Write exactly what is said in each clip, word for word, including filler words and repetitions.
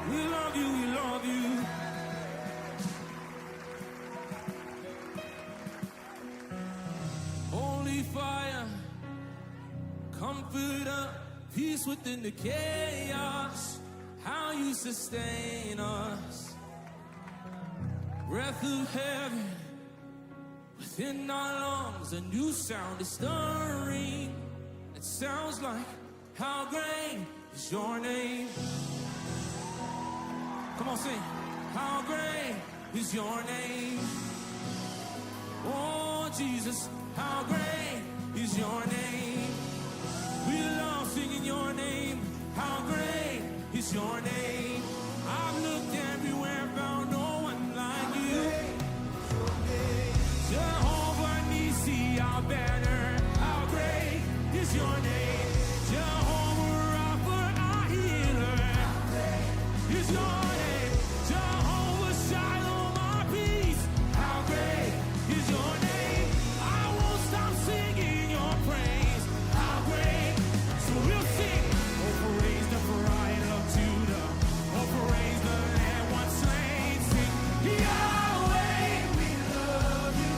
We love you, we love you. Holy fire, comforter, peace within the chaos. How you sustain us. Breath of heaven, within our lungs, a new sound is stirring. It sounds like, "How great is your name?" Come on, sing. "How great is your name?" Oh, Jesus, how great is your name? We love singing your name. How great is your name? I've looked everywhere, found no one like you. Jehovah Nissi, our banner, how great is your name? Jehovah Rapha, our healer, is your name. Jehovah Shalom, our peace, how great is your name? I won't stop singing your praise. How great. So we'll sing. Oh, praise the Lion of Judah. Oh, praise the Lamb once slain. Sing, Yahweh, we love you.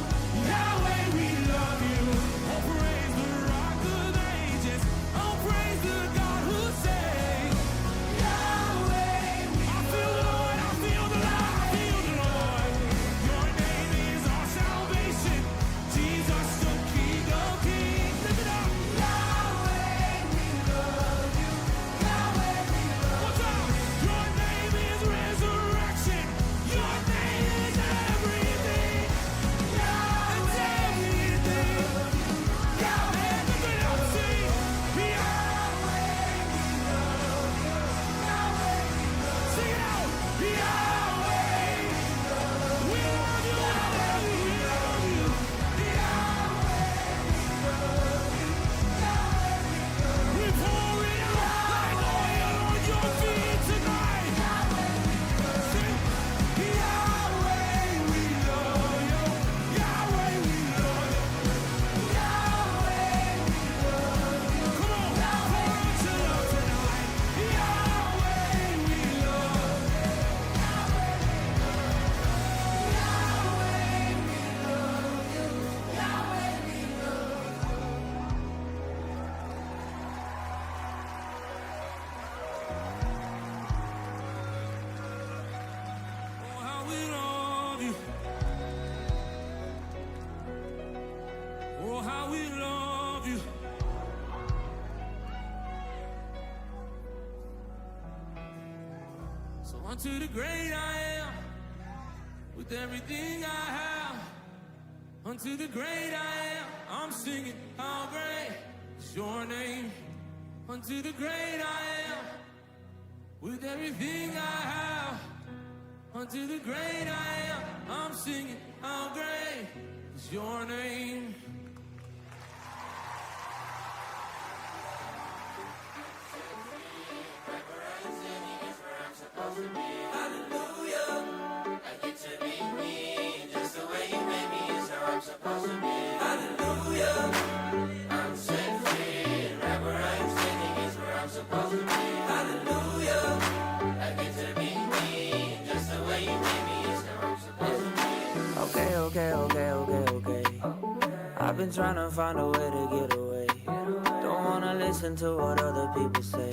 Yahweh, we love you. Oh, praise the Rock of Ages. Oh, praise the God who saves. Yahweh, we I feel the Lord, I feel the Lord, I feel the Lord. Your name is our salvation. Jesus, the King of Kings. Lift it up. Yahweh, we love you. Yahweh, we love you. One time. Your name is resurrection. Your name is everything. It's everything. Yahweh, lift it up, sing. Yahweh, we love you. Yahweh, we love you. Sing it out. Yahweh, we love you. We love you. We love you. We pour it out like oil on your feet tonight. Sing, Yahweh, we love you. Yahweh, we love you. Yahweh, we love you. Come on, pour out your love tonight. Yahweh, we love you. Yahweh, we love you. Oh, how we love you. Oh, how we love you. So unto the great I am, with everything I have, unto the great I am, I'm singing, how great is your name. Unto the great I am, with everything I have, unto the great I am, I'm singing, how great is your name. Hallelujah. I get to be me, just the way you made me is how I'm supposed to be. Hallelujah. I'm set free, and right where I am standing is where I'm supposed to be. Hallelujah. I get to be me, just the way you made me is how I'm supposed to be. Okay, okay, okay, okay, okay. I've been trying to find a way to get away. Don't wanna listen to what other people say.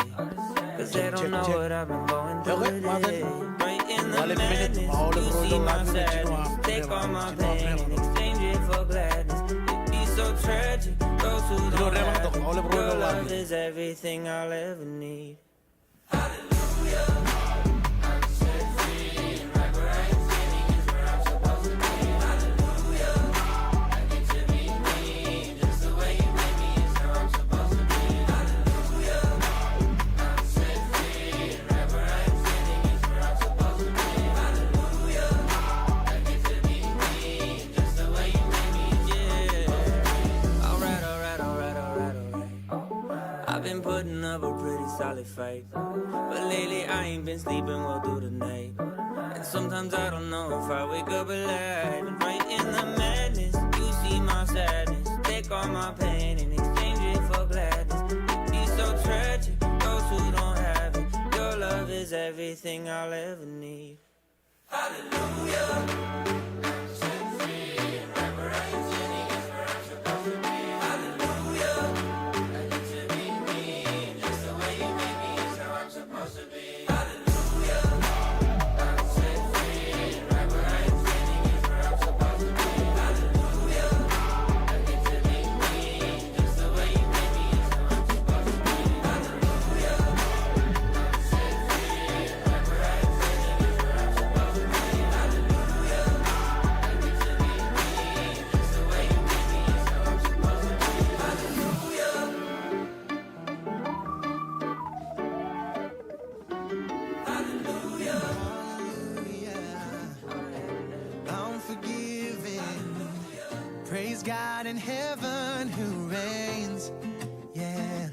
'Cause they don't know what I've been going through today. Right in the madness, you see my sadness. Take all my pain and exchange it for gladness. It'd be so tragic, those who don't have it. Your love is everything I'll ever need. Alright, alright, alright, alright, alright. I've been putting up a pretty solid fight, but lately I ain't been sleeping well through the night. And sometimes I don't know if I wake up alive. And right in the madness, you see my sadness. Take all my pain and exchange it for gladness. It'd be so tragic, those who don't have it. Your love is is everything I'll ever need. Bound for giving. Praise God in heaven who reigns. Yeah.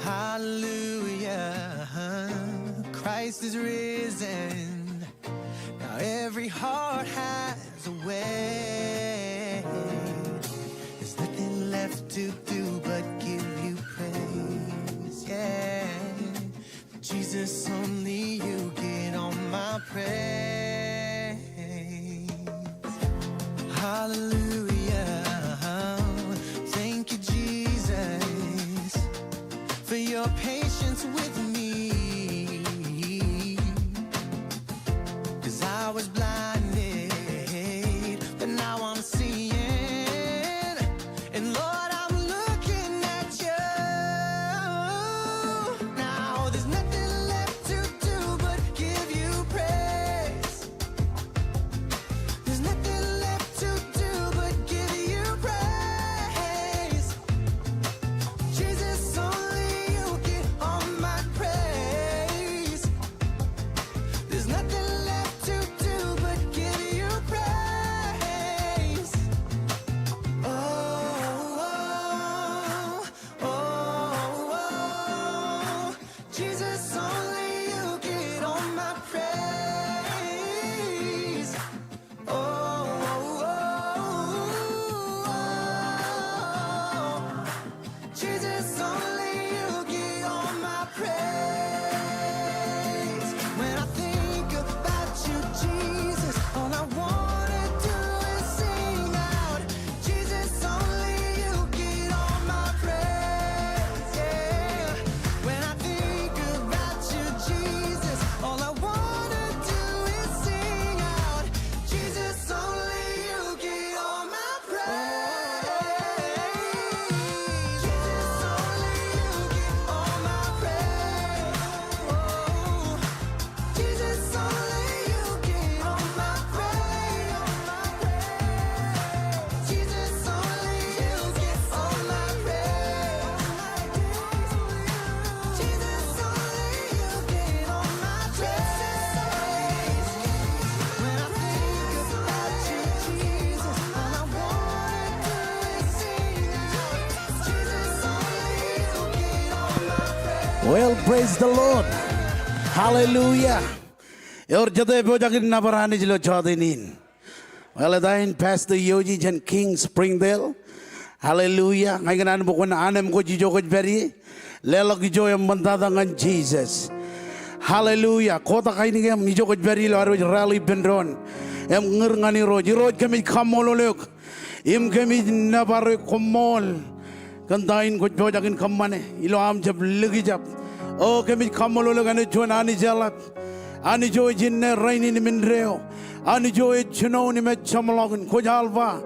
Hallelujah. Christ is risen. Now every heart has a way. There's nothing left to do but give you praise. Yeah. Jesus, only you get all my praise. Hallelujah. Thank you, Jesus, for your patience with me. 'Cause I was blinded, but now I'm seeing. And Lord, I'm looking at you. Now there's nothing left to do but give you praise. There's nothing left to do but give you praise. Jesus, only you get all my praise. There's nothing left to do but give you praise. Oh, oh, oh, oh. Jesus, only you get all my praise. Oh, oh, oh, oh. Jesus, only you get all my praise. When I think about you, Jesus, all I wanna do is sing out. Jesus, only you get all my praise, yeah. When I think about you, Jesus, all I wanna do is sing out. Jesus, only you get all my praise. Jesus, only you get all my praise. Oh, Jesus, only you get all my praise. Jesus, only you get all my praise. Jesus, only you get all my praise. When I think about you, Jesus, all I wanna do is sing out. Jesus, only you get all my praise. Well, praise the Lord. Hallelujah. Ewōr jete epojak in nōbar Anij ilo jota in? Well, eta in Pastor Yoji jān King Springdale. Hallelujah. Ña ikōṇaan bwe kwōn anemkwōj ijo kwōj pād ie. Leḷọk ijo eṃṃantata ñan Jesus. Hallelujah. Kotak ainikien ijo kwōj pād ie ilo ad wōj rally ippān doon im ñūr ñan Irooj. Irooj, kōmij kaṃṃoolol eok im kōmij nōbar eok. Koṃṃool kōn ta in kwōj pojak in kōṃṃane ilo aṃ jab likjab. O kōmij kaṃṃoolol eok, enaaj juon Anij eḷap, Anij eo ej inne, rainin im indeeo, Anij eo ej jinoin im ej jeṃḷọkin, kwōj Alpha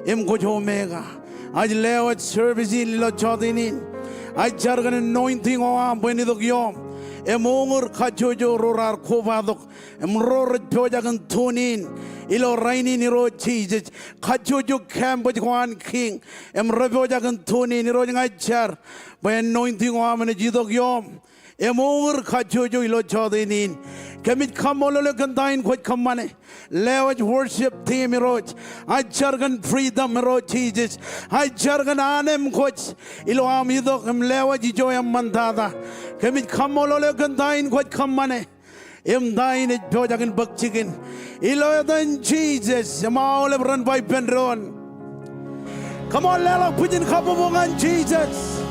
im kwōj Omega. Ij lewōj service in ilo jota in. Ij jar kōn anointing eo aṃ bwe en itok iooṃ im uñūr kajjojo ro raar kobatok im ro rej pojak in tune in ilo rainin, Irooj Jisōs. Kajjojo campus ko an, King, im rej pojak in tune in, Irooj, ña ij jar bwe anointing eo aṃ enaaj itok iooṃ im uñūr kajjojo ilo jota in. Kōmij kaṃṃoolol eok kōn ta in kwōj kōṃṃane. Lewōj worship team, Irooj. Ij jar kōn freedom, Irooj Jisōs. Ij jar kōn anemkwōj ilo aṃ itok im lewōj ijo eṃṃantata. Kōmij kaṃṃoolol eok kōn ta in kwōj kōṃṃane im ta in ej pojak in bōk jikin. Ilo etan Jisōs im aolep ren ba ippān doon. Come on, leḷọk bwijin kabbokbok ñan Jisōs.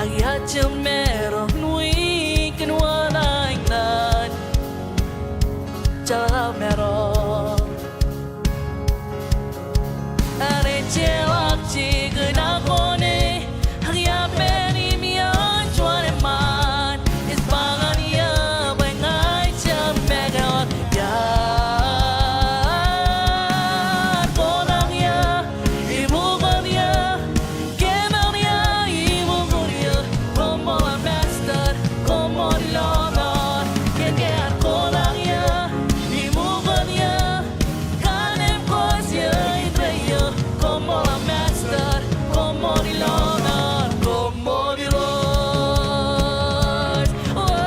Ak iar jab maroñ in wiik kōn wōt aō naan jeḷā maroñ. Ak ejjeḷọk jikin akone, ak iar pād im iar juon eṃṃaan, ej ba ñan eō bwe ña ij jab make wōt. Iar kotak eō, iṃukot eō, kemān eō, iṃukot eō. Koṃṃool Master, koṃṃool ilo ṃōṇōṇō. Kōn ke iar kotak eō, iṃukot eō, kanemkwōj eō indeeo. Koṃṃool Master, koṃṃool ilo ṃōṇōṇō, koṃṃool Irooj. Wow.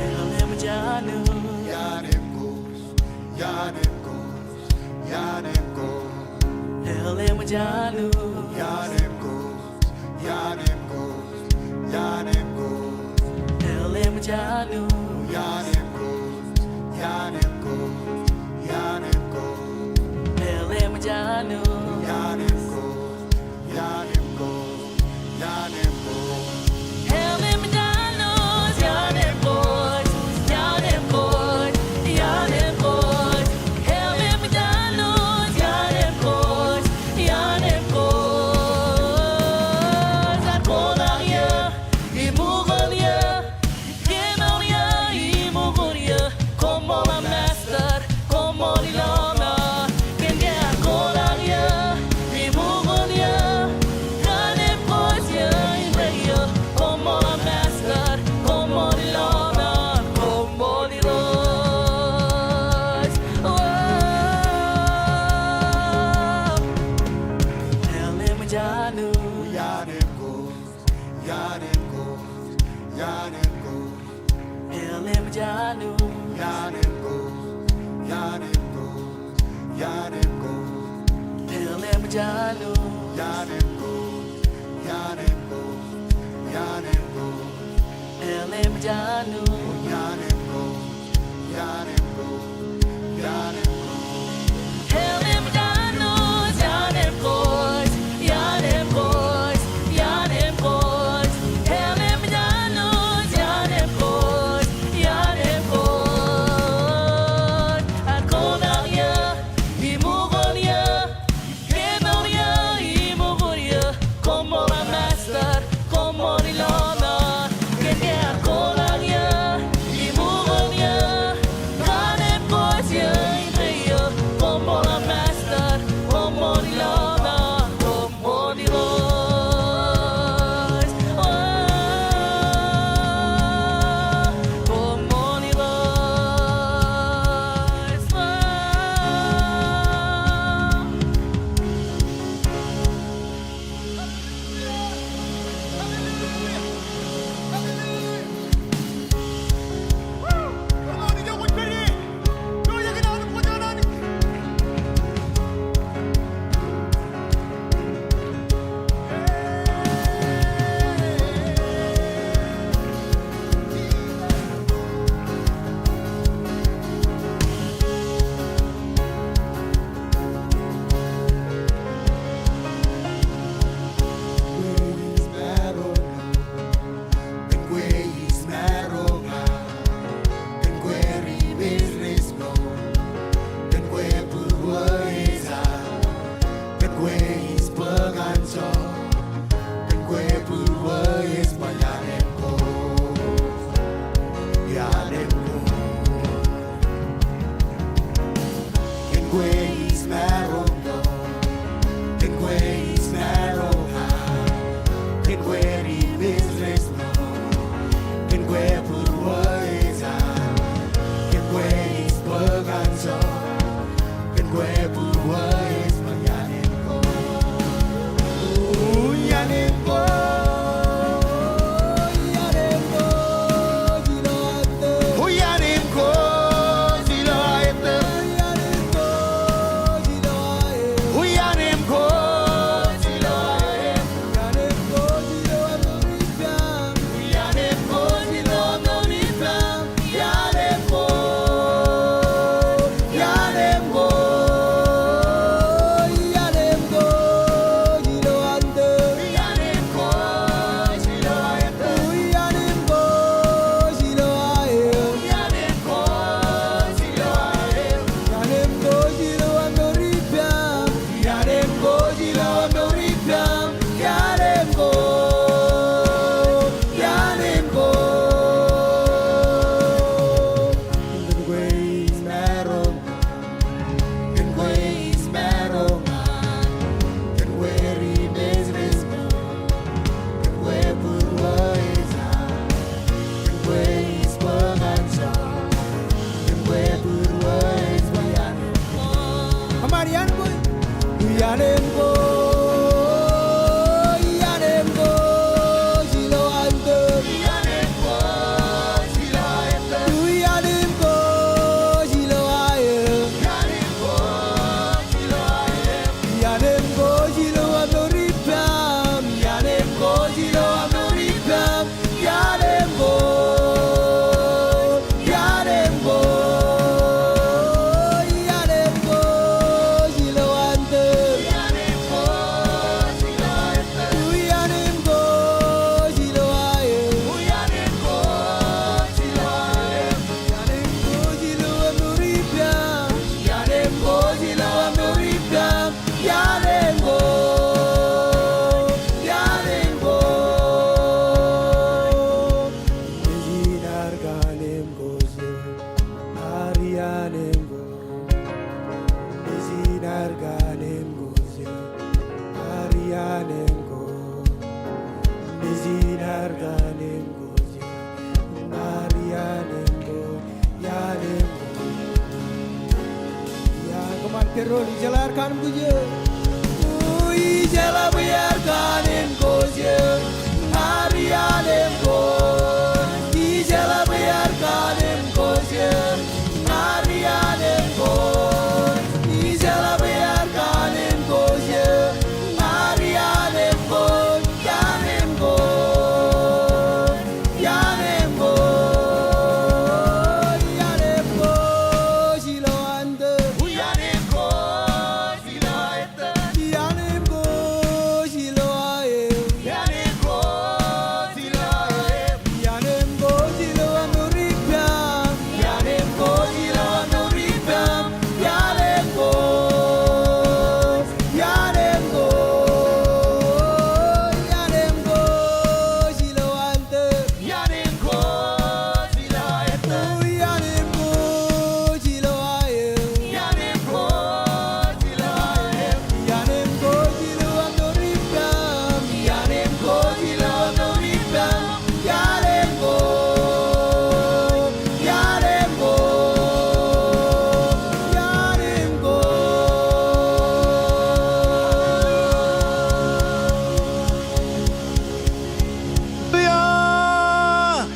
Eḷap jān eo. Eḷap jān eo. Eḷap jān eo. Eḷap jān eo. Kemān eō, iṃukot eō, koṃṃool Master, koṃṃool ilo ṃōṇōṇō. Kōn ke iar kotak eō, iṃukot eō, kanemkwōj eō indeeo. Koṃṃool Master, koṃṃool ilo ṃōṇōṇō, koṃṃool Irooj. Wow. Eḷap jān eo. Eḷap jān eo. Eḷap jān eo. Eḷap jān eo. Kemān eō, iṃukot eō, koṃṃool Master, koṃṃool ilo ṃōṇōṇō. Kōn ke iar kotak eō, iṃukot eō,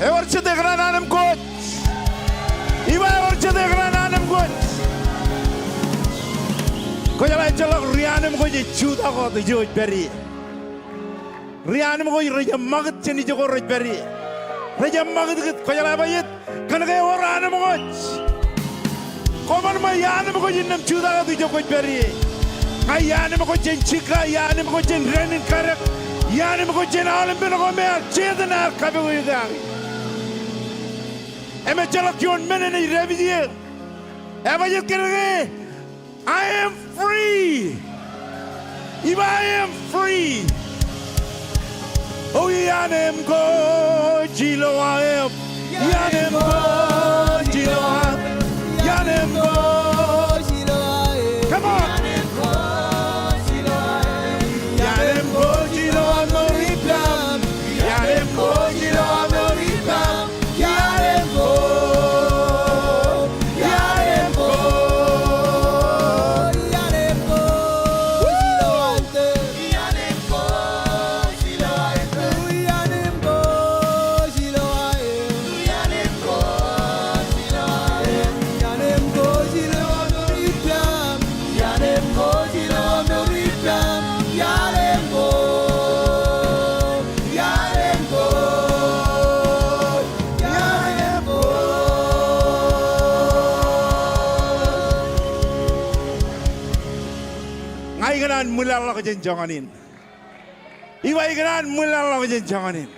Ewōr jete kōṇaan anemkwōj. Iba ewōr jete kōṇaan anemkwōj. Kwōjeḷā ejjeḷọk ri-anemkwōj ej jutak wōt ijo ej pād ie. Ri-anemkwōj rej jab ṃakūt jān ijo ko rej pād ie. Rej jab ṃakūtkūt. Kwōjeḷā bajjek kōnke ewōr anemkwōj. Koṃṃan ṃōk, i anemkwōj innām jutak wōt ijo kwōj pād ie. Ña i anemkwōj jān jikka, i anemkwōj jān dān in kadek, i anemkwōj jān aolepān ko me ear jetin ear kapoke eō kaki. Im ejjeḷọk juon men enaaj dāpij eō. Ebajjek kōnke I am free. Iba, I am free. O, i anemkwōj ilo aō eṃ. I anemkwōj ilo aō eṃ. I anemkwōj ilo aō eṃ. Come on. I anemkwōj ilo aō eṃ. I anemkwōj ilo aō eṃ. Ña ikōṇaan ṃwilaḷḷọk jān joñan in. Iba, ikōṇaan ṃwilaḷḷọk jān joñan in.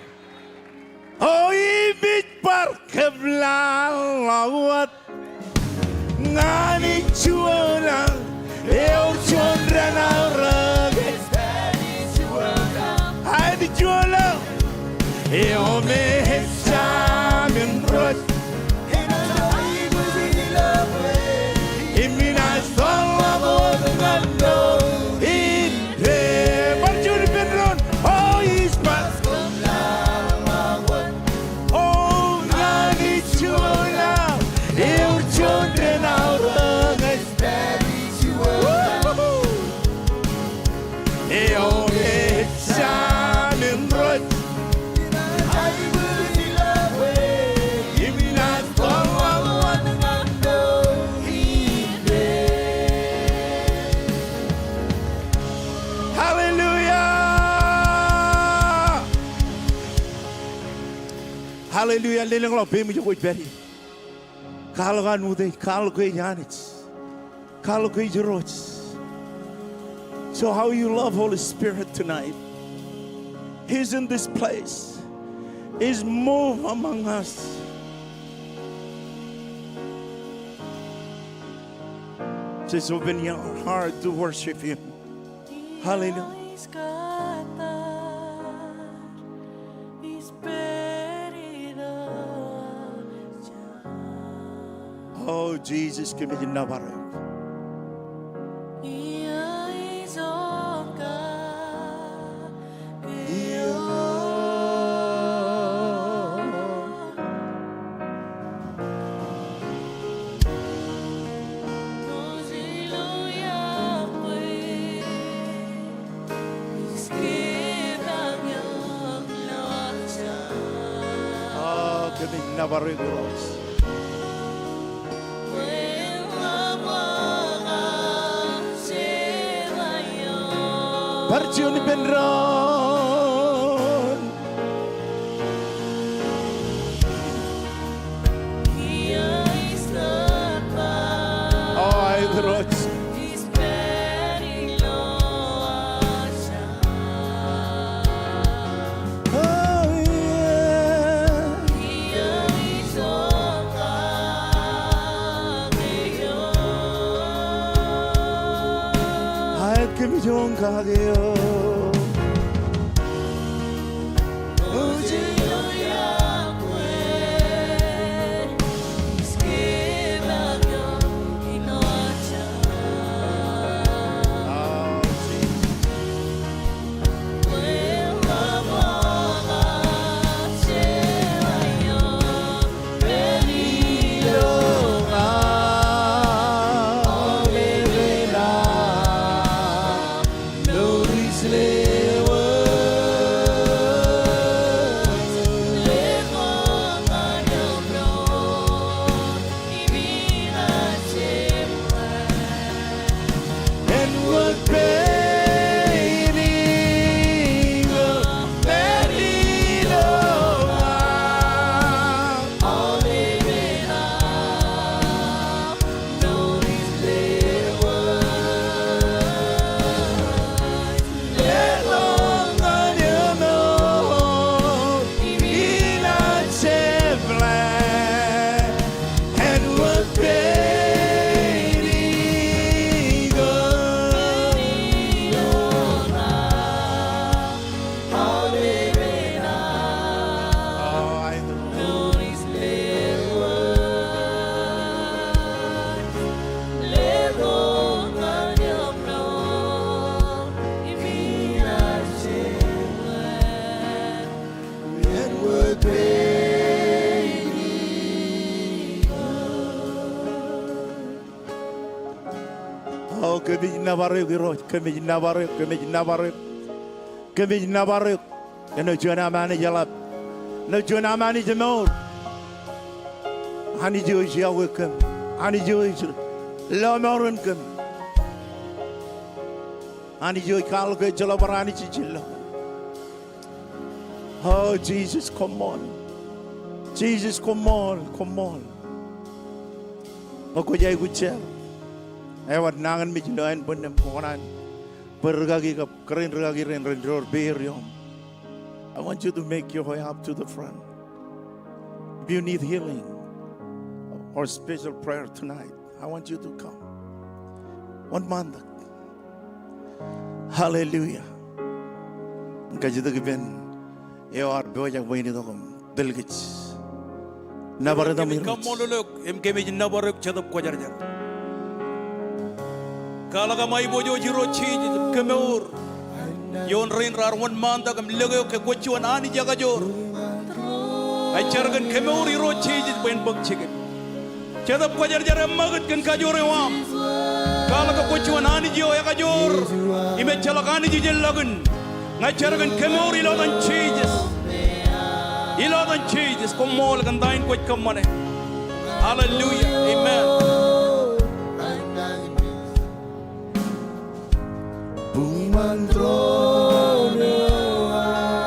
O, ipij bar kōplaḷḷọk wōt ñan ij juon aō, ewōr juon dān aō rōke. Ij juon aō, eo me ej Samin Rot. Im inaaj tōllọk wōt ñan doon in pād. Bar juon ippān doon. O, ij bar. O, ñan ij juon aō, ewōr juon dān aō rōke. Eo me ej Samin Rot. Hallelujah. Hallelujah. Lelōñḷọk peiṃ ijo kwōj pād ie. Kwaḷọk an utiej, kwaḷọk ke ej Anij. Kwaḷọk ke ej Irooj. So how you love Holy Spirit tonight? He's in this place. He's move among us. Just open your heart to worship Him. Hallelujah. O Jisōs, kōmij nōbar eok. nōbar eok Irooj. Bar juon ippān doon. Aet Irooj. Aet kōmij oñ kake eo. O, kōmij nōbar eok Irooj, kōmij nōbar eok, kōmij nōbar eok. Kōmij nōbar eok. Āinwōt juon aṃ Anij eḷap. Āinwōt juon aṃ Anij emour. Anij eo ej iọkwe kōm. Anij eo ej lọmọọren kōm. Anij eo ej kwaḷọk ke ejjeḷọk bar Anij ijellọkin. O Jisōs, koṃṃool. Jisōs, koṃṃool, koṃṃool. Ñe kwōj aikuj jar, ewōr nañinmej ilo ānbwinnūṃ, kwō kōṇaan bōk rūkaki kab kōrā in rūkaki rein ren door peer ioṃ. I want you to make your way up to the front. If you need healing or special prayer tonight, I want you to come. Wōnṃaantak. Hallelujah. Kajjitōk ippān eo ear pojak bwe en itok im tōl kōj. Nōbar etaṃ Irooj. Kōmij kaṃṃoolol eok im kōmij nōbar eok Jetōb Kwōjarjar. Kwaḷọk aṃ aiboojoj Irooj Jisōs im kemour ioon rein raar wōnṃaantak im lōke eok ke kwōj juon Anij ekajoor. Ij jar kōn kemour Irooj Jisōs bwe en bōk jikin. Jetōb Kwōjarjar, eṃṃakūt kōn kajoor eo aṃ. Kwaḷọk ke kwōj juon Anij eo ekajoor im ejjeḷọk anij ijellọkin. Ña ij jar kōn kemour ilo etan Jisōs. Ilo etan Jisōs, koṃṃool kōn ta in kwōj kōṃṃane. Hallelujah. Amen.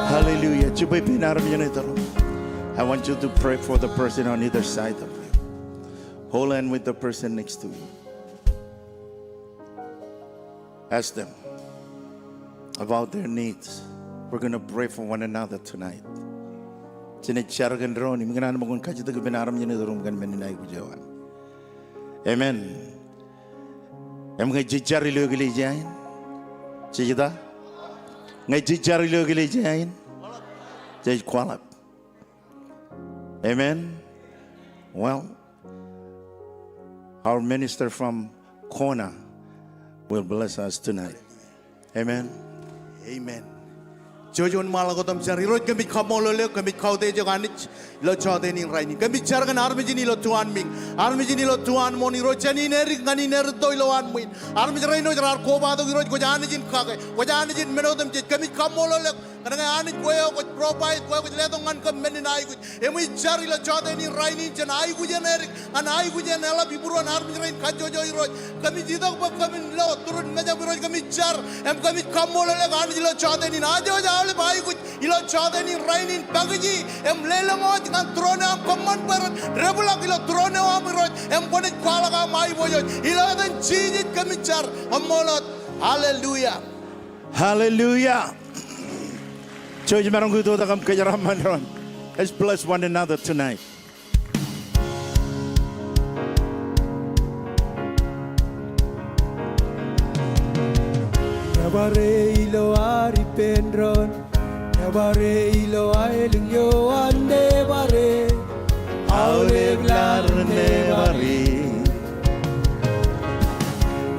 Hallelujah. Jibwe ippān armej eṇ ej tōl. I want you to pray for the person on either side of you. Hold hand with the person next to you. Ask them about their needs. We're gonna pray for one another tonight. Jenaaj jar kōn doon im ikōṇaan ṃōk kajjitōk ippān armej eṇ ej tōl im kōn men in aikuj eo an. Amen. Im ñe jej jar ilo eklejia in, jej ta? Ñe jej jar ilo eklejia in, jej kwaḷọk. Amen. Well, our minister from Kona will bless us tonight. Amen. Amen. Jouj im wōnṃaanḷọk wōt im jar. Irooj, kōmij kaṃṃoolol eok, kōmij kautiej eok Anij ilo jota in rainin. Kōmij jar kōn armej in ilo tuanmiiñ, armej in ilo tuanmooṇ. Irooj, jān in edik ñan in erūtto ilo an ṃwiin, armej rein wōj raar kobatok, Irooj, kwōj Anij in kake, kwōj Anij in men otemjej. Kōmij kaṃṃoolol eok Kōnke Anij kwe eo kwōj provide, kwe eo kwōj letok ñan kōm men in aikuj. Im ij jar ilo jọteen in rainin jān aikuj eṇ edik ñan aikuj eṇ eḷap ibūruon armej rein kajjojo Irooj. Kōmij itok bwe kōmin lo turun mejaṃ Irooj, kōmij jar im kōmij kaṃṃoolol eok Anij ilo jọteen in. Aje wōj aolep aikuj ilo jọteen in rainin, pakiji im lelōñ wōj ñan tūroon eo aṃ kōṃṃan bwe ren debḷọk ilo tūroon eo aṃ Irooj im kwōnaaj kwaḷọk aṃ aiboojoj. Ilo etan Jisōs kōmij jar. Kaṃṃoolol. Hallelujah. Hallelujah. Jouj maroñ ke itok im kōjeraaṃṃan doon. Let's bless one another tonight. Nebare ilo ad ippān doon, nebare ilo aelōñ eo an, nebare aolep laḷ, nebare.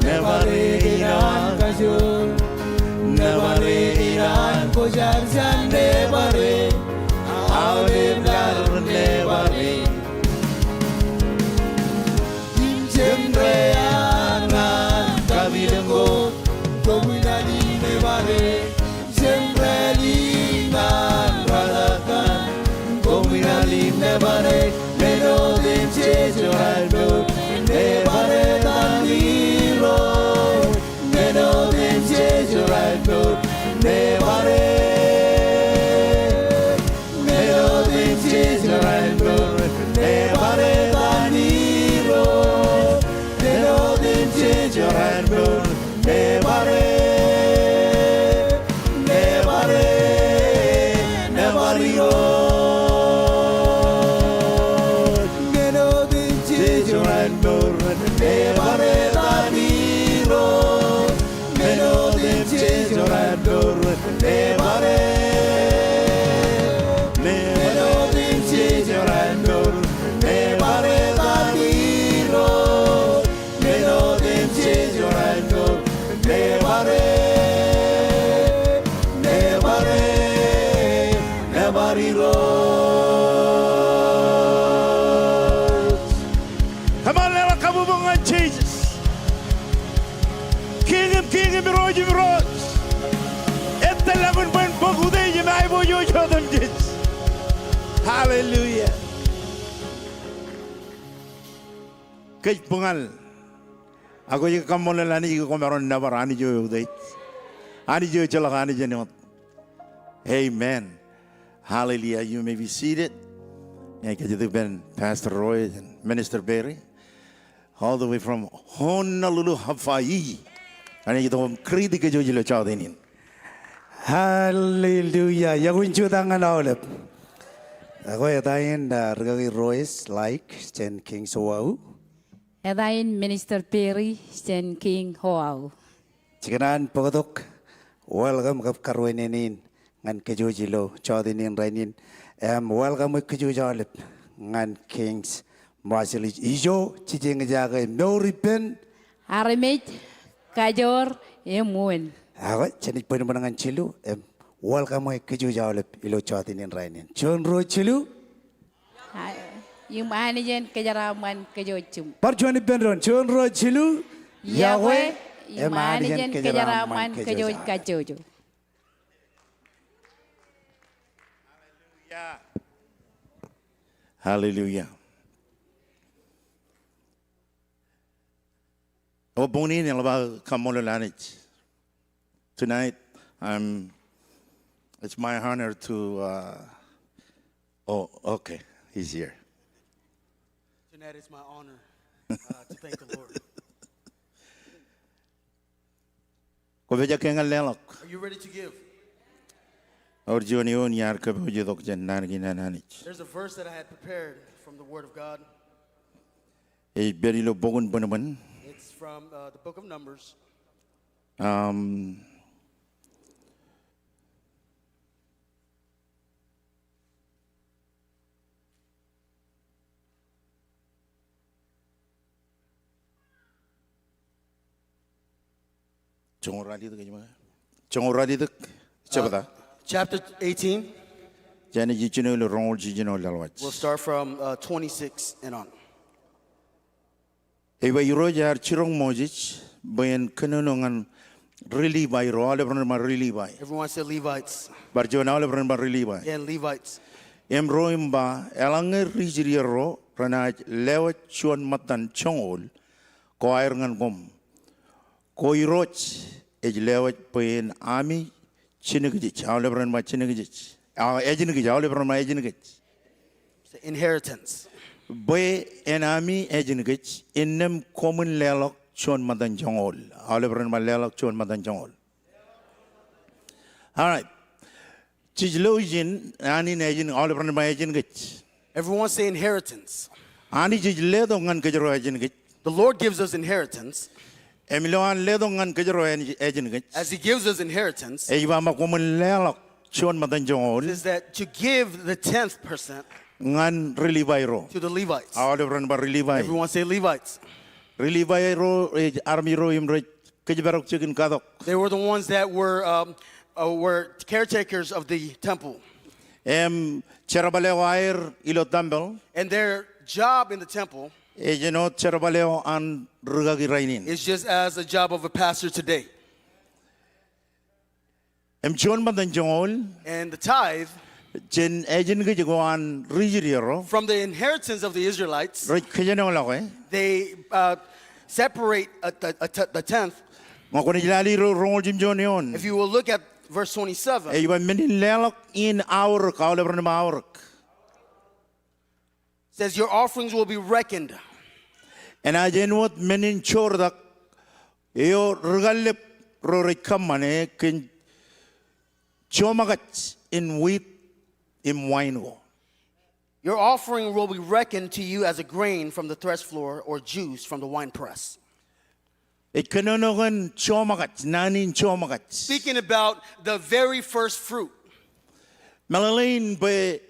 Nebare inaan kajoor, nebare inaan kwōjarjar, nebare aolep laḷ, nebare. Im jen ri ñan kapilōñ ko, koṃwin al im nebare. Jen rālik ñan rōḷḷap kaṇ, koṃwin al im nebare. Men otemjej eo raelmour, nebare etaṃ Irooj. Men otemjej eo raelmour, nebare. Men otemjej eo raelmour, nebare etaṃ Irooj. Men otemjej eo raelmour, nebare, nebare, nebare Irooj. Men otemjej eo raelmour, nebare etaṃ Irooj. Men otemjej eo raelmour, nebare. Men otemjej eo raelmour, nebare etaṃ Irooj. Men otemjej eo raelmour, nebare, nebare, nebare Irooj. Come on, leḷọk kabbokbok ñan Jisōs. Kiiñ in kiiñ im Irooj in irooj. Ettōr lọkun bwe en bōk utiej im aiboojoj otemjej. Hallelujah. Kōj buñal. Ak kwōj kaṃṃoolol Anij ke kwōmaroñ nōbar Anij eo eutiej. Anij eo ejjeḷọk Anij āinwōt. Amen. Hallelujah. You may be seated. Ña ij kajjitōk ippān Pastor Roy and Minister Perry, all the way from Honolulu, Hawaii. Ak ij itok im greet kōj ilo jọteen in. Hallelujah. Iọkwe in jutak ñan aolep. Ak eta in, uh, rikaki Roy Laik jān Kings Oahu. Eta in Minister Perry jān Kings Oahu. Jekōṇaan bōktok welcome kab karuwainene in ñan kōj ilo jọteen in rainin. Im welcome e kōj aolep ñan Kings Marshallese. Ijo jej eñjake mour ippān armej, kajoor im wūn. Ak jenaaj bōnbōn ñan jilu im welcome e kōj aolep ilo jọteen in rainin. Juon, ruo, jilu. Im Anij en kōjeraaṃṃan kōj jiṃ. Bar juon ippān doon. Juon, ruo, jilu. Iọkwe. Im Anij en kōjeraaṃṃan kōj kajjojo. Hallelujah. Hallelujah. O boñin in eḷap aō kaṃṃoolol Anij. Tonight, I'm, it's my honor to, uh, oh, okay, he's here. Tonight it's my honor, uh, to thank the Lord. Kwōpojak ke ñan leḷọk? Are you ready to give? Ewōr juon eoon iar kōpooje tok jān naan kein an Anij. There's a verse that I had prepared from the Word of God. Ej pād ilo bok in Bōnbōn. It's from, uh, the book of Numbers. Um, Joñoul ralitōk, joñoul ralitōk, jebta. Uh, chapter eighteen. Jān ej jino ilo roñoul jiljino laḷwaj. We'll start from, uh, twenty-six and on. Ej ba, Irooj ear jiroñ Moses bwe en kōnono ñan ri Livai ro, aolep ren ba ri Livai. Everyone say Levites. Bar juon aolep ren ba ri Livai. Again, Levites. Im ro im ba, eḷaññe ri Israel ro renaaj lewōj juon ṃōttan joñoul ko aer ñan koṃ, ko Irooj ej lewōj bwe en ami jinōkjeej. Aolep ren ba jinōkjeej. A, ejinōkjeej. Aolep ren ba ejinōkjeej. Inheritance. Bwe en ami ejinōkjeej, innām koṃwin leḷọk juon ṃōttan joñoul. Aolep ren ba leḷọk juon ṃōttan joñoul. All right. Jej lo ijin, Anij ejin, aolep ren ba ejinōkjeej. Everyone say inheritance. Anij ej letok ñan kōjro ejinōkjeej. The Lord gives us inheritance. Im ilo an letok ñan kōjro ej-, ejinōkjeej, as he gives us inheritance, ej ba ṃōk koṃwin leḷọk juon ṃōttan joñoul, is that to give the tenth percent ñan ri Livai ro. To the Levites. Aolep ren ba ri Livai. Everyone say Levites. Ri Livai ro ej armej ro im rej kōjparok jikin katok. They were the ones that were, um, uh, were caretakers of the temple. Im jerbal eo aer ilo tempel, and their job in the temple, ej āinwōt jerbal eo an rūkaki rainin, is just as a job of a pastor today. Im juon ṃōttan joñoul, and the tithe, jān ejinōkjeej ko an ri Israel ro, from the inheritance of the Israelites, rej kōjenolọke. They, uh, separate a, a, a t-, the tenth. Ñe kwōnaaj lale ro-, roñoul jimjuon eoon. If you will look at verse twenty-seven, ej ba men in leḷọk in aorōk, aolep ren ba aorōk. Says, "Your offerings will be reckoned." Enaaj āinwōt men in joortak eo ri kallib ro rej kōṃṃane kōn joṃōkaj in wit im wain ko. Your offering will be reckoned to you as a grain from the threshfloor or juice from the winepress. Ej kōnono kōn joṃōkaj, naan in joṃōkaj. Speaking about the very first fruit. Meḷeḷein bwe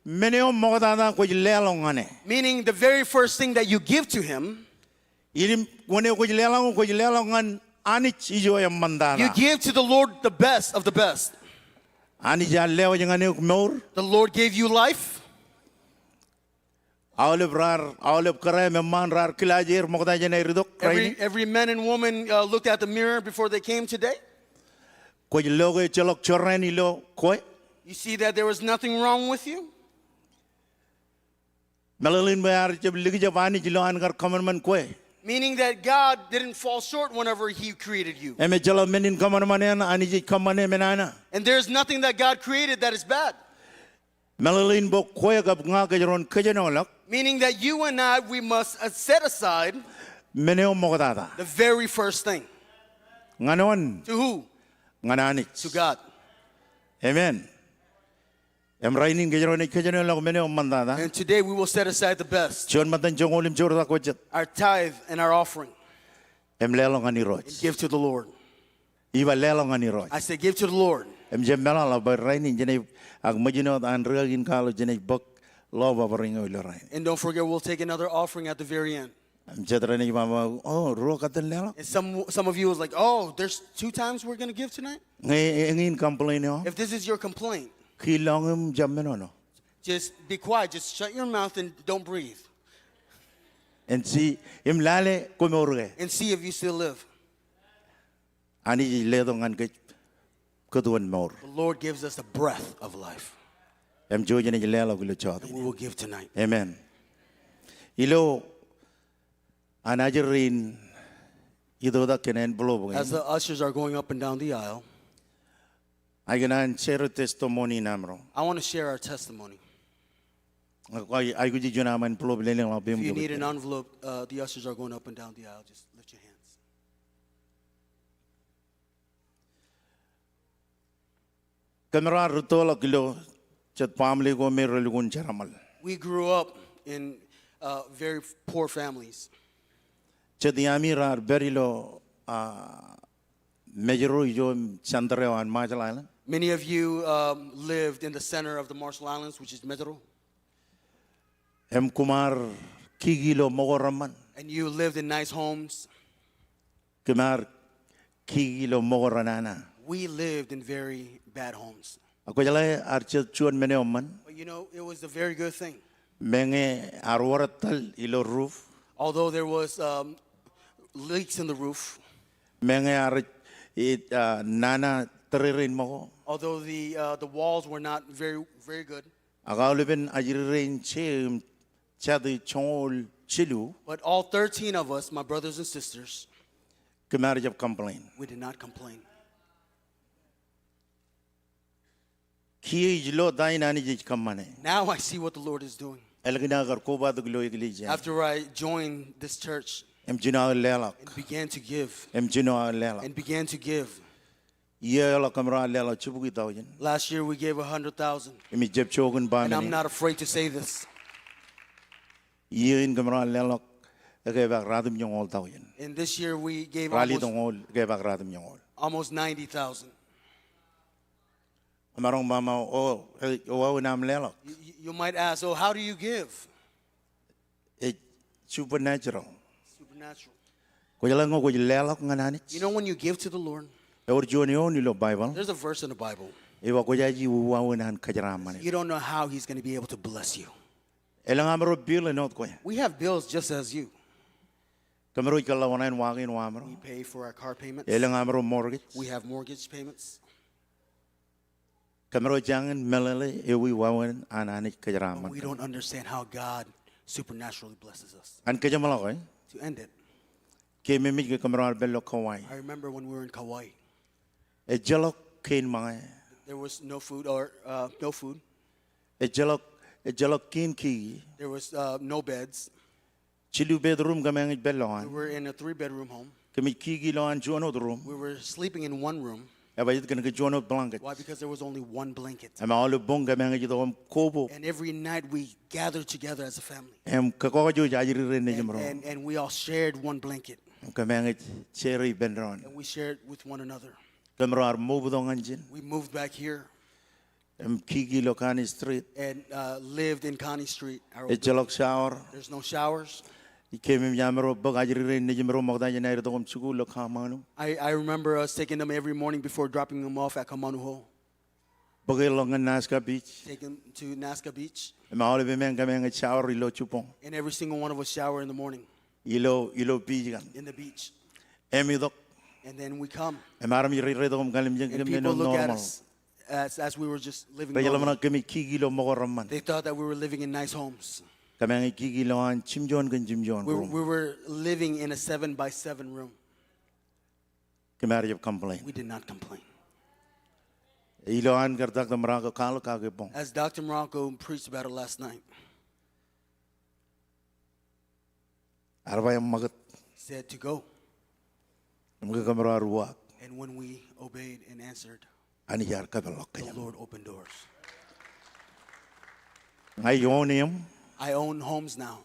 men eo ṃoktata kwōj leḷọk ñan e. Meaning the very first thing that you give to him. Im wōn eo kwōj leḷọk, kwōj leḷọk ñan Anij ijo eṃṃantata. You give to the Lord the best of the best. Anij ear lewōj ñan eok mour. The Lord gave you life. Aolep raar, aolep kōrā im eṃṃaan raar kilaaj er ṃokta jān aer itok rainin. Every, every man and woman, uh, looked at the mirror before they came today. Kwōj lo ke ejjeḷọk jorrāān ilo kwe. You see that there was nothing wrong with you. Meḷeḷein bwe ear jab likjab Anij ilo an kar kōṃanṃan kwe. Meaning that God didn't fall short whenever he created you. Im ejjeḷọk men in kōṃanṃan eṇ Anij ej kōṃṃane men ṇa. And there's nothing that God created that is bad. Meḷeḷein bwe kwe kab ña kōjro en kōjenolọk. Meaning that you and I, we must, uh, set aside men eo ṃoktata. The very first thing. Ñan wōn? To who? Ñan Anij. To God. Amen. Im rainin kōjro enaaj kōjenolọk men eo eṃṃantata. And today we will set aside the best. Juon ṃōttan joñoul im joortak ko jet. Our tithe and our offering. Im leḷọk ñan Irooj. And give to the Lord. Iba leḷọk ñan Irooj. I say, "Give to the Lord." Im jab meḷọkḷọk bwe rainin jenaaj, ak ṃōj in wōt an rūkaki in kwaḷọk jenaaj bōk ḷọk bōbōr in ilo rainin. And don't forget, we'll take another offering at the very end. Im jet renaaj ba, "Oh, ruo katten leḷọk?" And some, some of you was like, "Oh, there's two times we're gonna give tonight?" Ñe, ñe eñin complain eo, if this is your complaint, kiiḷọk im jab menono. Just be quiet. Just shut your mouth and don't breathe. And see, im lale koṃ mour ke. And see if you still live. Anij ej letok ñan kōj kōtuon mour. The Lord gives us the breath of life. Im ijo jenaaj leḷọk ilo jota in. And we will give tonight. Amen. Ilo an ajri in itoitak kōn envelope kein. As the ushers are going up and down the aisle, ikōṇaan share testimony in amro. I want to share our testimony. Ak, ak, aikuj juon aṃ envelope lelōñḷọk peiṃ. If you need an envelope, uh, the ushers are going up and down the aisle. Just lift your hands. Kōm raar rūttoḷọk ilo jet baaṃle ko me relukkuun jeraṃōl. We grew up in, uh, very poor families. Jet iaami raar pād ilo, ah, Majuro ijo im center eo an Marshall Island. Many of you, um, lived in the center of the Marshall Islands, which is Majuro. Im koṃ ar kiki ilo ṃōko reṃṃan. And you lived in nice homes. Kōm ar kiki ilo ṃōko renana. We lived in very bad homes. Ak kwōjeḷā ear jet juon men eo eṃṃan. But you know, it was a very good thing. Meñe ear wōr etal ilo roof. Although there was, um, leaks in the roof. Meñe ear, Ej, ah, nana tōrerein ṃōko. Although the, uh, the walls were not very, very good, ak aolepen ajri rein je im jatū joñoul jilu, but all thirteen of us, my brothers and sisters, kōm ar jab complain. We did not complain. Kiiō ij lo ta in Anij ej kōṃṃane. Now I see what the Lord is doing. Ālikin aō kar kobatok ilo eklejia in. After I joined this church Im jino aō leḷọk. And began to give. Im jino aō leḷọk. And began to give. Iiō eḷọk kōmro ar leḷọk jibukwi taujin. Last year we gave a hundred thousand. Im ij jab jook in ba men in. And I'm not afraid to say this. Iiō in kōmro leḷọk ekkepaak ratimjuonñoul taujin. And this year we gave almost, ratimjuonñoul, ekkepaak ratimjuonñoul, almost ninety thousand. Emaroñ ba ṃōk, o, e, wāween aṃ leḷọk? You, you, you might ask, "Oh, how do you give?" Ej supernatural. Supernatural. Kwōjeḷā ñe kwōj leḷọk ñan Anij, you know, when you give to the Lord, ewōr juon eoon ilo Baibōḷ, there's a verse in the Bible. Ej ba kwōjaje wāween an kōjeraaṃṃan eok. You don't know how he's gonna be able to bless you. Elōñ amro bill āinwōt kwe. We have bills just as you. Kōmro ej kōḷḷā oṇāān wa kein waṃro. We pay for our car payments. Elōñ amro mortgage. We have mortgage payments. Kōmro jañin meḷeḷe ewi wāween an Anij kōjeraaṃṃan. But we don't understand how God supernaturally blesses us. Ñan kōjeṃḷọk e. To end it, keememej ke kōmro ar pād ilo Kauai, I remember when we were in Kauai. Ejjeḷọk kein ṃōñā. There was no food or, uh, no food. Ejjeḷọk, ejjeḷọk kein kiki. There was, uh, no beds. Jilu bedroom kōmeañ ej pād ilowaan. We were in a three-bedroom home. Kōmij kiki ilowaan juon wōt room. We were sleeping in one room. Ebajeet kōn ke juon wōt blanket. Why? Because there was only one blanket. Im aolep boñ kōmeañ ej itok im kobo. And every night we gathered together as a family. Im kōkọọjwōj ajri rein nejimro. And, and, and we all shared one blanket. Im kōmeañ ej share ippān doon. And we shared with one another. Kōmro ar move tok ñan ijin. We moved back here. Im kiki ilo Connie Street. And, uh, lived in Connie Street. Ejjeḷọk shower. There's no showers. Keememej amro bōk ajri rein nejimro ṃokta jān aer itok im jikuuḷ ilo Kamanu. I, I remember us taking them every morning before dropping them off at Kamanu Ho. Bōk er ḷọk ñan Nazca Beach. Take them to Nazca Beach. Im aolep emeañ kōmeañ ej shower ilo jibboñ. And every single one of us shower in the morning. Ilo, ilo beach kaṇ. In the beach. Im itok. And then we come. Im armej rej reitok im kalimjek kōm men in normal. And people look at us as, as we were just living normal. Rej ḷōmṇak kōmij kiki ilo ṃōko reṃṃan. They thought that we were living in nice homes. Kōmeañ ej kiki ilowaan jimjuon kōn jimjuon room. We, we were living in a seven by seven room. Kōm ar jab complain. We did not complain. Ilowaan kar Doctor Morocco kwaḷọk kake boñ. As Doctor Morocco preached about it last night. Ear ba im ṃakūt. Said to go. Im ke kōmro ar uwaak. And when we obeyed and answered, Anij ear kōpeḷḷọk kōj. The Lord opened doors. Ña ij own eō. I own homes now.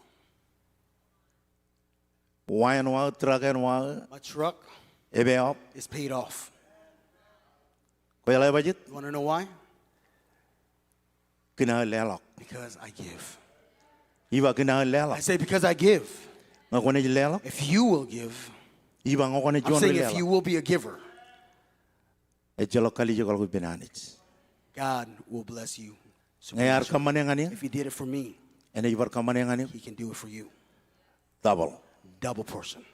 Wa eṇ waō, truck eṇ waō. My truck, ej pay off. Is paid off. Kwōjeḷā ebajeet? You wanna know why? Kōn aō leḷọk. Because I give. Ij ba kōn aō leḷọk. I say, "Because I give." Ñe kwōnaaj leḷọk. If you will give, ij ba ñe kwōnaaj, I'm saying, if you will be a giver, ejjeḷọk kalijekḷọk ippān Anij. God will bless you. Ñe ear kōṃṃane ñan eō, if he did it for me, enaaj bar kōṃṃane ñan eok. He can do it for you. Double. Double portion.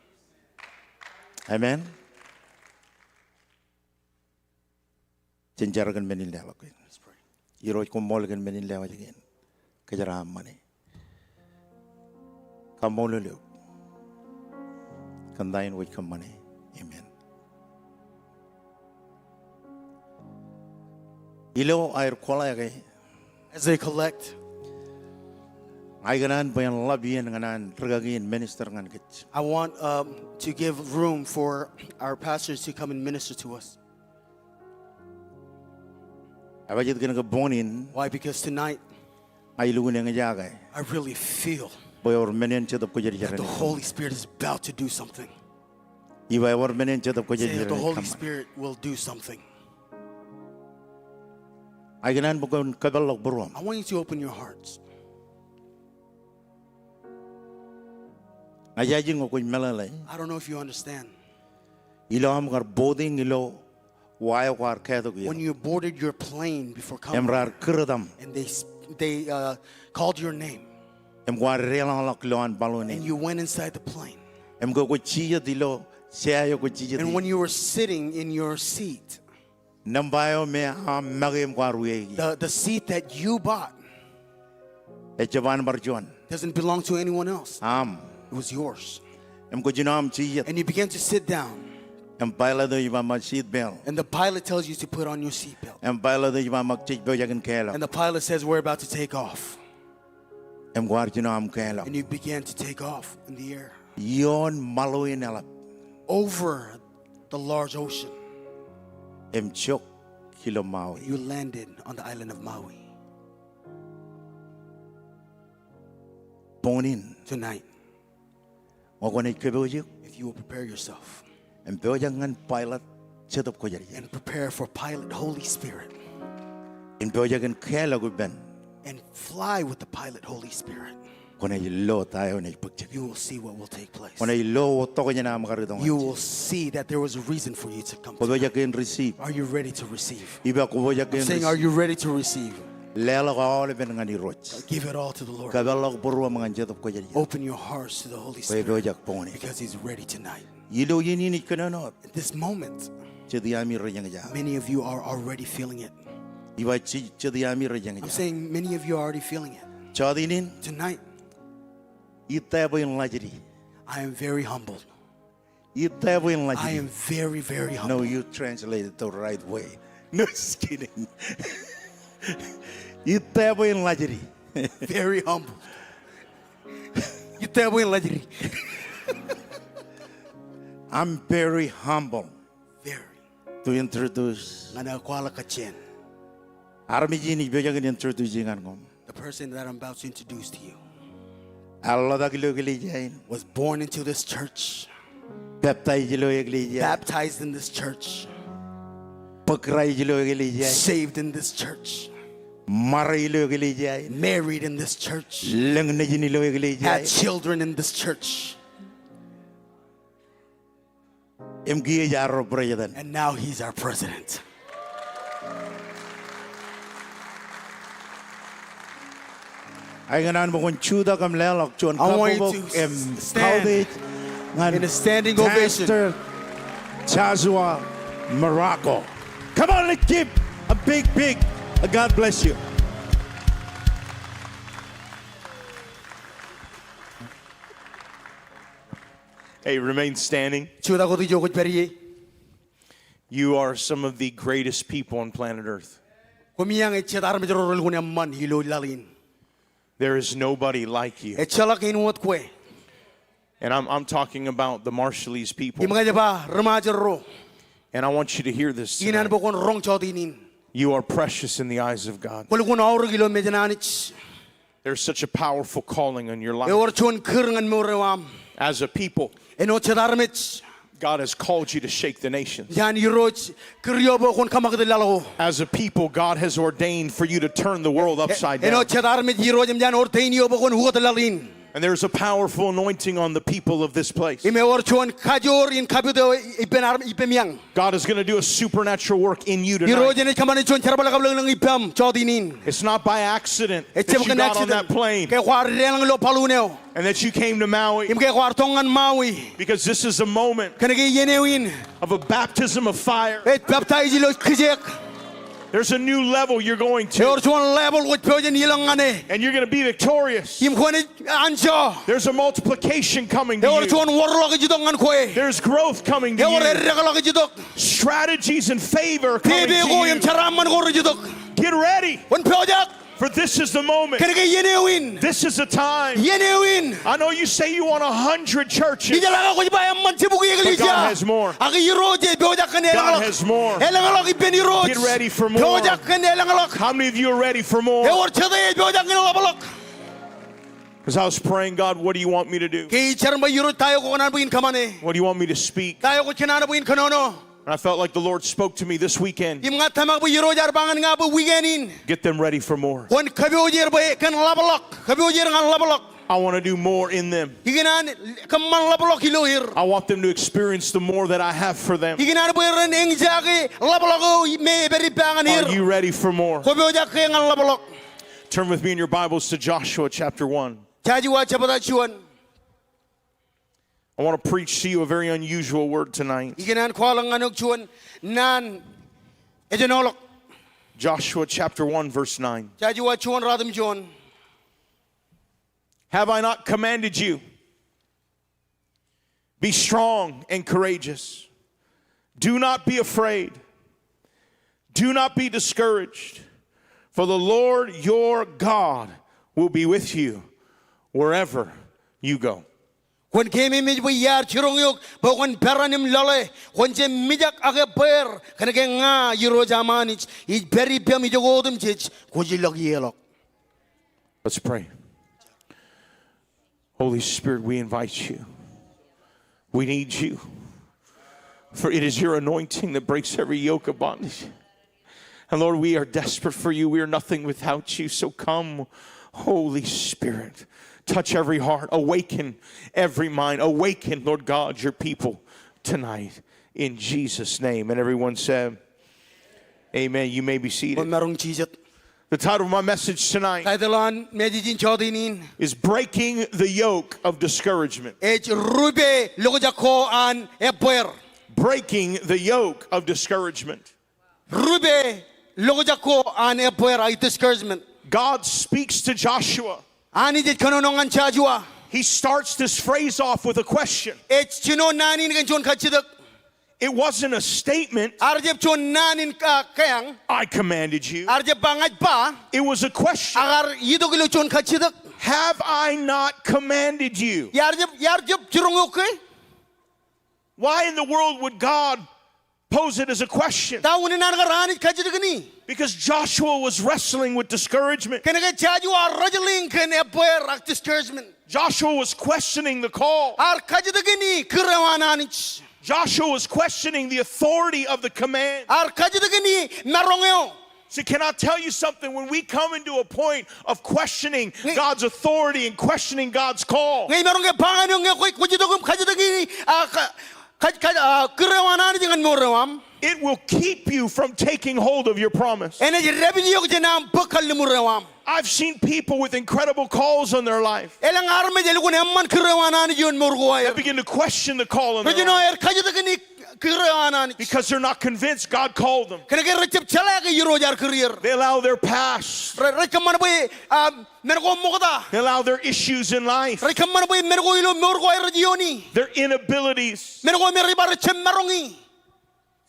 Amen. Jen jar kōn men in leḷọk kein. Let's pray. Irooj, koṃṃool kōn men in lewōj kein. Kōjeraaṃṃane. Kaṃṃoolol eok kōn ta in kwōj kōṃṃane. Amen. Ilo aer collect e, as they collect, ña ikōṇaan bwe en ḷap iien ñan an rūkaki in minister ñan kōj. I want, um, to give room for our pastors to come and minister to us. Ebajeet kōn ke boñ in, why? Because tonight, ña ilukkuun eñjake, I really feel, bwe ewōr men in Jetōb Kwōjarjar, that the Holy Spirit is about to do something. Ij ba ewōr men in Jetōb Kwōjarjar. Say that the Holy Spirit will do something. Ña ikōṇaan bwe kwōn kōpeḷḷọk būruōṃ. I want you to open your hearts. Ña ijaje ñe kwōj meḷeḷe. I don't know if you understand. Ilo aṃ kar boarding ilo wa eo kwaar kātok ie, when you boarded your plane before coming, im raar kūr etaṃ, and they s-, they, uh, called your name, im kwaar deḷọñḷọk ilowaan balloon in, and you went inside the plane, im ke kwōj jijet ilo Sea eo kwōj jijet ie. And when you were sitting in your seat, nōṃba eo me aṃ make im kwaar wiaiki, the, the seat that you bought, ejjab an bar juon. Doesn't belong to anyone else. Aṃ. It was yours. Im kwōj jino aṃ jijet. And you began to sit down. Im pilot eo ej ba ṃōk seat belt. And the pilot tells you to put on your seat belt. Im pilot eo ej ba ṃōk jej pojak in kālọk. And the pilot says, "We're about to take off." Im kwaar jino aṃ kālọk. And you began to take off in the air. Ioon ṃaḷo in eḷap. Over the large ocean. Im jok ilo Maui. You landed on the island of Maui. Boñ in. Tonight. Ñe kwōnaaj kōpooj eok. If you will prepare yourself. Im pojak ñan pilot Jetōb Kwōjarjar. And prepare for pilot Holy Spirit. Im pojak in kālọk ippān. And fly with the pilot Holy Spirit. Kwōnaaj lo ta eo enaaj bōk jikin. You will see what will take place. Kwōnaaj lo wōt tokjān aṃ kar itok ñan. You will see that there was a reason for you to come tonight. Kwō pojak in receive. Are you ready to receive? Ij ba kwō pojak in receive. I'm saying, are you ready to receive? Leḷọk aolepān ñan Irooj. Give it all to the Lord. Kōpeḷḷọk būruōṃ ñan Jetōb Kwōjarjar. Open your hearts to the Holy Spirit. Kwōj pojak boñ in. Because he's ready tonight. Ilo iien in ij kōnono. At this moment, jet iaami rej eñjake. Many of you are already feeling it. Ij ba jet, jet iaami rej eñjake. I'm saying many of you are already feeling it. Jọteen in. Tonight, ij tōpar in ḷajdi. I am very humbled. Ij tōpar in ḷajdi. I am very, very humble. No, you translated the right way. No, just kidding. Ij tōpar in ḷajdi. Very humble. Ij tōpar in ḷajdi. I'm very humble. Very. To introduce. Ñan kwaḷọk kajjien. Armej in ij pojak in introduce ñan koṃ. The person that I'm about to introduce to you. Ear ḷotak ilo eklejia in. Was born into this church. Peptaij ilo eklejia in. Baptized in this church. Bōk Kraist ilo eklejia in. Saved in this church. Ṃare ilo eklejia in. Married in this church. Lōñ nejin ilo eklejia in. Had children in this church. Im kiiō ej arro president. And now he's our president. Ak ikōṇaan bwe kwōn jutak im leḷọk juon kabbokbok im kautiej ñan Pastor Joshua Morocco. Come on, let's give a big, big, uh, God bless you. Hey, remain standing. Jutak wōt ijo kwōj pād ie. You are some of the greatest people on planet Earth. Koṃeañ ej jet armej ro relukkuun eṃṃan ilo laḷ in. There is nobody like you. Ejjeḷọk āinwōt kwe. And I'm, I'm talking about the Marshallese people. Im ña ij ba ri-Ṃajeḷ ro. And I want you to hear this tonight. Ikōṇaan bwe kwōn roñ jọteen in. You are precious in the eyes of God. Kwōlukkuun aorōk ilo mejān Anij. There's such a powerful calling on your life. Ewōr juon kūr ñan mour eo aṃ. As a people, āinwōt jet armej, God has called you to shake the nations. Jān Irooj kūr eok bwe kwōn kaṃakūt laḷ ko. As a people, God has ordained for you to turn the world upside down. Āinwōt jet armej Irooj eṃōj an ordain eok bwe kwōn ukōt laḷ in. And there's a powerful anointing on the people of this place. Im ewōr juon kajoor in kapit eo ippān armej ippemieañ. God is gonna do a supernatural work in you tonight. Irooj enaaj kōṃṃane juon jerbal kab lōñlōñ ippaṃ jọteen in. It's not by accident that you got on that plane. Ejjab kōn accident ke kwaar deḷọñ ilo balloon eo. And that you came to Maui. Im ke kwaar tōñ ñan Maui. Because this is a moment. Kōnke iien eo in. Of a baptism of fire. Ej peptaij ilo kijeek. There's a new level you're going to. Ewōr juon level kwōj pojak in ilọk ñan e. And you're gonna be victorious. Im kwōnaaj anjọ. There's a multiplication coming to you. Ewōr juon wōrḷọk ej itok ñan kwe. There's growth coming to you. Ewōr eddekḷọk ej itok. Strategies and favor coming to you. Pepe ko im jeraaṃṃan ko rej itok. Get ready. Kwōn pojak. For this is the moment. Kōnke iien eo in. This is the time. Iien eo in. I know you say you want a hundred churches. Ijeḷā ke kwōj ba eṃṃan jibukwi eklejia. But God has more. Ak Irooj ej pojak kōn elōñḷọk. God has more. Elōñḷọk ippān Irooj. Get ready for more. Pojak kōn elōñḷọk. How many of you are ready for more? Ewōr jete ej pojak ñan ḷapḷọk. 'Cause I was praying, "God, what do you want me to do? Ke ij jar im ba Irooj, ta eo kwō kōṇaan bwe in kōṃṃane? What do you want me to speak?" Ta eo kwō kōṇaan bwe in kōnono? And I felt like the Lord spoke to me this weekend. Im ña tōmak bwe Irooj ear ba ñan ña bwe wiken in. Get them ready for more. Kwōn kōpooje er bwe kōn ḷapḷọk. Kōpooje er ñan ḷapḷọk. I want to do more in them. Ikōṇaan kōṃṃan ḷapḷọk ilo er. I want them to experience the more that I have for them. Ikōṇaan bwe ren eñjake ḷapḷọk eo me ej pād ippa ñan er. Are you ready for more? Kwō pojak ke ñan ḷapḷọk? Turn with me in your Bibles to Joshua chapter one. Joshua jebta juon. I want to preach to you a very unusual word tonight. Ikōṇaan kwaḷọk ñan eok juon naan ejenoḷọk. Joshua chapter one, verse nine. Joshua juon ratimjuon. Have I not commanded you? Be strong and courageous. Do not be afraid. Do not be discouraged, for the Lord your God will be with you wherever you go. Kwōn keememej bwe iar jiroñ eok bwe kwōn peran im lọḷe, kwōn jab mijak ak ebbeer, kōnke ña Irooj aṃ Anij ij pād ippaṃ ijoko otemjej kwōj ilọk ieḷọk. Let's pray. Holy Spirit, we invite you. We need you. For it is your anointing that breaks every yoke of bondage. And Lord, we are desperate for you. We are nothing without you. So come, Holy Spirit, touch every heart, awaken every mind, awaken, Lord God, your people tonight in Jesus' name. And everyone said, Amen. You may be seated. Kwōn maroñ jijet. The title of my message tonight Taitōl an message in jọteen in is Breaking the Yoke of Discouragement. Ej rupe lokjak ko an ebbeer. Breaking the yoke of discouragement. Rupe lokjak ko an ebbeer, a discouragement. God speaks to Joshua. Anij ej kōnono ñan Joshua. He starts this phrase off with a question. Ej jino naan in kōn juon kajjitōk. It wasn't a statement. Ear jab juon naan in ka-, kōjeañ. I commanded you. Ear jab ba ña ij ba. It was a question. Ak ear itok ilo juon kajjitōk. Have I not commanded you? Ear jab, ear jab jiroñ eok ke? Why in the world would God pose it as a question? Ta unin an kar Anij kajjitōkini? Because Joshua was wrestling with discouragement. Kōnke Joshua ear wrestling kōn ebbeer ak discouragement. Joshua was questioning the call. Ear kajjitōkini kūr eo an Anij. Joshua was questioning the authority of the command. Ear kajjitōkini maroñ eo. See, can I tell you something? When we come into a point of questioning God's authority and questioning God's call, ñe imaroñ ke ba ñan eok ñe kwōj, kwōj itok im kajjitōkini, a, ka-, kaj-, kaj-, a, kūr eo an Anij ñan mour eo aṃ, it will keep you from taking hold of your promise. Enaaj dāpij eok jān aṃ bōk kalliṃur eo aṃ. I've seen people with incredible calls on their life. Elōñ armej elukkuun eṃṃan kūr eo an Anij ioon mour ko aer. They begin to question the call on their life. Rej jino aer kajjitōkini kūr eo an Anij. Because they're not convinced God called them. Kōnke rej jab jeḷā ke Irooj ear kūr er. They allow their past. Rej, rej kōṃṃan bwe, um, men ko ṃokta. They allow their issues in life. Rej kōṃṃan bwe men ko ilo mour ko aer rej iioni. Their inabilities. Men ko me rej ba rej jab maroñi.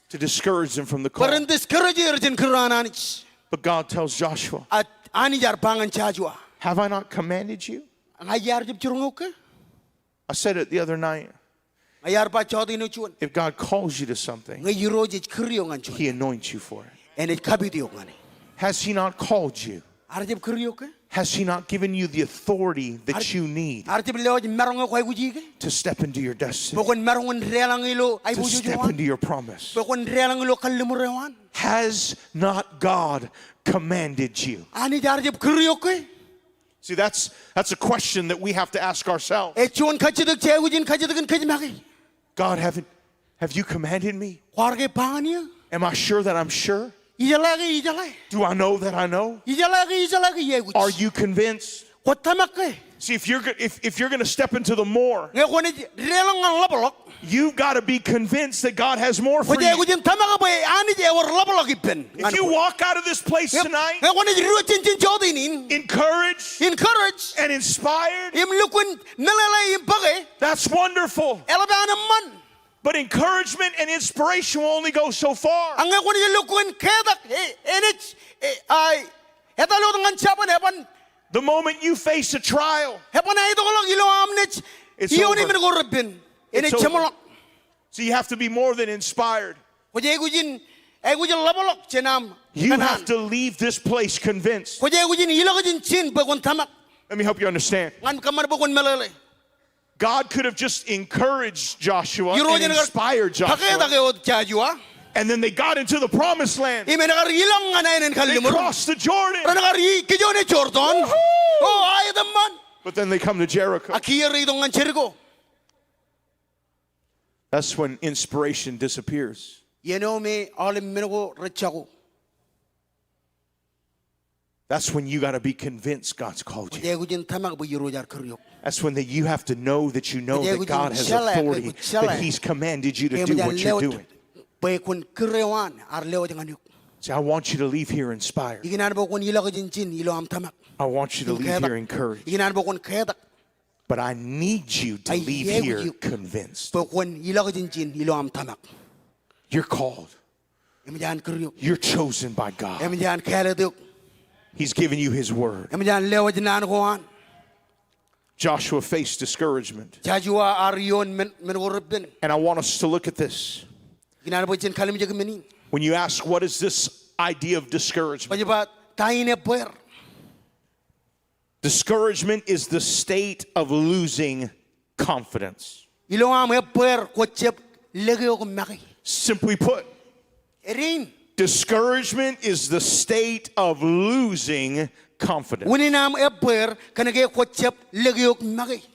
To discourage them from the call. Bwe ren discourage er jān kūr eo an Anij. But God tells Joshua, Ak Anij ear ba ñan Joshua. Have I not commanded you? Ña iar jab jiroñ eok ke? I said it the other night. Ña iar ba jọteen eo juon. If God calls you to something, Ñe Irooj ej kūr eok ñan juon, He anoints you for it. Enaaj kapit eok ñan e. Has He not called you? Ear jab kūr eok ke? Has He not given you the authority that you need Ear jab lewōj maroñ eo kwaikuji ke? To step into your destiny, Bwe kwōn maroñ in deḷọñ ilo, to aiboojoj step eo an, into your promise? Bwe kwōn deḷọñ ilo kalliṃur eo an? Has not God commanded you? Anij ear jab kūr eok ke? See, that's, that's a question that we have to ask ourselves. Ej juon kajjitōk jej aikuj in kajjitōk in kōj make. God, haven't, have you commanded me? Kwaar ke ba ñan eō? Am I sure that I'm sure? Ijeḷā ke ijeḷā? Do I know that I know? Ijeḷā ke ijeḷā ke iaikuj? Are you convinced? Kwōj tōmak ke? See, if you're go-, if, if you're gonna step into the more, Ñe kwōnaaj deḷọñ ñan ḷapḷọk, you've gotta be convinced that God has more for you. Kwōj aikuj in tōmak bwe Anij ewōr ḷapḷọk ippān. If you walk out of this place tonight, Ñe kwōnaaj diwōj jān, jān jọteen in, encouraged, encouraged, and inspired, im lukkuun meḷeḷe im bōke, that's wonderful. Eḷap an eṃṃan. But encouragement and inspiration will only go so far. Ak ñe kwōnaaj lukkuun ketak, e, enaaj, e, a, etal wōt ñan jabōn, eban. The moment you face a trial, Eban aetokḷọk ilo aṃ naaj, it's over, iioni men ko repen. It's over. Enaaj jeṃḷọk. So you have to be more than inspired. Kwōj aikuj in, aikuj in ḷapḷọk jān aṃ kōṇaan. You have to leave this place convinced. Kwōj aikuj in ilọk jān ijin bwe kwōn tōmak. Let me help you understand. Ñan kōṃṃan bwe kwōn meḷeḷe. God could have just encouraged Joshua and inspired Joshua. Irooj en kar bōk eok Joshua. And then they got into the promised land. Im en kar ilọk ñan ānen kalliṃur. They crossed the Jordan. Ren kar kijoone Jordan. Woohoo! O, aet eṃṃan. But then they come to Jericho. Ak kiiō reitok ñan Jeriko. That's when inspiration disappears. Iien eo me aolep men ko rej jako. That's when you gotta be convinced God's called you. Kwōj aikuj in tōmak bwe Irooj ear kūr eok. That's when that you have to know that you know that God has authority, that He's commanded you to do what you're doing. Bwe kwōn kūr eo an ear lewōj ñan eok. See, I want you to leave here inspired. Ikōṇaan bwe kwōn ilọk jān ijin ilo aṃ tōmak. I want you to leave here encouraged. Ikōṇaan bwe kwōn ketak. But I need you to leave here convinced. Bwe kwōn ilọk jān ijin ilo aṃ tōmak. You're called. Eṃōj an kūr eok. You're chosen by God. Eṃōj an kāālōt eok. He's given you His word. Eṃōj an lewōj naan ko an. Joshua faced discouragement. Joshua ear ioon men, men ko reppen. And I want us to look at this. Ikōṇaan bwe jen kalimjek men in. When you ask, "What is this idea of discouragement?" Kwōj ba, ta in ebbeer? Discouragement is the state of losing confidence. Ilo aṃ ebbeer kwō jab lōke eok make. Simply put, Eñin. Discouragement is the state of losing confidence. Unin aṃ ebbeer kōnke kwō jab lōke eok make.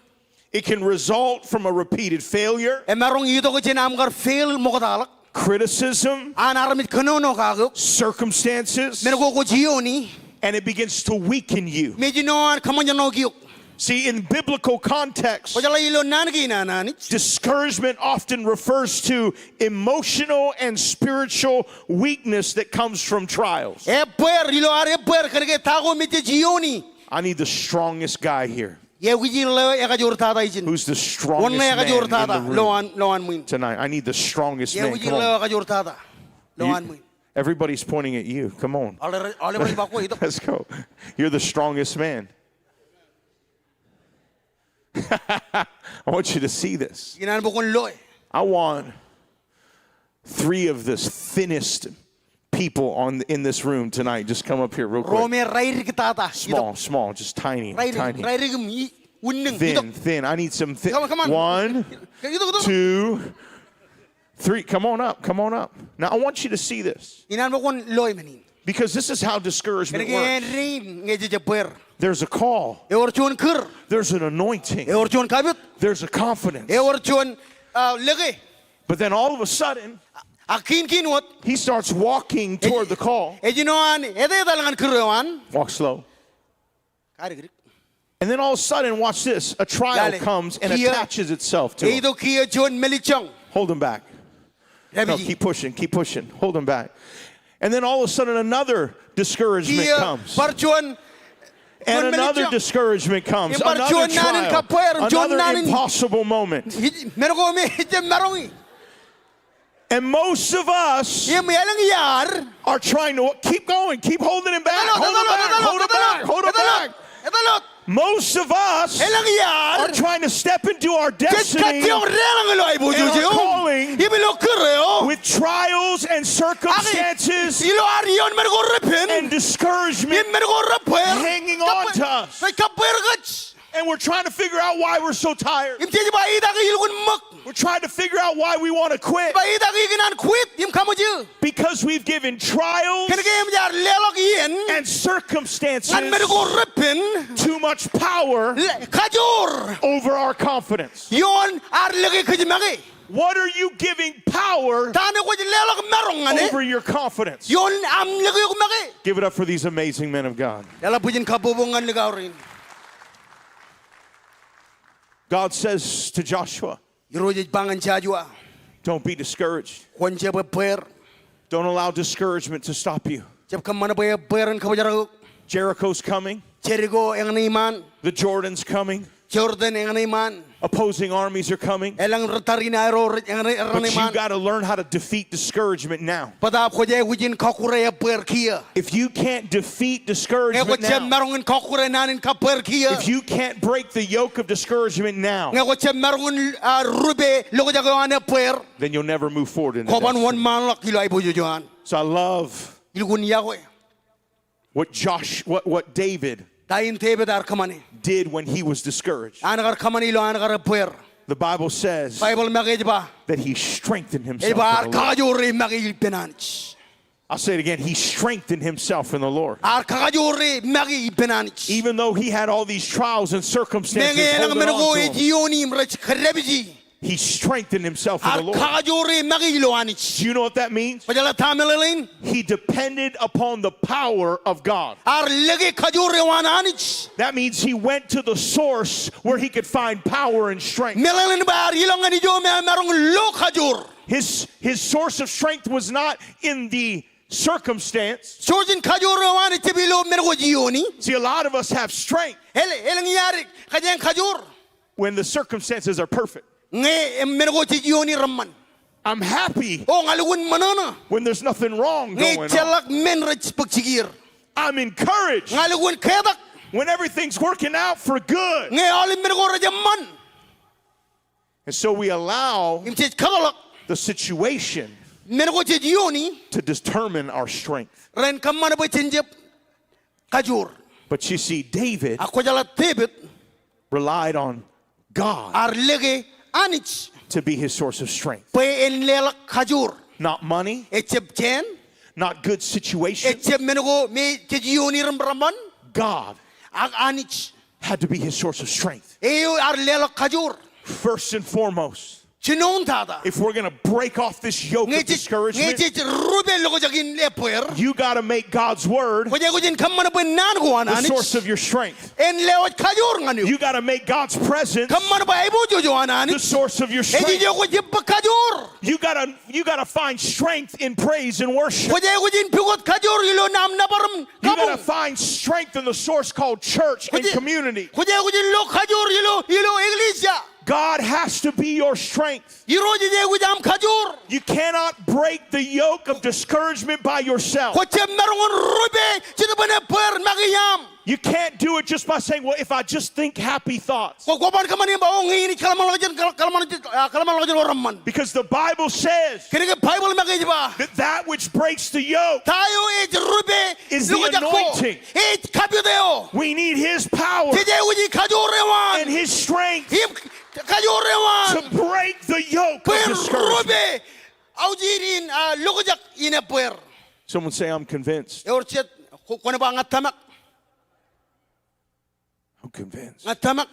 It can result from a repeated failure, Emaroñ itok jān aṃ kar fail ṃoktaḷọk. Criticism, An armej kōnono kake eok. Circumstances, Men ko kwōj iooni. And it begins to weaken you. Im ej jino an kōṃōjṇọ eok. See, in biblical context, Kwōjeḷā ilo naan kein an Anij, discouragement often refers to emotional and spiritual weakness that comes from trials. Ebbeer, ilo ad ebbeer kōnke ta ko me jej iooni. I need the strongest guy here. Iọkwe ḷeo ekajoor tata ijin. Who's the strongest man in the room tonight? Wōn ḷeo ekajoor tata ḷọk an, ḷọk an ṃwiin? I need the strongest man. Come on. Iọkwe ḷeo ekajoor tata ḷọk an ṃwiin? Everybody's pointing at you. Come on. Aolep, aolep rej ba kwe itok. Let's go. You're the strongest man. I want you to see this. Ikōṇaan bwe kwōn loe. I want three of the thinnest people on, in this room tonight. Just come up here real quick. Ro me raidik tata. Small, small, just tiny, tiny. Raidik, raidik im i, unnōñ. Thin, thin. I need some thin. Come on, come on. One, two, three. Come on up, come on up. Now, I want you to see this. Ikōṇaan bwe kwōn loe men in. Because this is how discouragement works. Kōnke eñin ñe jej ebbeer. There's a call. Ewōr juon kūr. There's an anointing. Ewōr juon kapit. There's a confidence. Ewōr juon, uh, lōke. But then all of a sudden, Ak kiin kiin wōt, he starts walking toward the call. Ej jino an etetal ñan kūr eo an. Walk slow. Kadik dik. And then all of a sudden, watch this. A trial comes and attaches itself to him. Ej itok kiiō juon mālejjoñ. Hold him back. No, keep pushing, keep pushing. Hold him back. And then all of a sudden, another discouragement comes. Kiiō bar juon, juon mālejjoñ. And another discouragement comes. Im bar juon naan in kabbweer, juon naan in. Another impossible moment. Men ko me ejjab maroñi. And most of us are trying to, keep going, keep holding him back, hold him back, hold him back, hold him back. Most of us are trying to step into our destiny and our calling with trials and circumstances and discouragement hanging on to us. And we're trying to figure out why we're so tired. Im jej ba, itak ilukkuun ṃōk. We're trying to figure out why we want to quit. Ba itak ikōṇaan quit im kaṃōj. Because we've given trials and circumstances too much power over our confidence. Kōnke eṃōj ad leḷọk iien, kōn ad lōke kōj make. What are you giving power over your confidence? Ta ṇe kwōj leḷọk maroñ ñan e ioon aṃ lōke eok make? Give it up for these amazing men of God. Leḷọk bwijin kabbokbok ñan likao rein. God says to Joshua, Irooj ej ba ñan Joshua, "Don't be discouraged. Kwōn jab ebbeer. Don't allow discouragement to stop you." Jab kōṃṃan bwe ebbeer en kōbōjrak eok. Jericho's coming. Jeriko eñṇe iṃaan. The Jordan's coming. Jordan eñṇe iṃaan. Opposing armies are coming. Elōñ ri-tariṇae ro rej eñṇe, eñṇe iṃaan. But you gotta learn how to defeat discouragement now. Bōtaab kwōj aikuj in kọkkure ebbeer kiiō. If you can't defeat discouragement now, ñe kwōj jab maroñ in kọkkure naan in kabbweer kiiō, if you can't break the yoke of discouragement now, ñe kwōj jab maroñ in, ah, rupe lokjak eo an ebbeer, then you'll never move forward in the destiny. Kwōban wōnṃaanḷọk ilo aiboojoj eo an. So I love, ilukkuun iọkwe, what Josh, what, what David, ta in Devid ear kōṃṃane, did when he was discouraged. An kar kōṃṃane ilo an kar ebbeer. The Bible says, Baibōḷ make ej ba, that he strengthened himself in the Lord. Ej ba ear kakajoor e make ippān Anij. I'll say it again. He strengthened himself in the Lord. Ear kakajoor e make ippān Anij. Even though he had all these trials and circumstances holding on to him. Meñe elōñ men ko ej iooni im rej kōdāpiji. He strengthened himself in the Lord. Ear kakajoor e make ilo Anij. Do you know what that means? Kwōjeḷā ta meḷeḷein? He depended upon the power of God. Ear lōke kajoor eo an Anij. That means he went to the source where he could find power and strength. Meḷeḷein bwe ear ilọk ñan ijo me emaroñ lo kajoor. His, his source of strength was not in the circumstance. Source in kajoor eo an ejjab ilo men ko ej iiooni. See, a lot of us have strength. Elōñ, elōñ iaad kōjeañ kajoor when the circumstances are perfect. Ñe men ko jej iiooni reṃṃan. I'm happy, o, ña lukkuun ṃōṇōṇō, when there's nothing wrong going on. Ñe ejjeḷọk men rej bōk jikier. I'm encouraged, ña lukkuun ketak, when everything's working out for good. Ñe aolep men ko rej eṃṃan. And so we allow, im jej kōtḷọk, the situation, men ko jej iiooni, to determine our strength, ren kōṃṃan bwe jen jab kajoor. But you see, David, ak kwōjeḷā Devid, relied on God, ear lōke Anij, to be his source of strength, bwe en leḷọk kajoor. Not money, ejjab jāān, not good situation, ejjab men ko me jej iiooni reṃṃan. God, ak Anij, had to be his source of strength. Eo ear leḷọk kajoor. First and foremost, jinoin tata, if we're gonna break off this yoke of discouragement, ñe jej, ñe jej rupe lokjak in ebbeer, you gotta make God's word, kwōj aikuj in kōṃṃan bwe naan ko an Anij, the source of your strength. En lewōj kajoor ñan eok. You gotta make God's presence, kōṃṃan bwe aiboojoj eo an Anij, the source of your strength, ej ijo kwōj bōk kajoor. You gotta, you gotta find strength in praise and worship. Kwōj aikuj in pukot kajoor ilo naan nōbar im kabuñ. You gotta find strength in the source called church and community. Kwōj aikuj in lo kajoor ilo, ilo eklejia. God has to be your strength. Irooj ej aikuj aṃ kajoor. You cannot break the yoke of discouragement by yourself. Kwō jab maroñ in rupe jetōb in ebbeer make iaṃ. You can't do it just by saying, "Well, if I just think happy thoughts." Kwō, kwō ban kōṃṃane im ba, "O, ñe in ij kōḷmānḷọkjeṇ, kōḷ-, kōḷmānḷọkjeṇ, ah, kōḷmānḷọkjeṇ ko reṃṃan." Because the Bible says, kōnke Baibōḷ make ej ba, that that which breaks the yoke, ta eo ej rupe, is the anointing, lokjak ko, ej kapit eo. We need his power, jej aikuji kajoor eo an, and his strength, im kajoor eo an, to break the yoke of discouragement, bwe en rupe aujid in, ah, lokjak in ebbeer. Someone say, "I'm convinced." Ewōr jet, ko-, kwōn ba, "Ña tōmak." I'm convinced. Ña tōmak.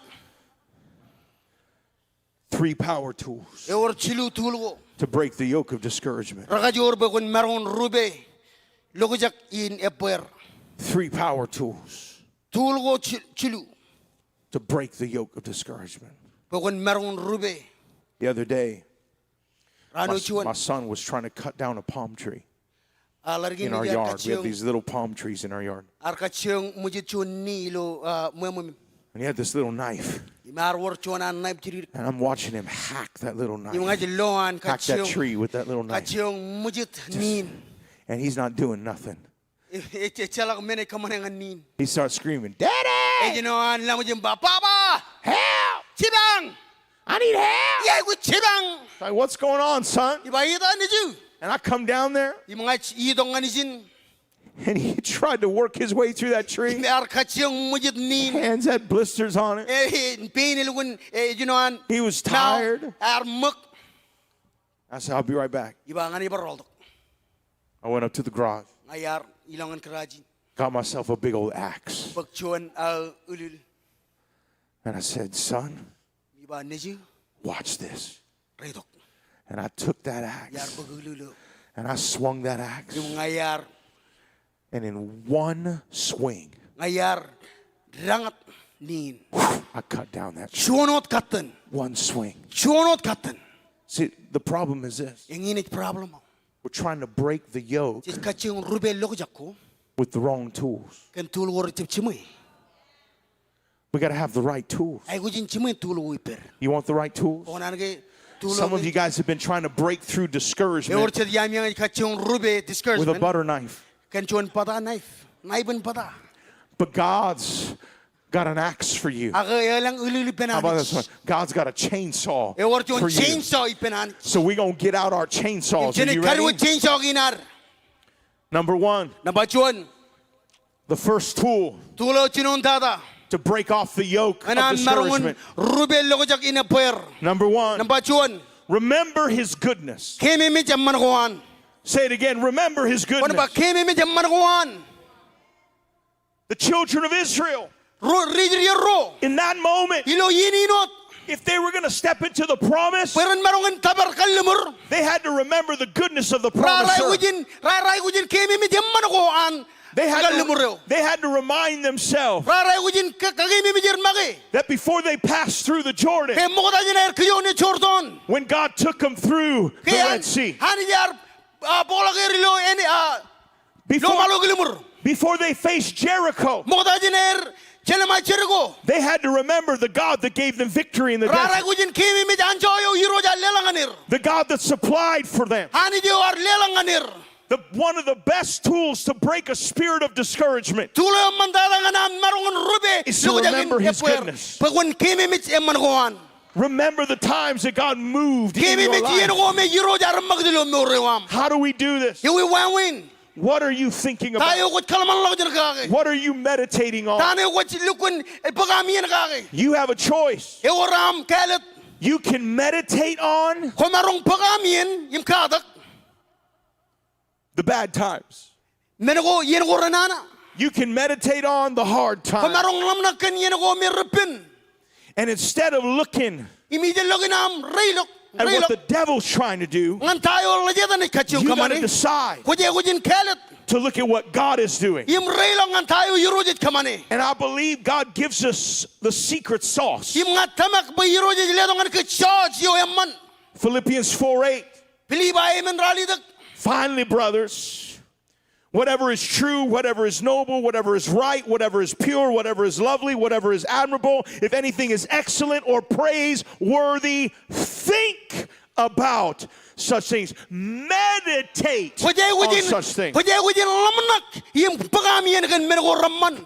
Three power tools, ewōr jilu tool ko, to break the yoke of discouragement, rekajoor bwe kwōn maroñ in rupe lokjak in ebbeer. Three power tools, tool ko ji-, jilu, to break the yoke of discouragement, bwe kwōn maroñ in rupe. The other day, raan eo juon, my son was trying to cut down a palm tree. Ah, ḷaddik in, in our yard, we have these little palm trees in our yard. Ear kajjioñ ṃwijit juon ni ilo, ah, ṃweo ṃweo. And he had this little knife. Im ear wōr juon an knife jidikdik. And I'm watching him hack that little knife. Im ña ij lo an kajjioñ, hack that tree with that little knife, kajjioñ ṃwijit ni in. And he's not doing nothing. Ej, ejjeḷọk men ej kōṃṃane ñan ni in. He starts screaming, "Daddy!" Ej ilo an ḷōmṇak im ba, "Baba! Help! Jipañ! I need help!" Iar aikuj jipañ. Like, "What's going on, son?" Iba, "Itok nejū." And I come down there. Im ña ij itok ñan ijin. And he tried to work his way through that tree. Im ear kajjioñ ṃwijit ni in. Hands had blisters on it. E, e, pein elukkuun, e, ej ilo an. He was tired. Ear ṃōk. I said, "I'll be right back." Iba, "Ña ij bar rọọltok." I went up to the garage. Ña iar ilọk ñan garage in. Got myself a big old axe. Bōk juon, ah, ūlūl. And I said, "Son, iba, nejū, watch this." Reitok. And I took that axe. Iar bōk ūlūl eo. And I swung that axe. Im ña iar. And in one swing, ña iar dañōt ni in. I cut down that tree. Juon wōt katten. One swing. Juon wōt katten. See, the problem is this. Eñin ej problem. We're trying to break the yoke. Jej kajjioñ rupe lokjak ko. With the wrong tools. Kōn tool ko rejjab jiṃwe. We gotta have the right tools. Aikuj in jiṃwe tool ko ippād. You want the right tools? Kwō kōṇaan ke tool ko? Some of you guys have been trying to break through discouragement. Ewōr jet iaami eañ ej kajjioñ rupe discouragement. With a butter knife. Kōn juon butter knife. Knife in butter. But God's got an axe for you. Ak elōñ ūlūl ippān Anij. How about this one? God's got a chainsaw for you. Ewōr juon chainsaw ippān Anij. So we're gonna get out our chainsaws. Are you ready? Im jen kadiwōj chainsaw kein ad. Number one. Nōṃba juon. The first tool. Tool eo jinointata. To break off the yoke of discouragement. Ñan an maroñ in rupe lokjak in ebbeer. Number one. Nōṃba juon. Remember his goodness. Keememej eṃṃan ko an. Say it again. Remember his goodness. Kwōn ba, keememej eṃṃan ko an. The children of Israel. Ro, ri Israel ro. In that moment, ilo iien in wōt. If they were gonna step into the promise, Bwe ren maroñ in tōpar kalliṃur, they had to remember the goodness of the promise. Raar aikuj in, raar aikuj in keememej eṃṃan ko an They had kalliṃur to, eo. They had to remind themselves Raar aikuj in ka-, kakeememej er make. That before they passed through the Jordan, Ke ṃokta jān aer kijoone Jordan. When God took them through the Red Sea, Ke an, Anij ear, ah, bōkḷọk er ilo āne, ah, Before, Lọmọọr ilo kalliṃur. Before they faced Jericho, Ṃokta jān aer jelṃae Jeriko. They had to remember the God that gave them victory in the desert. Raar aikuj in keememej anjọ eo Irooj ear leḷọk ñan er. The God that supplied for them. Anij eo ear leḷọk ñan er. The, one of the best tools to break a spirit of discouragement Tool eo eṃṃantata ñan aṃ maroñ in rupe is to remember his goodness. Bwe kwōn keememej eṃṃan ko an. Remember the times that God moved in your life. Keememej iien ko me Irooj ear ṃakūt ilo mour eo aṃ. How do we do this? Ewi wāween? What are you thinking about? Ta eo kwōj kōḷmānḷọkjeṇ kake? What are you meditating on? Ta eo kwōj lukkuun bōk aṃ iien kake? You have a choice. Ewōr aṃ kāālōt. You can meditate on Kwōmaroñ bōk aṃ iien im katak the bad times. Men ko, iien ko renana. You can meditate on the hard times. Kwōmaroñ ḷōmṇak kōn iien ko me repen. And instead of looking Im ijellọkin aṃ reilọk, at what reilọk the devil's trying to do, ñan ta eo ḷejetan ej kajjioñ kōṃṃane, you gotta decide kwōj aikuj in kāālōt to look at what God is doing. Im reilọk ñan ta eo Irooj ej kōṃṃane. And I believe God gives us the secret sauce. Im ña tōmak bwe Irooj ej letok ñan kōj sauce eo eṃṃan. Philippians four eight. Pilippai emān ralitōk. Finally, brothers, whatever is true, whatever is noble, whatever is right, whatever is pure, whatever is lovely, whatever is admirable, if anything is excellent or praiseworthy, think about such things. Meditate on such things. Kwōj aikuj in, kwōj aikuj in ḷōmṇak im bōk aṃ iien kōn men ko reṃṃan.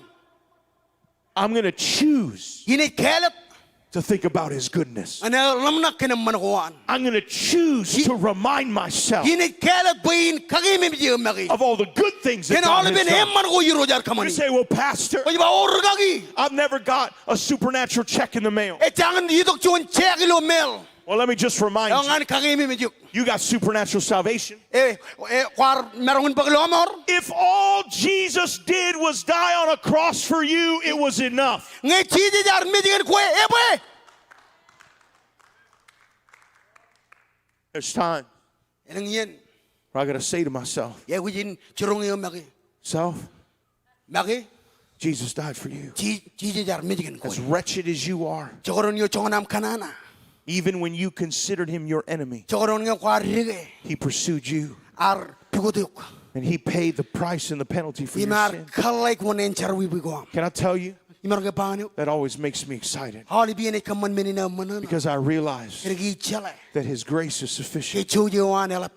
I'm gonna choose Inaaj kāālōt to think about his goodness. Ñan ḷōmṇak kōn eṃṃan ko an. I'm gonna choose to remind myself Inaaj kāālōt bwe in kakeememej eō make of all the good things that God has done. Kōn aolepen eṃṃan ko Irooj ear kōṃṃani. You say, "Well, Pastor, Kwōj ba, O rikaki, I've never got a supernatural check in the mail." Ejjañin itok juon check ilo mail. Well, let me just remind you. Eo ñan kakeememej eok. You got supernatural salvation. E, e, kwaar maroñ in bōk lọmọọr. If all Jesus did was die on a cross for you, it was enough. Ñe Jisōs ear mej kōn kwe, ebwe. There's time Elōñ iien where I gotta say to myself, iaikuj in jiroñ eō make, "Self, make, Jesus died for you." Ji-, Jisōs ear mej kōn kwe. As wretched as you are, Jekdọọn eo joñan aṃ kōnana, even when you considered him your enemy, jekdọọn ñe kwaar dike, he pursued you. Ear pukot eok. And he paid the price and the penalty for your sin. Im ear kōḷḷāik wōn ānsaer wiwi ko aṃ. Can I tell you? Imaroñ ke ba ñan eok? That always makes me excited. Aolep iien ej kōṃṃan men in aō ṃōṇōṇō. Because I realize Kōnke ij jeḷā that his grace is sufficient. Ke jouj eo an eḷap.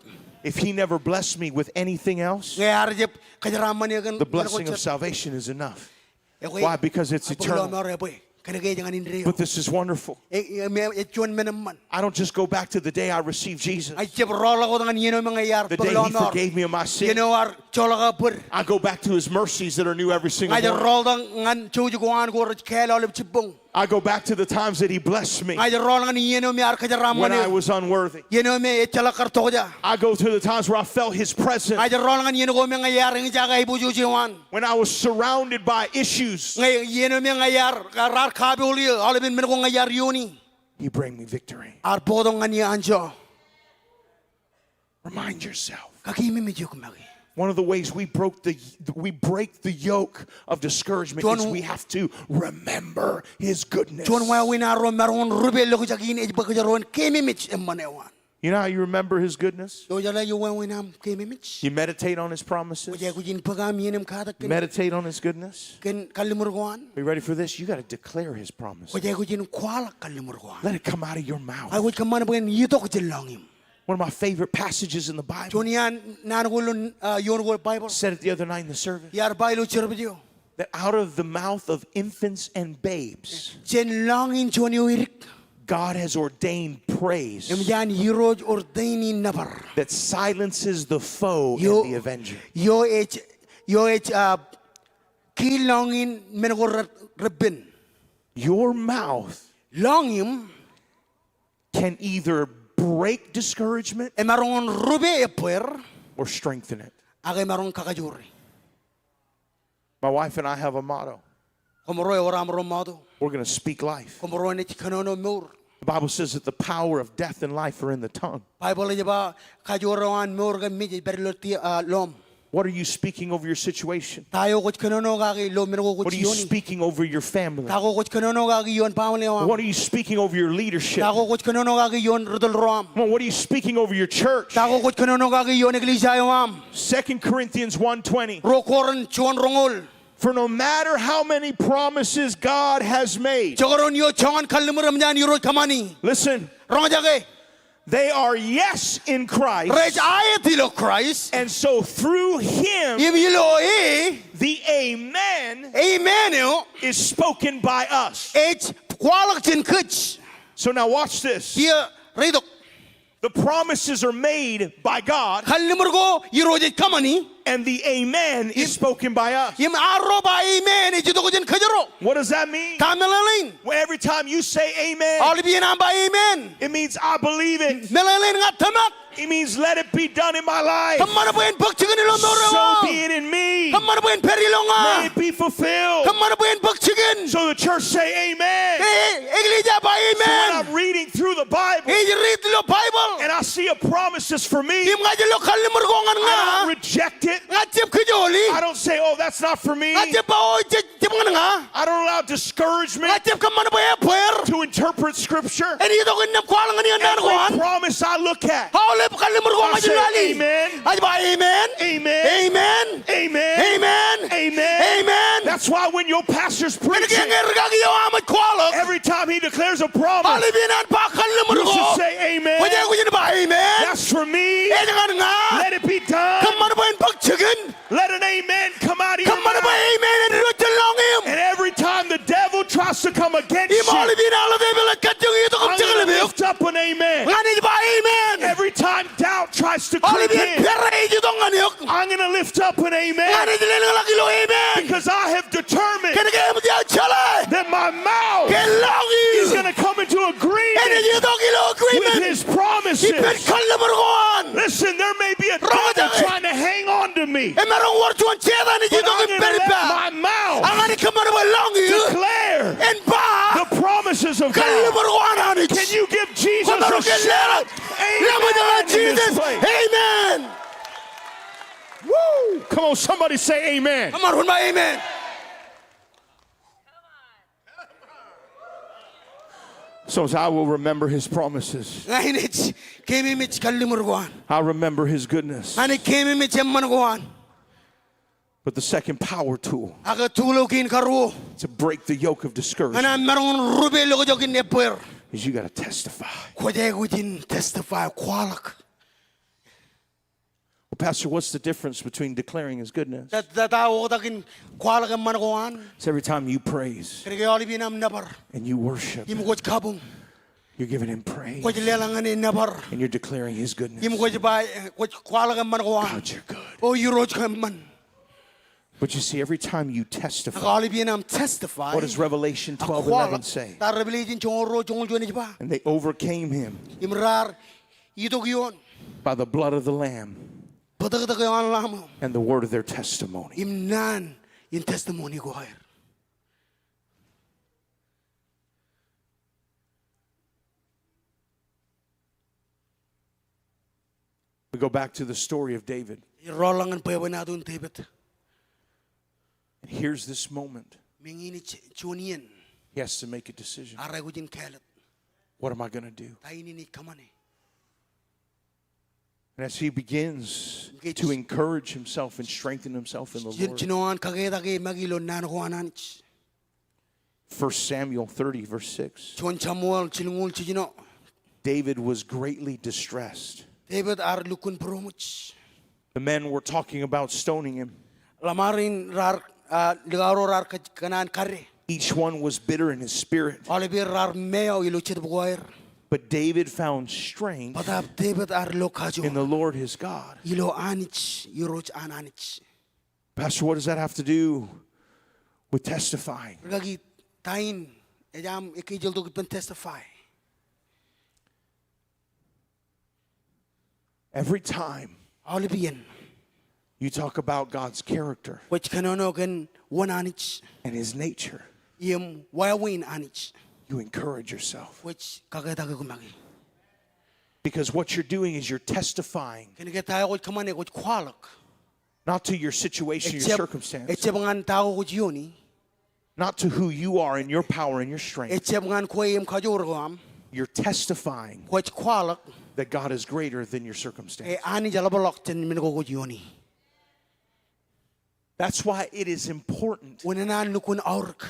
If he never blessed me with anything else, Ñe ear jab kōjeraaṃṃan eō kōn the blessing of salvation is enough. Why? Because it's eternal. Lọmọọr ebwe. Kōnke ej ñan indeeo. But this is wonderful. E, e, me, ej juon men eṃṃan. I don't just go back to the day I received Jesus. Ña ij jab rọọlḷọk wōt ñan iien eo me ña iar bōk lọmọọr. The day he forgave me of my sin. Iien eo ear joḷọk aō bōd. I go back to his mercies that are new every single morning. Ña ij rọọltok ñan jouj ko an ko rej kāāl aolep jibboñ. I go back to the times that he blessed me. Ña ij rọọl ñan iien eo me ear kōjeraaṃṃan eō. When I was unworthy. Iien eo me ejjeḷọk kar tokjā. I go to the times where I felt his presence. Ña ij rọọl ñan iien ko me ña iar eñjake aiboojoj eo an. When I was surrounded by issues. Ñe iien eo me ña iar, raar kapool eō aolepen men ko ña iar iioni. He bring me victory. Ear bōktok ñan eō anjọ. Remind yourself. Kakeememej eok make. One of the ways we broke the, we break the yoke of discouragement is we have to remember his goodness. Juon wāween arro maroñ in rupe ḷokjak in ej bwe kōjro en keememej eṃṃan eo an. You know how you remember his goodness? Eo jeḷā eo wāween aṃ keememej? You meditate on his promises. Kwōj aikuj in bōk aṃ iien im katak kōn. Meditate on his goodness. Kōn kalliṃur ko an. Are you ready for this? You gotta declare his promises. Kwōj aikuj in kwaḷọk kalliṃur ko an. Let it come out of your mouth. Ak kwōj kōṃṃan bwe en itok jān lọñiṃ. One of my favorite passages in the Bible. Juon iaan naan ko ilo, uh, ioon ko Baibōḷ. Said it the other night in the service. Iar ba ilo service eo. That out of the mouth of infants and babes, jān lọñiin juon eo edik, God has ordained praise. Eṃōj an Irooj ordain in nōbar. That silences the foe and the avenger. Eo, eo ej, eo ej, uh, kiil lọñiin men ko re-, repen. Your mouth Lọñiṃ can either break discouragement emaroñ in rupe ebbeer or strengthen it. Ak emaroñ kakajoore. My wife and I have a motto. Kōmro ewōr aṃro motto. We're gonna speak life. Kōmro enaaj kōnono mour. The Bible says that the power of death and life are in the tongue. Baibōḷ ej ba kajoor eo an mour kab mej ej pād ilo ti-, ah, loṃ. What are you speaking over your situation? Ta eo kwōj kōnono kaki ilo men ko kwōj ioon e? What are you speaking over your family? Ta ko kwōj kōnono kaki ioon baaṃle eo aṃ? What are you speaking over your leadership? Ta ko kwōj kōnono kaki ioon ri tōl ro aṃ? Come on, what are you speaking over your church? Ta ko kwōj kōnono kaki ioon eklejia eo aṃ? Second Corinthians one twenty. Ruo Korint juon roñoul. For no matter how many promises God has made, Jekdọọn eo joñan kalliṃur eṃōj an Irooj kōṃṃani. Listen. Roñjake. They are yes in Christ. Rej aet ilo Christ. And so through him, Im ilo e, the amen, amen eo, is spoken by us. Ej kwaḷọk jān kōj. So now watch this. Kiiō reitok. The promises are made by God. Kalliṃur ko Irooj ej kōṃṃani. And the amen is spoken by us. Im arro ba amen ej itok jān kōjro. What does that mean? Ta meḷeḷein? Well, every time you say amen, Aolepen aṃ ba amen, it means I believe it. Meḷeḷein ña tōmak. It means let it be done in my life. Kōṃṃan bwe en bōk jikin ilo mour eo aō. So be it in me. Kōṃṃan bwe en pād ilo ña. May it be fulfilled. Kōṃṃan bwe en bōk jikin. So the church say amen. E, e, eklejia ba amen. So when I'm reading through the Bible, Ij riit ilo Baibōḷ. And I see a promises for me, Im ña ij lo kalliṃur ko ñan ña, I don't reject it. Ña jab kijooli. I don't say, "Oh, that's not for me." Ña jab ba, "O, ij jab ñan ña." I don't allow discouragement, Ña jab kōṃṃan bwe ebbeer, to interpret scripture. En itok innām kwaḷọk ñan naan ko an. Every promise I look at, Aolep kalliṃur ko ña ij lale, I say, "Amen. Ij ba amen. Amen. Amen. Amen. Amen. Amen. Amen." That's why when your pastor's preaching, Kōnke ñe rikaki eo aṃ ej kwaḷọk, every time he declares a promise, Aolepen an ba kalliṃur ko, you should say, "Amen. Kwōj aikuj in ba amen. That's for me. Ej ñan ña. Let it be done." Kōṃṃan bwe en bōk jikin. Let an amen come out of your mouth. Kōṃṃan bwe amen en diwōj jān lọñiṃ. And every time the devil tries to come against you, Im aolepen aḷ devil ej kajjioñ itok im jekḷep eok, I'm gonna lift up an amen. Ña ij ba amen. Every time doubt tries to creep in, Aolepen pere ej itok ñan eok, I'm gonna lift up an amen. Ña ij lelōñḷọk ilo amen. Because I have determined, Kōnke eṃōj aō jeḷā, that my mouth, ke lọñiō, is gonna come into agreement, en ej itok ilo agreement, with his promises. Ippān kalliṃur ko an. Listen, there may be a devil trying to hang on to me. Emaroñ wōr juon Setan ej itok im pād ippa. But I'm gonna let my mouth, Ak ña ij kōṃṃan bwe lọñiō, declare, en ba, the promises of God. Kalliṃur ko an Anij. Can you give Jesus a shout? Kwōmaroñ ke leḷọk, Amen, in this place. Amen. Woo! Come on, somebody say amen. Kōṃṃan, kwōn ba amen. So I will remember his promises. Ña inaaj keememej kalliṃur ko an. I'll remember his goodness. Ña inaaj keememej eṃṃan ko an. But the second power tool, Ak tool eo kein karuo, to break the yoke of discouragement, ñan aṃ maroñ in rupe lokjak in ebbeer, is you gotta testify. Kwōj aikuj in testify, kwaḷọk. Well, Pastor, what's the difference between declaring his goodness? Ta, ta, ta oktak in kwaḷọk eṃṃan ko an? It's every time you praise, Kōnke aolepen aṃ nōbar, and you worship, im kwōj kabuñ, you're giving him praise, kwōj leḷọk ñan e nōbar, and you're declaring his goodness. Im kwōj ba, kwōj kwaḷọk eṃṃan ko an. God, you're good. O Irooj kōṃṃan. But you see, every time you testify, Ak aolepen aṃ testify, what does Revelation twelve eleven say? Ak kwaḷọk, ta Revelation joñoul ruo joñoul juon ej ba? And they overcame him, Im raar itok ioon, by the blood of the Lamb, bōtōktōk eo an Lamb eo, and the word of their testimony. Im naan in testimony ko aer. We go back to the story of David. Ij rọọl ḷọk ñan bwebwenato in David. And here's this moment. Im eñin ej juon iien. He has to make a decision. Ear aikuj in kāālōt. What am I gonna do? Ta in inaaj kōṃṃane? And as he begins to encourage himself and strengthen himself in the Lord, Jino an kaketak e make ilo naan ko an Anij. First Samuel thirty, verse six. Juon Samuel jilñuul jiljino. David was greatly distressed. David ear lukkuun būroṃōj. The men were talking about stoning him. Ḷōṃaro in raar, ah, likao ro raar kōj-, kōṇaan kade. Each one was bitter in his spirit. Aolepen raar meọ ilo jetōb ko aer. But David found strength Bōtaab David ear lo kajoor in the Lord his God. Ilo Anij, Irooj an Anij. Pastor, what does that have to do with testifying? Rikaki, ta in ej aṃ ekkejeltok ippān testify? Every time Aolepen you talk about God's character kwōj kōnono kōn wōn Anij and his nature, im wāween Anij, You encourage yourself. Kwōj kaketak eok make. Because what you're doing is you're testifying. Kōnke ta eo kwōj kōṃṃane kwōj kwaḷọk. Not to your situation, your circumstance. Ejjab ñan ta ko kwōj iooni. Not to who you are and your power and your strength. Ejjab ñan kwe im kajoor ko aṃ. You're testifying. Kwōj kwaḷọk. That God is greater than your circumstance. Ke Anij eḷapḷọk jān men ko kwōj iooni. That's why it is important. Unin an lukkuun aorōk.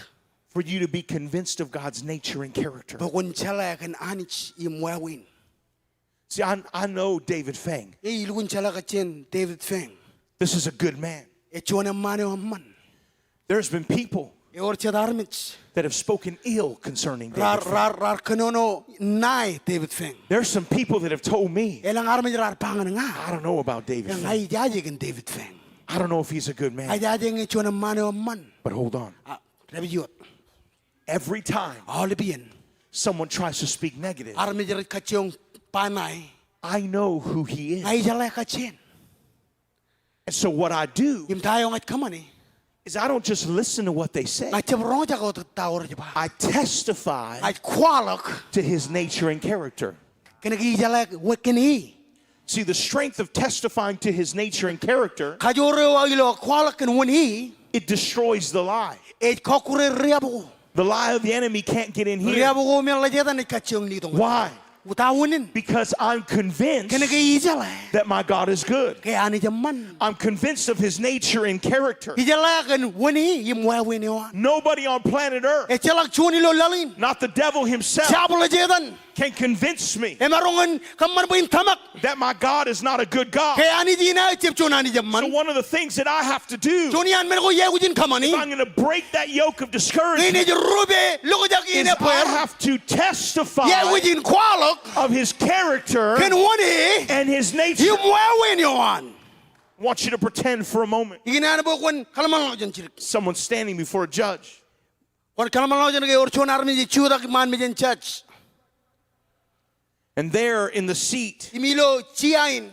For you to be convinced of God's nature and character. Bwe kwōn jeḷā kōn Anij im wāween. See, I, I know David Feng. Ij lukkuun jeḷā kajjien David Feng. This is a good man. Ej juon eṃṃaan eo eṃṃan. There's been people Ewōr jet armej that have spoken ill concerning David Feng. Raar, raar kōnono ṇae David Feng. There's some people that have told me, elōñ armej raar ba ñan ña, "I don't know about David Feng. Ña ijaje kōn David Feng. I don't know if he's a good man." Ña ijaje ñe juon eṃṃaan eo eṃṃan. But hold on. A, dāpij wōt. Every time Aolep iien someone tries to speak negative, armej rej kajjioñ ba ṇae, I know who he is. Ña ijeḷā kajjien. And so what I do Im ta eo ñaj kōṃṃane is I don't just listen to what they say. Ña jab roñjake wōt ta ko rej ba. I testify Ñaj kwaḷọk to his nature and character. Kōnke ijeḷā kōn e. See, the strength of testifying to his nature and character, kajoor eo ilo kwaḷọk kōn wūnin e, it destroys the lie. Ej kọkkure riab ko. The lie of the enemy can't get in here. Riab ko me ḷe Setan ej kajjioñ litok. Why? Ta unin? Because I'm convinced Kōnke ijeḷā that my God is good. ke Anij eṃṃan. I'm convinced of his nature and character. Ijeḷā kōn wūnin e im wāween eo an. Nobody on planet Earth, Ejjeḷọk juon ilo laḷ in. not the devil himself, Jab ḷe Setan. can convince me Emaroñ in kōṃṃan bwe in tōmak that my God is not a good God. ke Anij in aō ejjab juon Anij eṃṃan. So one of the things that I have to do, Juon iaan men ko iaikuj in kōṃṃani, if I'm gonna break that yoke of discouragement, ñe inaaj rupe lokjak in is I ebbeer, have to testify iaikuj in kwaḷọk of his character kōn wūnin e and his nature. im wāween eo an. I want you to pretend for a moment. Ikōṇaan bwe kwōn kōḷmānḷọkjeṇ jidik. Someone standing before a judge. Kwōn kōḷmānḷọkjeṇ ke ewōr juon armej ej jutak iṃaan mejān judge. And there in the seat Im ilo chair in.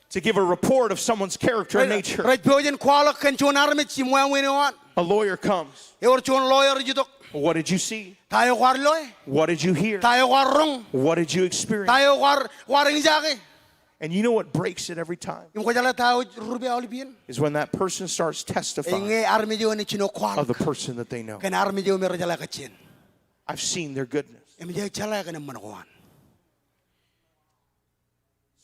to give a report of somene's character and nature, Rej pojak in kwaḷọk kōn juon armej im wāween eo an. a lawyer comes. Ewōr juon lawyer ej itok. "What did you see? Ta eo kwaar loe? What did you hear? Ta eo kwaar roñ? What did you experience?" Ta eo kwaar, kwaar eñjake? And you know what breaks it every time? Im kwōjeḷā ta eo ej rupe aolep iien? Is when that person starts testifying Ej ñe armej eo enaaj jino kwaḷọk of the person that they know. kōn armej eo me rejeḷā kajjien. I've seen their goodness. Im jej jeḷā kōn eṃṃan ko an.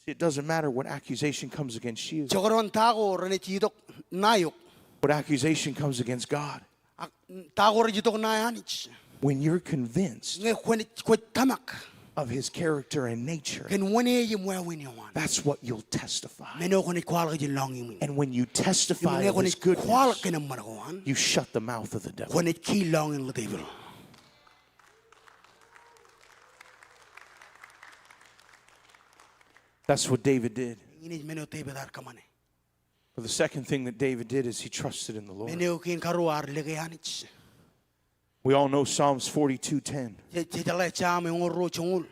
See, it doesn't matter what accusation comes against you, Jekdọọn ta ko renaaj itok ṇae eok. what accusation comes against God. Ak ta ko rej itok ṇae Anij. When you're convinced Ñe kwōn, kwōj tōmak of his character and nature, kōn wūnin e im wāween eo an. that's what you'll testify. Men eo kwōnaaj kwaḷọk jān lọñiiṃ in. And when you testify of his goodness, Im ñe kwōnaaj kwaḷọk kōn eṃṃan ko an, you shut the mouth of the devil. Kwōnaaj kiil lọñiiṃ in ḷe devil. That's what David did. Eñin ej men eo Devid ear kōṃṃane. But the second thing that David did is he trusted in the Lord. Men eo kein karuo ear lōke Anij. We all know Psalms forty-two ten. Jej, jej jeḷā Sam eñoul ruo joñoul.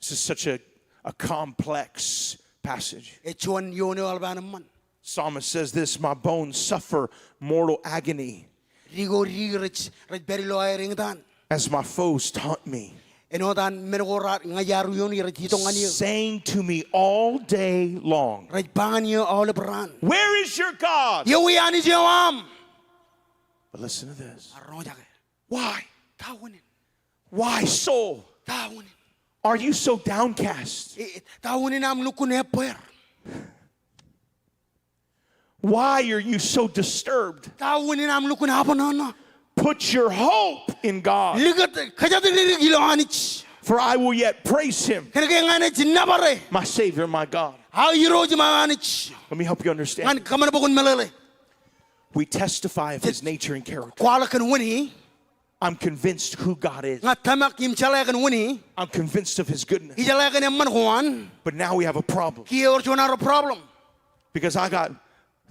This is such a, a complex passage. Ej juon eoon eo eḷap an eṃṃan. Psalmist says this, "My bones suffer mortal agony." Dik eo didik rej, rej pād ilo aer eñtaan. "As my foes taunt me." Āinwōt an men ko raar ña iar iiooni rej itok ñan eō. "Saying to me all day long." Rej ba ñan eō aolep raan. "Where is your God?" Ewi Anij eo aṃ? But listen to this. Ak roñjake. "Why? Ta unin? Why so? Ta unin? Are you so downcast? E, e, ta unin aṃ lukkuun ebbeer? Why are you so disturbed? Ta unin aṃ lukkuun abṇōṇō? Put your hope in God. Likūt, kōjatdikdik ilo Anij. For I will yet praise him, Kōnke ña naaj nōbare. my Savior, my God." Aō Irooj im aō Anij. Let me help you understand. Ñan kōṃṃan bwe kwōn meḷeḷe. We testify of his nature and character. Kwaḷọk kōn wūnin e. I'm convinced who God is. Ña tōmak im jeḷā kōn wūnin e. I'm convinced of his goodness. Ijeḷā kōn eṃṃan ko an. But now we have a problem. Kiiō ewōr juon aō problem. Because I got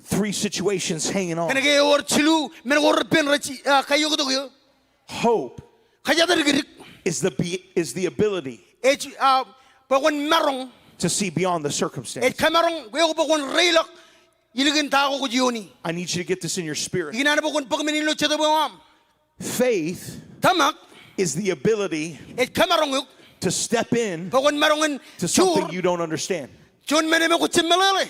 three situations hanging on. Kōnke ewōr jilu men ko repen rej, ah, kaioktok eō. Hope Kōjatdikdik is the be-, is the ability ej, ah, bwe kwōn maroñ to see beyond the circumstance. Ej kōmaroñ eok bwe kwōn reiḷọk ilikin ta ko kwōj iiooni. I need you to get this in your spirit. Ikōṇaan bwe kwōn bōk men in ilo jetōb eo aṃ. Faith Tōmak is the ability Ej kōmaroñ eok to step in bwe kwōn maroñ in to something juur you don't understand. juon men eo kwōj jab meḷeḷe.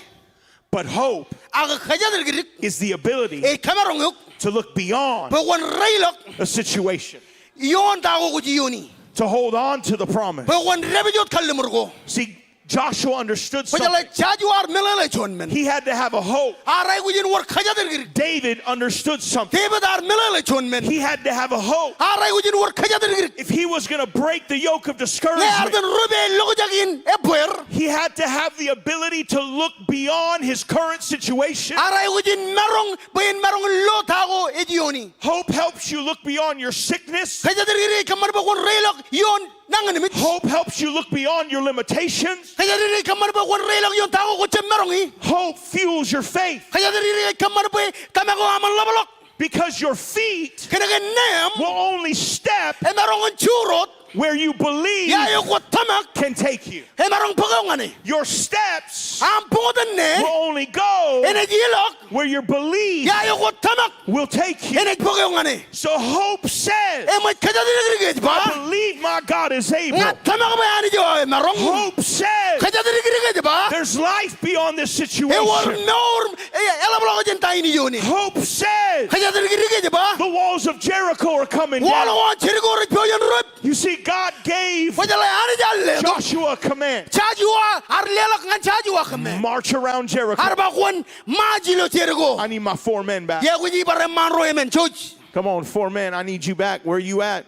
But hope Ak kōjatdikdik is the ability ej kōmaroñ eok to look beyond bwe kwōn reilọk a situation, ioon ta ko kwōj iioni, to hold on to the promise. bwe kwōn dāpij wōt kalliṃur ko. See, Joshua understood Kwōjeḷā something. Joshua ear meḷeḷe juon men. He had to have a hope. Ear aikuj in wōr kōjatdikdik. David understood something. David ear meḷeḷe juon men. He had to have a hope. Ear aikuj in wōr kōjatdikdik. If he was gonna break the yoke of Ñe ear discouragement, itōn rup eo ej lokjak in ebbeer, he had to have the ability to look beyond his current situation. Ear aikuj in maroñ, bwe en maroñ in lo ta ko ej iioni. Hope helps you look beyond your sickness. Kōjatdikdik ej kōṃṃan bwe kwōn reilọk ioon nañinmej. Hope helps you look beyond your limitations. Kōjatdikdik ej kōṃṃan bwe kwōn reilọk ioon ta ko kwōj jab maroñi. Hope fuels your faith. Kōjatdikdik ej kōṃṃan bwe tōmak eo aṃ en ḷapḷọk. Because your feet Kōnke neeṃ will only step emaroñ in juur wōt where you believe ia eo kwōj tōmak can take you. Emaroñ bōk eok ñan e. Your steps Aṃ buñtōn ne will only go enaaj ilọk where your belief ia eo kwōj tōmak will take you. enaaj bōk eok ñan e. So hope says, Eṃōj kōjatdikdik ej ba, I believe my God is able. Ña tōmak bwe Anij eo aō emaroñ. Hope says, Kōjatdikdik ej ba, there's life beyond this situation. Ewōr mour, e, eḷapḷọk jān ta in iioni. Hope says, Kōjatdikdik ej ba, the walls of Jericho are coming down. Wall ko an Jeriko rej pojak in rup. You see, God gave Kwōjeḷā Anij ear letok Joshua a command. Joshua ear leḷọk ñan Joshua command. March around Jericho. Ear ba kwōn march ilo Jeriko. I need my four men back. Iọkwe, kwōj bar eṃṃaan ro emān jouj. Come on, four men, I need you back. Where you at?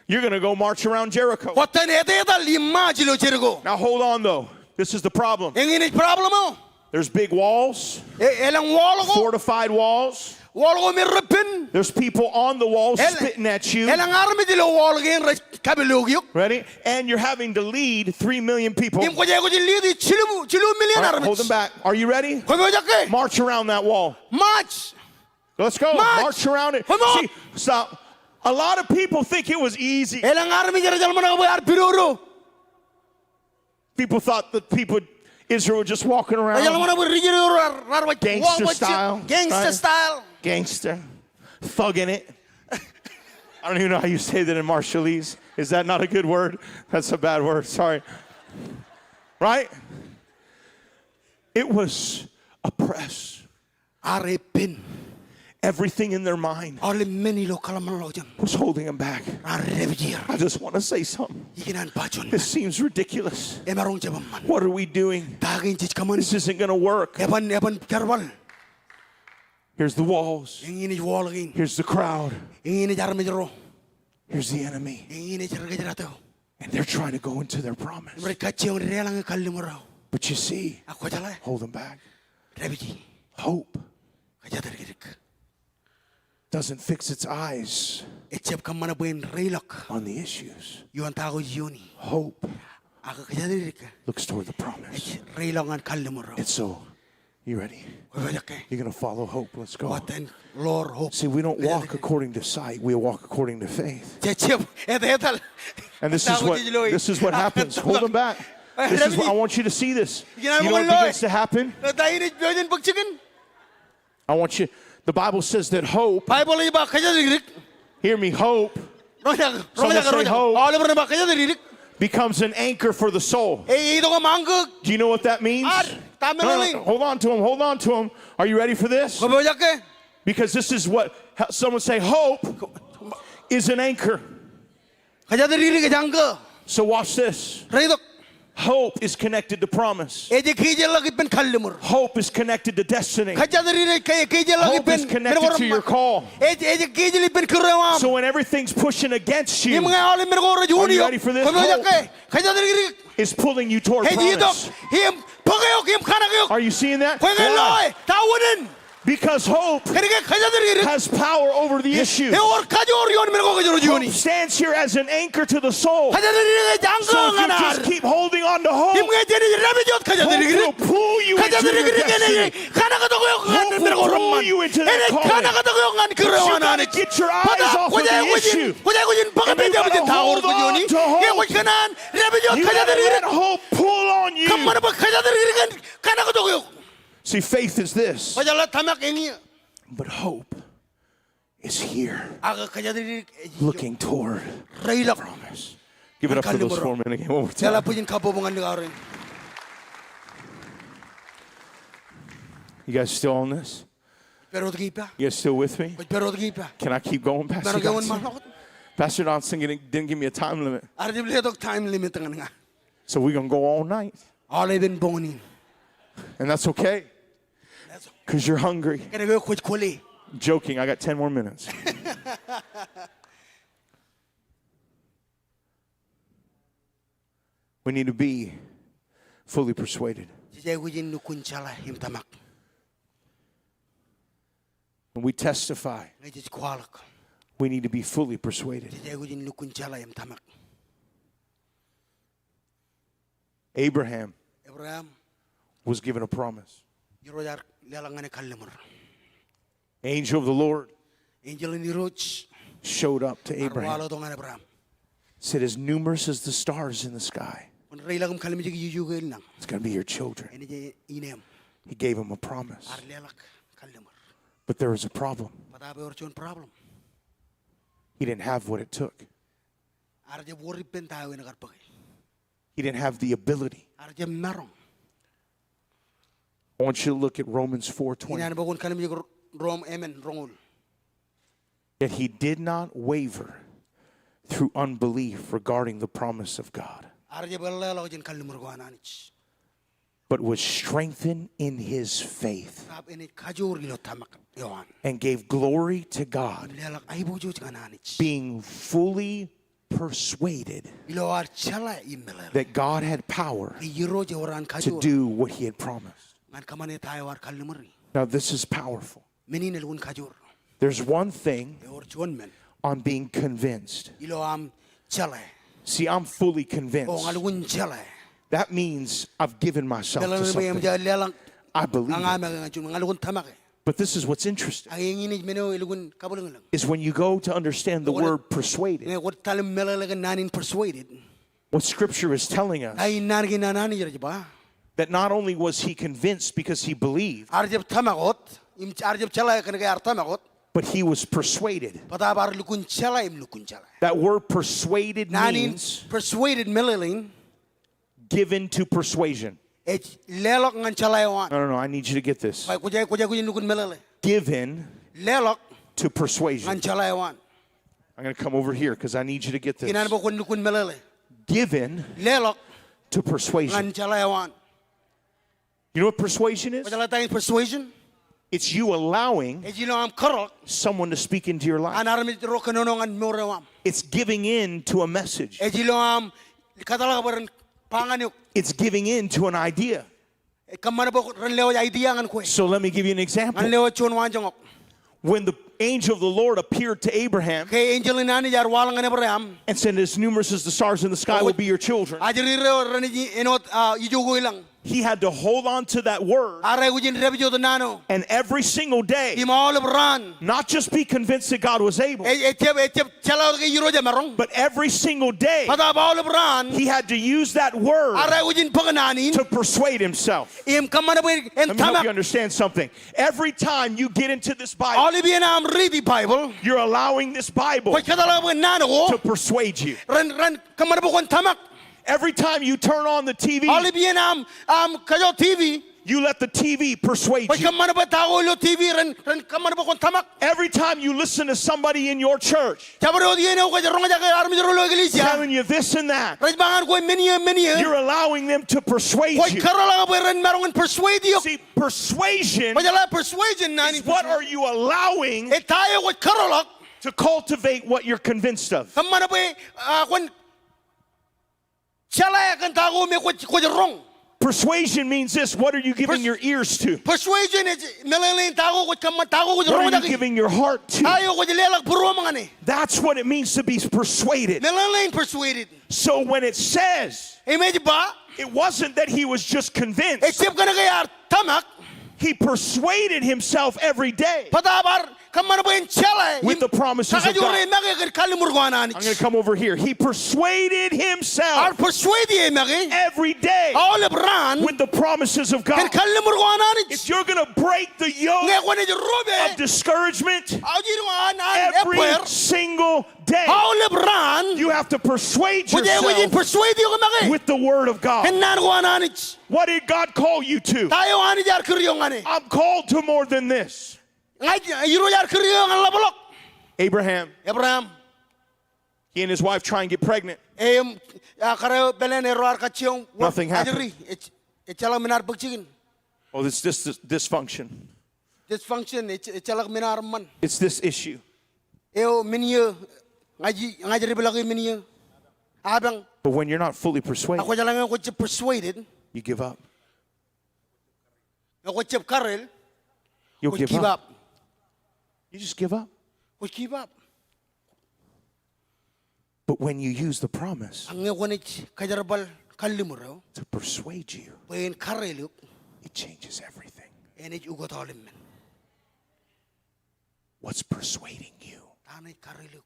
You're gonna go march around Jericho. Kwōj itōn etetal im march ilo Jeriko. Now hold on though. This is the problem. Eñin ej problem eo. There's big walls. E, elōñ wall ko. Fortified walls. Wall ko me reppen. There's people on the walls spitting at you. Elōñ armej ilo wall kein rej kapeḷḷọk eok. Ready? And you're having to lead three million people. Im kwōj aikuj in lead jilu, jilu million armej. All right, hold them back. Are you ready? Kwō pojak ke? March around that wall. March. Let's go. March. March around it. Come on. See, so, a lot of people think it was easy. Elōñ armej rej ḷōmṇak bwe ear pidodo. People thought that people, Israel were just walking around. Rej ḷōmṇak bwe ri Jeriko raar, raar waj gangster style, right? Gangster. Thugging it. I don't even know how you say that in Marshallese. Is that not a good word? That's a bad word. Sorry. Right? It was a press. Ear epen. Everything in their mind Aolep men ilo kōḷmānḷọkjeṇ was holding them back. Raar dāpij er. I just wanna say something. Ikōṇaan ba juon. This seems ridiculous. Emaroñ jab eṃṃan. What are we doing? Ta kein jej kōṃṃani? This isn't gonna work. Eban, eban jerbal. Here's the walls. Eñin ej wall kein. Here's the crowd. Eñin ej armej ro. Here's the enemy. Eñin ej ri kōjdat eo. And they're trying to go into their promise. Im rej kajjioñ deḷọñ kalliṃur eo. But you see, ak kwōjeḷā, hold them back. Dāpij. Hope Kōjatdikdik doesn't fix its eyes ejjab kōṃṃan bwe en reilọk on the issues. Ioon ta ko ej iioni. Hope Ak kōjatdikdik looks toward the promise. Ej reilọk ñan kalliṃur eo. And so, you ready? Kwō pojak ke? You're gonna follow hope. Let's go. Kwō itōn ḷoor hope. See, we don't walk according to sight. We walk according to faith. Jej jab etetal. And this is what, this is what happens. Hold them back. This is what, I want you to see this. You know what begins to happen? Ta in ej pojak in bōk jikin? I want you, the Bible says that hope, Baibōḷ ej ba kōjatdikdik. Hear me, hope. Roñjake, roñjake, roñjake. Aolep ren ba kōjatdikdik. Becomes an anchor for the soul. Ej, ej itok im añkō. Do you know what that means? Ad, ta meḷeḷein? No, no, no. Hold on to him, hold on to him. Are you ready for this? Kwō pojak ke? Because this is what, someone say, hope is an anchor. Kōjatdikdik ej añkō. So watch this. Reitok. Hope is connected to promise. Ej kejeḷḷọk ippān kalliṃur. Hope is connected to destiny. Kōjatdikdik ej kejeḷḷọk ippān men ko reṃṃan. Hope is connected to your call. Ej, ej kejel ippān kūr eo aṃ. So when everything's pushing against you, im ñe aolep men ko rej uññū eok, are you ready for this? Kwō pojak ke? Hope Kōjatdikdik is pulling you toward promise. Ej itok im bōk eok im kaṇak eok. Are you seeing that? Kwō ke lo e? Ta unin? Because hope Kōnke kōjatdikdik has power over the issue. Ewōr kajoor ioon men ko kōjro iioni. Hope stands here as an anchor to the soul. Kōjatdikdik ej añkō ñan ad. So if you just keep holding on to hope, Im ñe jenaaj dāpij wōt kōjatdikdik, hope will pull you into your destiny. Kōjatdikdik enaaj kaṇaktok eok ñan men ko reṃṃan. Hope will pull you into that calling. Enaaj kaṇaktok eok ñan kūr eo an Anij. But you gotta get your eyes off of the issue. Bōtab kwōj aikuj in, kwōj aikuj in bōk ippān ej ej ta ko rej iioni. And you gotta hold on to hope. Ñe kwōj kōṇaan dāpij wōt kōjatdikdik, You gotta let hope pull on you. Kōṃṃan bwe kōjatdikdik en kaṇaktok eok. See, faith is this. Kwōjeḷā, tōmak eñin. But hope is here, ak kōjatdikdik ej ijo, looking toward reilọk. Promise. Give it up for those four men again, one more time. Eḷap bwijin kabbokbok ñan likao rein. You guys still on this? Pād wōt ke ippa? You guys still with me? Kwōj pād wōt ke ippa? Can I keep going, Pastor Donson? Maroñ ke wōnṃaanḷọk wōt? Pastor Donson didn't, didn't give me a time limit. Ear jab letok time limit ñan ña. So we're gonna go all night. Aolepen boñōn in. And that's okay. That's okay. 'Cause you're hungry. Kōnke kwōj kwōle. I'm joking, I got ten more minutes. We need to be fully persuaded. Jej aikuj in lukkuun jeḷā im tōmak. When we testify, ñe jej kwaḷọk, we need to be fully persuaded. Jej aikuj in lukkuun jeḷā im tōmak. Abraham, Abraham, was given a promise. Irooj ear leḷọk ñan e kalliṃur. Angel of the Lord, enjeḷ in Irooj, showed up to Abraham, ear waḷọk tok ñan Abraham. Said, "As numerous as the stars in the sky, kwōn reilọk im kalimjek ijo ijo ke enaaj, it's gonna be your children." Enaaj ineeṃ. He gave him a promise. Ear leḷọk kalliṃur. But there was a problem. Bōtaab ewōr juon problem. He didn't have what it took. Ear jab wōr ippān ta eo en kar bōke. He didn't have the ability. Ear jab maroñ. I want you to look at Romans four twenty. Ikōṇaan bwe kwōn kalimjek Rom emān roñoul. Yet he did not waver through unbelief regarding the promise of God, ear jab eḷḷāḷọk jān kalliṃur ko an Anij, but was strengthened in his faith, bōtaab enaaj kajoor ilo tōmak eo an, and gave glory to God, im leḷọk aiboojoj ñan Anij, being fully persuaded, ilo aō jeḷā im meḷeḷe, that God had power, ke Irooj ewōr an kajoor, to do what he had promised. Ñan kōṃṃane ta eo ear kalliṃuri. Now, this is powerful. Men in elukkuun kajoor. There's one thing, ewōr juon men, on being convinced. Ilo aṃ jeḷā. See, I'm fully convinced. O, ña lukkuun jeḷā. That means I've given myself to something. Meḷeḷe bwe eṃōj aō leḷọk. I believe it. Ña, ña lukkuun tōmak e. But this is what's interesting. Ak eñin ej men eo elukkuun kabwilōñlōñ. Is when you go to understand the word persuaded. Ñe kwōj taḷ im meḷeḷe kōn naan in persuaded. What Scripture is telling us, ta in naan kein an Anij ej ba, that not only was he convinced because he believed, ear jab tōmak wōt, im ear jab jeḷā kōnke ear tōmak wōt, but he was persuaded. Bōtaab ear lukkuun jeḷā im lukkuun jeḷā. That word persuaded means, naan in persuaded, meḷeḷein, given to persuasion. Ej leḷọk ñan jeḷā eo an. No, no, no, I need you to get this. Kwōj, kwōj, kwōj aikuj in lukkuun meḷeḷe. Given, leḷọk, to persuasion, ñan jeḷā eo an. I'm gonna come over here 'cause I need you to get this. Ikōṇaan bwe kwōn lukkuun meḷeḷe. Given, leḷọk, to persuasion, ñan jeḷā eo an. You know what persuasion is? Kwōjeḷā ta in persuasion? It's you allowing, ej ilo aṃ kōrọọl, someone to speak into your life, an armej ro kōnono ñan mour eo aṃ. It's giving in to a message. Ej ilo aṃ kōtḷọk bwe ren ba ñan eok. It's giving in to an idea. Ej kōṃṃan bwe ren lewōj idea ñan kwe. So let me give you an example. Ñan lewōj juon waanjoñak. When the angel of the Lord appeared to Abraham, ke enjeḷ in Anij ear waḷọk ñan Ebream, and said, "As numerous as the stars in the sky will be your children." Ajri ro renaaj āinwōt, ah, ijo ko ilañ. He had to hold on to that word. Ear aikuj in dāpij wōt naan eo. And every single day, im aolep raan. Not just be convinced that God was able. Ej, ejjab, ejjab jeḷā wōt ke Irooj emaroñ. But every single day, bōtaab aolep raan, he had to use that word, ear aikuj in bōk naan in, to persuade himself. Im kōṃṃan bwe en tōmak. Let me help you understand something. Every time you get into this Bible, aolep iien aṃ riiti Baibōḷ, you're allowing this Bible, kwōj kōtḷọk bwe naan ko, to persuade you. Ren, ren kōṃṃan bwe kwōn tōmak. Every time you turn on the T V, aolep iien aṃ, aṃ kōjro T V, you let the T V persuade you. Kwōj kōṃṃan bwe ta ko ilo T V ren, ren kōṃṃan bwe kwōn tōmak. Every time you listen to somebody in your church, jabdewōt iien eo kwōj roñjake armej ro ilo eklejia, telling you this and that, rej ba ñan kwe men iiō, men iiō, you're allowing them to persuade you. Kwōj kōtḷọk bwe ren maroñ in persuade eok. See, persuasion, kwōjeḷā, persuasion naan in, is what are you allowing, ej ta eo kwōj kōtḷọk, to cultivate what you're convinced of. Kōṃṃan bwe, ah, kwōn jeḷā kōn ta ko me kwōj, kwōj roñ. Persuasion means this. What are you giving your ears to? Persuasion ej meḷeḷein ta ko kwōj kōṃṃan, ta ko kwōj roñjake. What are you giving your heart to? Ta eo kwōj leḷọk būruōṃ ñan e. That's what it means to be persuaded. Meḷeḷein persuaded. So when it says, im ej ba, it wasn't that he was just convinced. Ejjab kōnke ear tōmak. He persuaded himself every day. Bōtaab ear Kōṃṃan bwe en jeḷā. With the promises of God. Kakajoor e make kōn kalliṃur ko an Anij. I'm gonna come over here. He persuaded himself. Ear persuade e make. Every day. Aolep raan. With the promises of God. Kōn kalliṃur ko an Anij. If you're gonna break the yoke. Ñe kwōnaaj rupe. Of discouragement. Aujir ko an, an ebbeer. Every single day. Aolep raan. You have to persuade yourself. Kwōj aikuj in persuade eok make. With the word of God. Kōn naan ko an Anij. What did God call you to? Ta eo Anij ear kūr eok ñan e? I'm called to more than this. Ña ij, Irooj ear kūr eok ñan ḷapḷọk. Abraham. Abraham. He and his wife try and get pregnant. E im, a, kōrā eo pāleen erro ear kajjioñ. Nothing happened. Ajri, ej, ejjeḷọk men ear bōk jikin. Oh, this, this, this dysfunction. Dysfunction, ej, ejjeḷọk men ear eṃṃan. It's this issue. Eo men eo, ña ij, ña ij depḷọk e men eo. Apañ. But when you're not fully persuaded, ak kwōjeḷā ñe kwōj jab persuaded, you give up. Ñe kwōj jab kareel, you'll give up. Kwōj give up. You just give up. Kwōj give up. But when you use the promise, ak ñe kwōnaaj kōjerbal kalliṃur eo, to persuade you, bwe en kareel eok, it changes everything. Enaaj ukōt aolep men. What's persuading you? Ta enaaj kareel eok?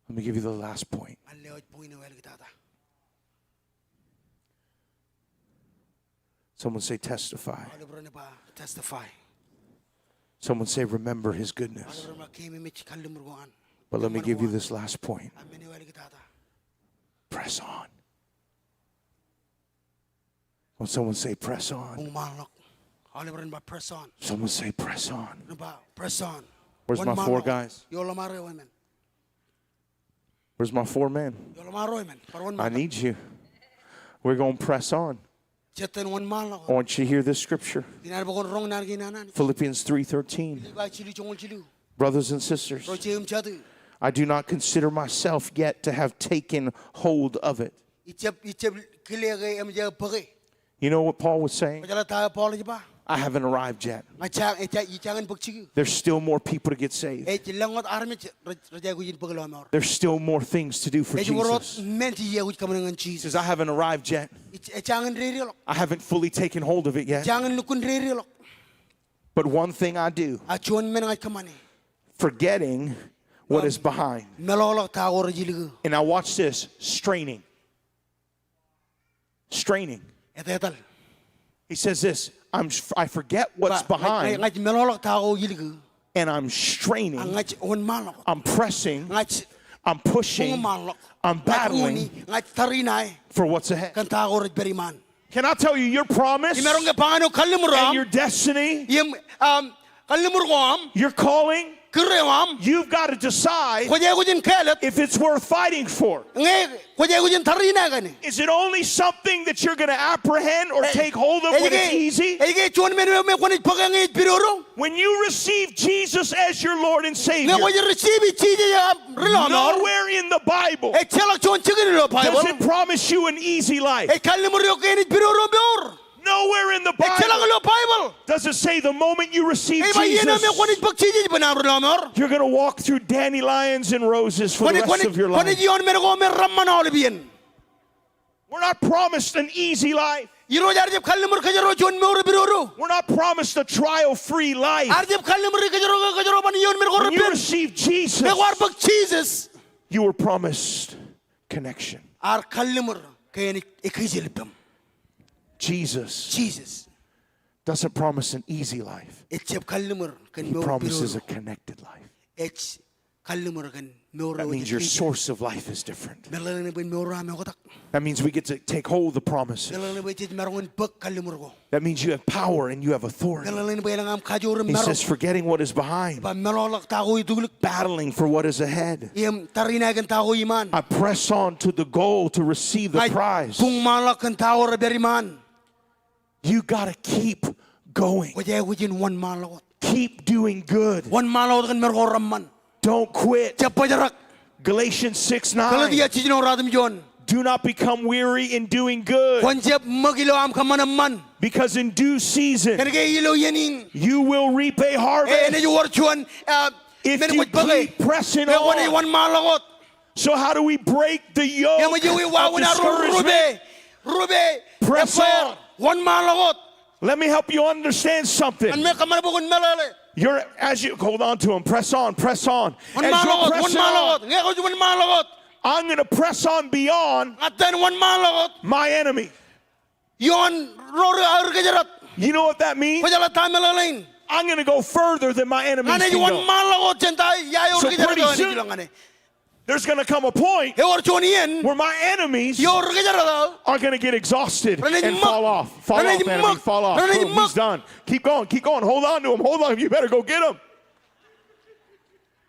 Let me give you the last point. Ñan lewōj point eo āliktata. Someone say, "Testify." Aolep ren ba, "Testify." Someone say, "Remember his goodness." Aolep ren ba, "Keememej kalliṃur ko an." But let me give you this last point. Ak men eo āliktata. Press on. Will someone say, "Press on"? Buñmaanḷọk. Aolep ren ba, "Press on." Someone say, "Press on." Ren ba, "Press on." Where's my four guys? Ioḷaṃaro eo emān? Where's my four men? Ioḷaṃaro emān? Bar wōnṃaanḷọk. I need you. We're gonna press on. Jen wōnṃaanḷọk. I want you to hear this scripture. Ikōṇaan bwe kwōn roñ naan kein an Anij. Philippians three thirteen. Pilippai jilu joñoul jilu. Brothers and sisters, ro jeiū im jatū, I do not consider myself yet to have taken hold of it. Ij jab, ij jab kile ke eṃōj aō bōke. You know what Paul was saying? Kwōjeḷā ta eo Paul ej ba? I haven't arrived yet. Ña ij jañin, ij jañin bōk jikiō. There's still more people to get saved. Ej lōñ wōt armej rej, rej aikuj in bōk lọmọọr. There's still more things to do for Jesus. Ej wōr wōt men jej aikuj kōṃṃane ñan Jesus. He says, "I haven't arrived yet. Ij, ij jañin dedeḷọk. I haven't fully taken hold of it yet." Ij jañin lukkuun dedeḷọk. But one thing I do, ak juon men ña ij kōṃṃane. Forgetting what is behind. Meḷọkḷọk ta ko rej ilikū. And now watch this, straining. Straining. Etetal. He says this, "I'm, I forget what's behind." Ba, ña ij, ña ij meḷọkḷọk ta ko ilikū. And I'm straining. Ak ña ij wōnṃaanḷọk. I'm pressing. Ña ij, I'm pushing. Buñmaanḷọk. I'm battling. Ña ij uñi, ña ij tariṇae. For what's ahead. Kōn ta ko rej pād iṃaan. Can I tell you, your promise. Imaroñ ke ba ñan eok kalliṃur eo aṃ. And your destiny. Im, um, kalliṃur ko aṃ. Your calling. Kūr eo aṃ. You've got to decide. Kwōj aikuj in kāālōt. If it's worth fighting for. Ñe kwōj aikuj in tariṇae kōn e. Is it only something that you're gonna apprehend or take hold of when it's easy? Ej ke, ej ke juon men eo me kwōnaaj bōke ñe ej pidodo? When you receive Jesus as your Lord and Savior, ñe kwōj receive Jisōs im ri lọmọọr. Nowhere in the Bible, ejjeḷọk juon jikin ilo Baibōḷ, does it promise you an easy life. Ej kalliṃur eok ke enaaj pidodo mour. Nowhere in the Bible, ejjeḷọk ilo Baibōḷ, does it say the moment you receive Jesus, ej ba iien eo me kwōnaaj bōk Jisōs bwe en aṃ ri lọmọọr, you're gonna walk through dandelions and roses for the rest of your life. Kwōnaaj, kwōnaaj, kwōnaaj ioon men ko me reṃṃan aolep iien. We're not promised an easy life. Irooj ear jab kalliṃur kōjro juon mour epidodo. We're not promised a trial-free life. Ear jab kalliṃur kōjro, kōjro ban ioon men ko repen. When you receive Jesus, ñe kwaar bōk Jisōs, you were promised connection. Ear kalliṃur ke enaaj ekkejel ippaṃ. Jesus, Jisōs, doesn't promise an easy life. Ej jab kalliṃur kōn mour epidodo. He promises a connected life. Ej kalliṃur kōn mour eo ej ekkejel. That means your source of life is different. Meḷeḷein bwe en mour eo aṃ eoktak. That means we get to take hold of the promises. Meḷeḷein bwe jej maroñ in bōk kalliṃur ko. That means you have power and you have authority. Meḷeḷein bwe elōñ aṃ kajoor im maroñ. He says, "Forgetting what is behind, ba meḷọkḷọk ta ko itulik, battling for what is ahead." Im tariṇae kōn ta ko iṃaan. I press on to the goal to receive the prize. Ña ij buñmaanḷọk kōn ta ko rej pād iṃaan. You gotta keep going. Kwōj aikuj in wōnṃaanḷọk wōt. Keep doing good. Wōnṃaanḷọk wōt kōn men ko reṃṃan. Don't quit. Jab bōjrak. Galatians six nine. Galetia jiljino ruatimjuon. Do not become weary in doing good. Kwōn jab ṃōk ilo aṃ kōṃṃan eṃṃan. Because in due season, kōnke ilo iien in, you will reap a harvest. E, enaaj wōr juon, ah, men kwōj bōke. If you keep pressing on, ñe kwōnaaj wōnṃaanḷọk wōt. So how do we break the yoke of discouragement? Eṃōj ewi wāween arro rupe, rupe, press on, ebbeer, wōnṃaanḷọk wōt. Let me help you understand something. Ñan me kōṃṃan bwe kwōn meḷeḷe. You're, as you hold on to him, press on, press on. As you're pressing on, wōnṃaanḷọk wōt, wōnṃaanḷọk wōt. Ñe kwōj wōnṃaanḷọk wōt, I'm gonna press on beyond, ña iten wōnṃaanḷọk wōt, my enemy. Ioon ro aō ri kōjdat. You know what that means? Kwōjeḷā ta meḷeḷein? I'm gonna go further than my enemies can go. Ña ij wōnṃaanḷọk wōt jān ta eo ri kōjdat eo enaaj ilo ñan e. There's gonna come a point, ewōr juon iien, where my enemies, ioon ri kōjdat aō, are gonna get exhausted and fall off. Fall off, enemy, fall off. Boom, he's done. Keep going, keep going. Hold on to him, hold on. You better go get him.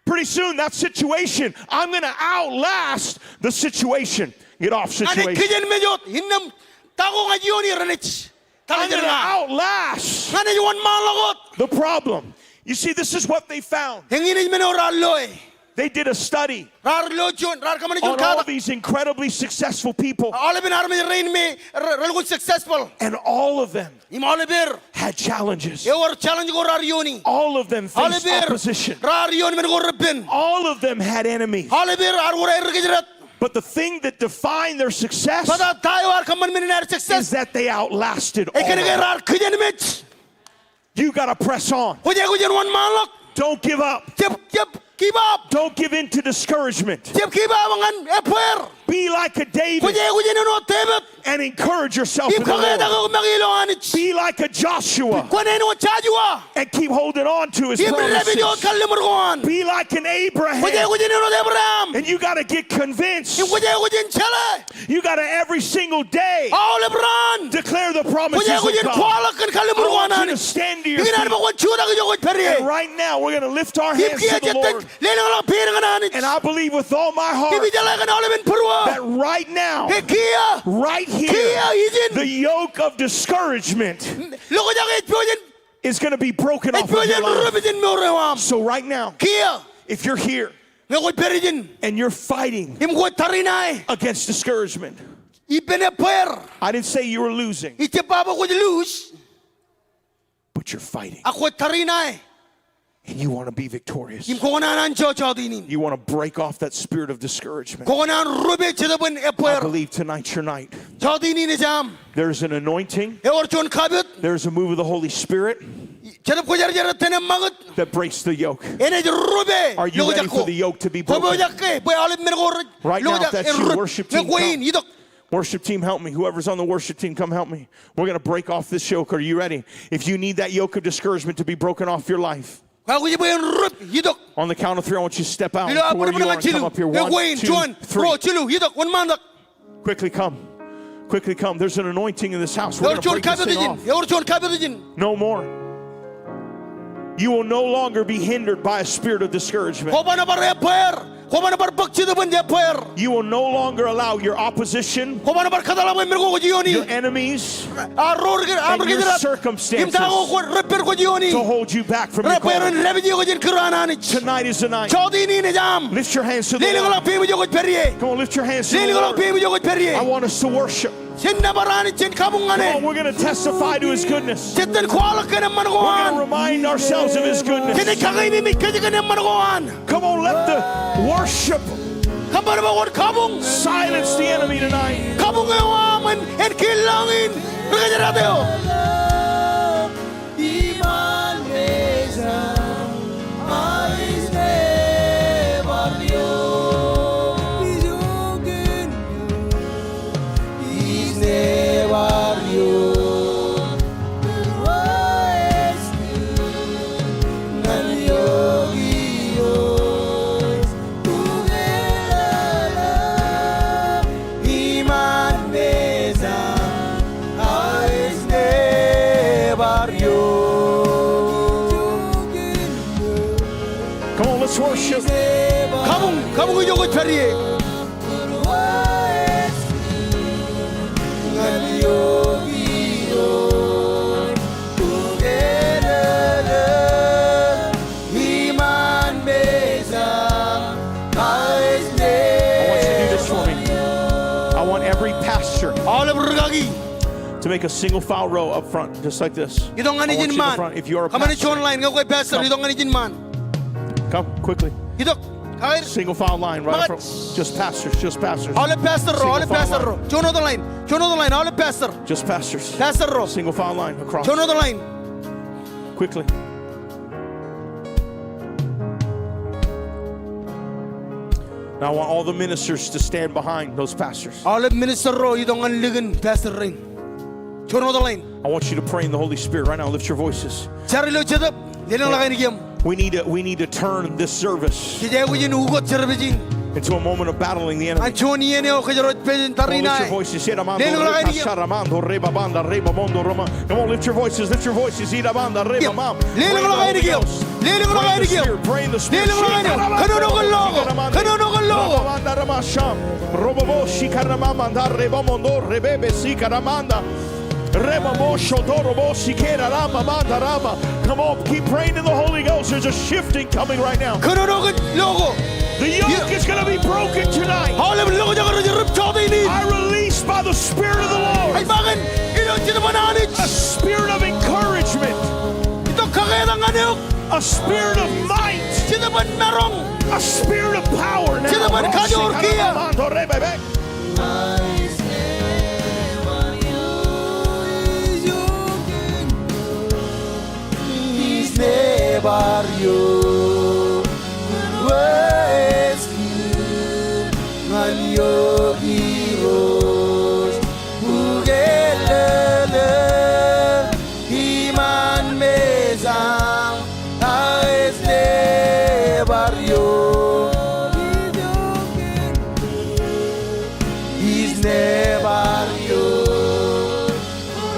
Pretty soon, that situation, I'm gonna outlast the situation. Get off situation. Ña ij kijenmej wōt, innām ta ko ña ij iooni renaaj. I'm gonna outlast, ña ij wōnṃaanḷọk wōt, the problem. You see, this is what they found. Eñin ej men eo raar loe. They did a study, raar lo juon, raar kōṃṃane juon katak, on all these incredibly successful people. Aolepen armej rein me re, relukkuun successful. And all of them, im aoleper, had challenges. Ewōr challenge ko raar iooni. All of them faced opposition. Aoleper raar ioon men ko repen. All of them had enemies. Aoleper ear wōr aer ri kōjdat. But the thing that defined their success, bōtab ta eo ear kōṃṃan men in aer success, is that they outlasted all of them. Ej kōnke raar kijenmej. You gotta press on. Kwōj aikuj in wōnṃaanḷọk. Don't give up. Jab, jab give up. Don't give in to discouragement. Jab give up ñan ebbeer. Be like a David. Kwōj aikuj in āinwōt Devid. And encourage yourself in the Lord. Im kōketak eok make ilo Anij. Be like a Joshua. Kwōn āinwōt Joshua. And keep holding on to his promises. Im dāpij wōt kalliṃur ko an. Be like an Abraham. Kwōj aikuj in āinwōt Abraham. And you gotta get convinced. Im kwōj aikuj in jeḷā. You gotta every single day, aolep raan, declare the promises of God. Kwōj aikuj in kwaḷọk kōn kalliṃur ko an Anij. I want you to stand to your feet. Ikōṇaan bwe kwōn jutak ijo kwōj pād ie. And right now, we're gonna lift our hands to the Lord. Im kiiō jej lelōñḷọk peid ñan Anij. And I believe with all my heart, im ijeḷā kōn aolepen būruō, that right now, ke kiiō, right here, kiiō ijin, the yoke of discouragement, lokjak ej pojak in, is gonna be broken off of your life. Ej pojak in rup ijin mour eo aṃ. So right now, kiiō, if you're here, ñe kwōj pād ijin, and you're fighting, im kwōj tariṇae, against discouragement, ippān ebbeer. I didn't say you were losing. Ij jab ba bwe kwōj lose. But you're fighting. Ak kwōj tariṇae. And you wanna be victorious. Im kwō kōṇaan an jo jọteen in. You wanna break off that spirit of discouragement. Kwō kōṇaan rupe jetōb in ebbeer. I believe tonight's your night. Jọteen in ej aṃ. There's an anointing. Ewōr juon kapit. There's a move of the Holy Spirit. Jetōb Kwōjarjar ej tōn im ṃakūt. That breaks the yoke. Enaaj rupe lokjak ko. Are you ready for the yoke to be broken? Kwō pojak ke bwe aolep men ko rej lokjak en rup? Right now, if that's you, worship team, come. Itok. Worship team, help me. Whoever's on the worship team, come help me. We're gonna break off this yoke. Are you ready? If you need that yoke of discouragement to be broken off your life, Kwōj aikuj bwe en rup, itok. On the count of three, I want you to step out from where you are and come up here. Ilo aō bōktok in, juon, ruo, jilu, itok, wōnṃaantak. Quickly come. Quickly come. There's an anointing in this house. We're gonna break this thing off. Ewōr juon kapit ijin. Ewōr juon kapit ijin. No more. You will no longer be hindered by a spirit of discouragement. Kwō ban bar ebbeer. Kwō ban bar bōk jetōb in ebbeer. You will no longer allow your opposition, kwō ban bar kōtḷọk bwe men ko kwōj iooni, your enemies, a ro ri kōj, aṃ ri kōjdat, and your circumstances, im ta ko kwōj, reppen kwōj iooni, to hold you back from your calling. Rej bwe ren dāpij eok jān kūr an Anij. Tonight is the night. Jọteen in ej aṃ. Lift your hands to the Lord. Lelōñḷọk peiṃ ijo kwōj pād ie. Come on, lift your hands to the Lord. Lelōñḷọk peiṃ ijo kwōj pād ie. I want us to worship. Jen nōbar Anij, jen kabuñ ñan e. Come on, we're gonna testify to his goodness. Jen itōn kwaḷọk kōn eṃṃan ko an. We're gonna remind ourselves of his goodness. Jen kakaememej kōj kōn eṃṃan ko an. Come on, let the worship, kōṃṃan bwe kwōn kabuñ, silence the enemy tonight. Kabuñ eo aṃ en, en kōnono in ri kōjdat eo. Come on, let's worship. Kabuñ, kabuñ ijo kwōj pād ie. I want you to do this for me. I want every pastor, aolep rūkaki, to make a single file row up front, just like this. Itok ñan ijin ṃaan. I want you in the front. If you're a pastor, kōṃṃane juon line, ñe kwe pastor, come. Itok ñan ijin ṃaan. Come, quickly. Itok. Kakaer. Single file line, right? Ṃōkaj. Just pastors, just pastors. Aolep pastor ro, aolep pastor ro. Single file line. Juon wōt line, juon wōt line, aolep pastor. Just pastors. Pastor ro. Single file line across. Juon wōt line. Quickly. Now I want all the ministers to stand behind those pastors. Aolep minister ro itok ñan likin pastor rein. Juon wōt line. I want you to pray in the Holy Spirit right now. Lift your voices. Jar ilo Jetōb, lelōñḷọk ainikien. We need to, we need to turn this service Jej aikuj in ukōt service in into a moment of battling the enemy. Ñan juon iien eo kōjro ej pād in tariṇae. Come on, lift your voices. Lelōñḷọk ainikien. Come on, lift your voices, lift your voices. Lelōñḷọk ainikien. Lelōñḷọk ainikien. Pray in the Spirit. Lelōñḷọk ainikien. Kōnono kōn lo ko. Kōnono kōn lo ko. Come on, keep praying in the Holy Ghost. There's a shifting coming right now. Kōnono kōn lo ko. The yoke is gonna be broken tonight. Aolep loñjake rej rip jọteen in. I release by the Spirit of the Lord. Ij ba kōn ilo Jetōb an Anij. A spirit of encouragement. Itok kōketak ñan eok. A spirit of might. Jetōb an maroñ. A spirit of power now. Jetōb an kajoor kiiō.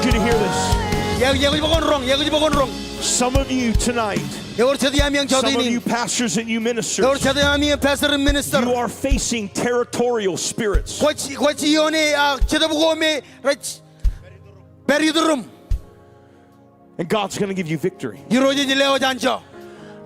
Did you hear this? Iọkwe, iọkwe, bwe kwōn roñ, iọkwe, bwe kwōn roñ. Some of you tonight, Ewōr jet iaami eñ jọteen in. Some of you pastors and you ministers, Ewōr jet iaami eñ pastor im minister. You are facing territorial spirits. Kwōj, kwōj iioone, ah, jetōb ko me rej pād ituruṃ. And God's gonna give you victory. Irooj ej lewōj anjọ.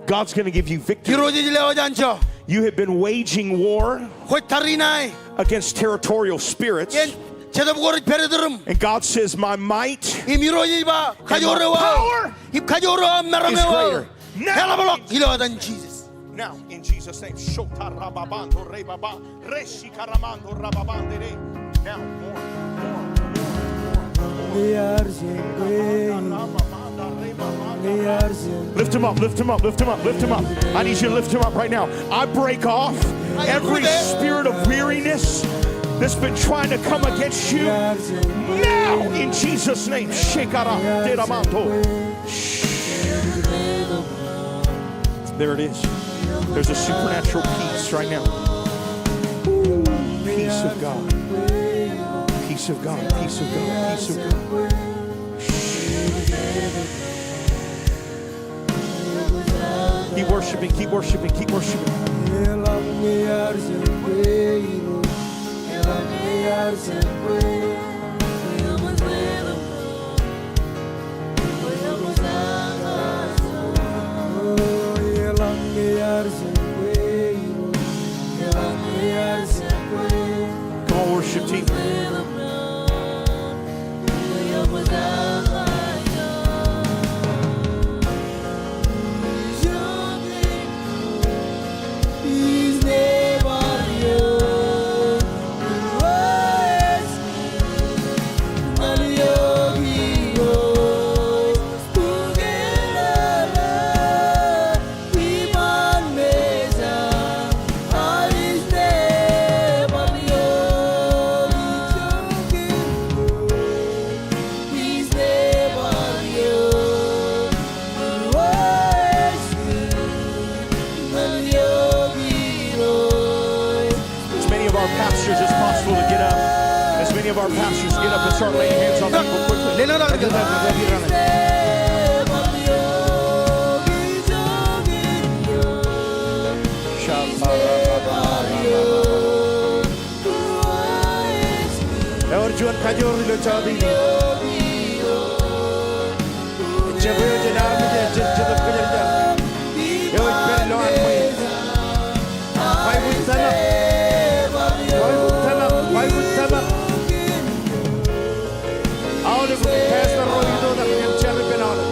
God's gonna give you victory. Irooj ej lewōj anjọ. You have been waging war Kwōj tariṇae against territorial spirits. Jān jetōb ko rej pād ituruṃ. And God says, "My might Im Irooj ej ba, and my kajoor eo aō, power im kajoor eo aō, maroñ eo aō, is greater." Now, eḷapḷọk ilo etan Jisōs. Now, in Jesus' name. Shotarababando rebaba, reshikaramando rababandere. Now, more, more, more, more, more. Lift him up, lift him up, lift him up, lift him up. I need you to lift him up right now. I break off every spirit of weariness that's been trying to come against you. Now, in Jesus' name. Shekara, deramanto. There it is. There's a supernatural peace right now. Ooh, peace of God. Peace of God, peace of God, peace of God. Keep worshiping, keep worshiping, keep worshiping. Come on, worship team. As many of our pastors as possible to get up. As many of our pastors get up and start laying hands on people quickly. Ewōr juon kajoor ilo jọteen in. Ejjab eo jen armej, jen jetōb kōjatdikdik. Eo ej pād ilowaan ṃwiin. Ṃaikuj tōmak, ṃaikuj tōmak, ṃaikuj tōmak. Aolep pastor ro itoitak im jar ippān aolep.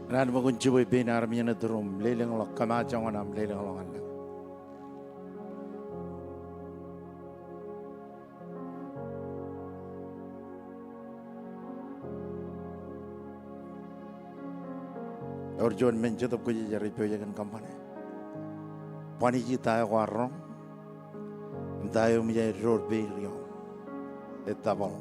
Kōn an bwe kwōn jibwe pein armej eṇ ituruṃ, lelōñḷọk, kōṃṃan joñan aṃ lelōñḷọk ñan lañ. Ewōr juon men Jetōb Kwōjarjar ej pojak in kōṃṃane. Bajjek ta eo kwaar roñ, im ta eo eṃōj aer door bell ioṃ. Ej double.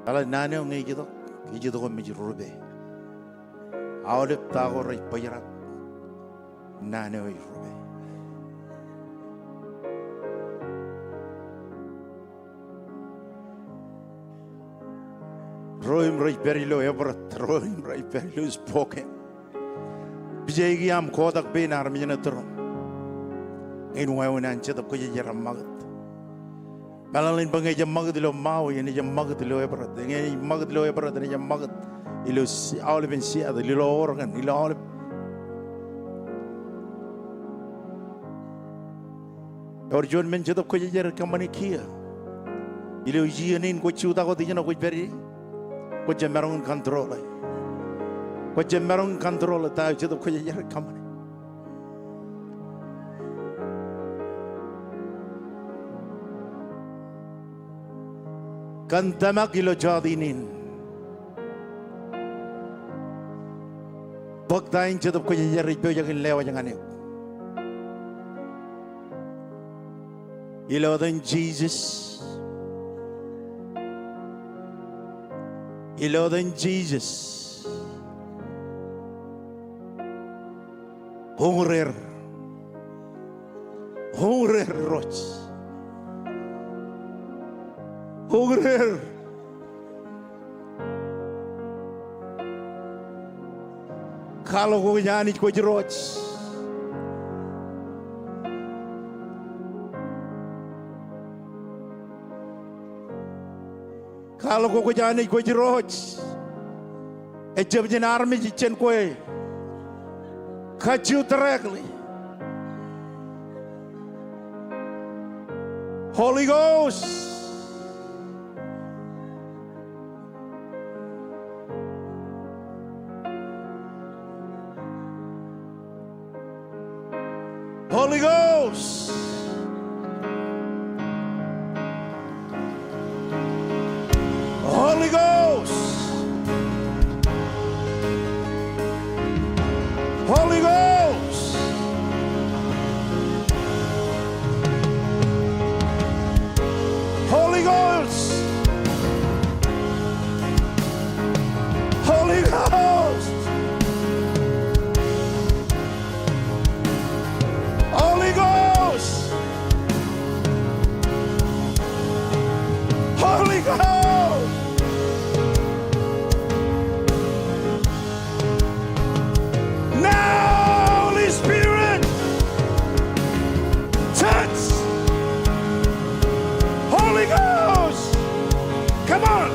Eḷaññe naan eo ñe ej itok, ej itok im ej rupe. Aolep ta ko rej bōjrak, naan eo ej rupe. Ro im rej pād ilo Everett, ro im rej pād ilo Spokane. Pija ki aṃ kotak pein armej eṇ ituruṃ. Im wāween an Jetōb Kwōjarjar eṃṃakūt. Meḷeḷein bwe ñe ejjab ṃakūt ilo Maui, enaaj ṃakūt ilo Everett. Ñe enaaj ṃakūt ilo Everett, enaaj ṃakūt ilo Si-, aolepen Seattle, ilo Oregon, ilo aolep. Ewōr juon men Jetōb Kwōjarjar ej kōṃṃane kiiō. Ilo iien in kwōj jutak wōt ijeṇe kwōj pād ie. Kwō jab maroñ in control e. Kwō jab maroñ in control e ta eo Jetōb Kwōjarjar ej kōṃṃane. Kōn tōmak ilo jota in. Bōk ta in Jetōb Kwōjarjar ej pojak in lewōj ñan eok. Ilo etan Jisōs. Ilo etan Jisōs. Uñūr er. Uñūr er, Irooj. Uñūr er. Kwaḷọk kwōj Anij kwōj Irooj. Kwaḷọk kwōj Anij kwōj Irooj. Ejjab jān armej, ej jān kwe. Kajju directly. Holy Ghost. Holy Ghost. Holy Ghost. Holy Ghost. Holy Ghost. Holy Ghost. Holy Ghost! Holy Ghost! Now, Holy Spirit, touch! Holy Ghost! Come on!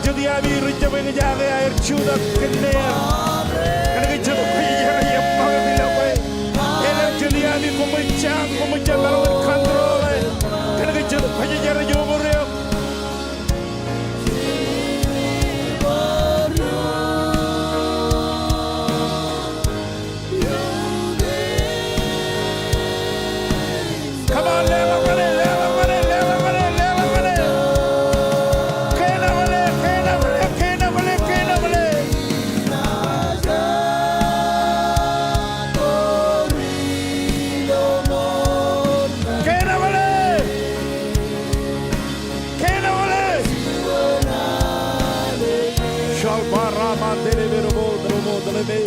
Jet iaami rej jab eñjake aer jutak kōn neer. Kōnke jet kwōjarjar eṃṃakūt ilo kwe. Elōñ jet iaami koṃij jañ, koṃij jab maroñ in control e. Kōnke jet kwōjarjar ej over eok. Come on, leḷọk ñan e, leḷọk ñan e, leḷọk ñan e, leḷọk ñan e. Kenabale, kenabale, kenabale, kenabale. Kenabale. Kenabale. Shalbarama delebelebo, delebo, delebe.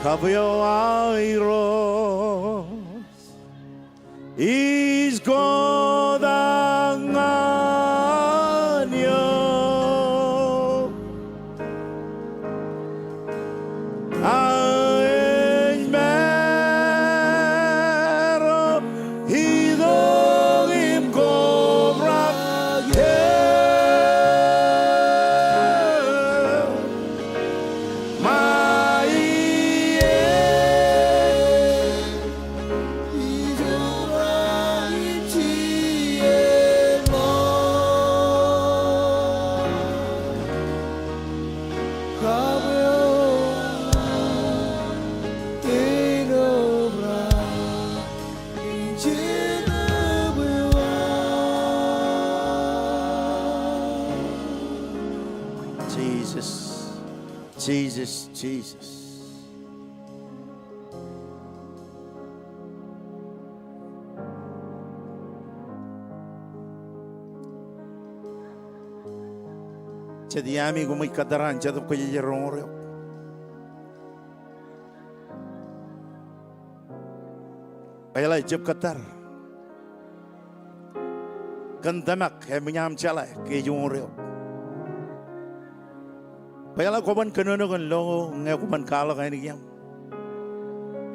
Kab eo aerro ij kotak ñan eok. Aō ej maro itok im kobrak eō. Ṃae Jesus. Jesus, Jesus. Jet iaami koṃij kōttar an Jetōb Kwōjarjar roñoul eok. Kwōjeḷā ejjab kōttar kōn tōmak, eṃōj aṃ jeḷā ke ej roñoul eok. Kwōjeḷā kwōban kōnono kōn lo ñe kwōban kwaḷọk ainikieṃ.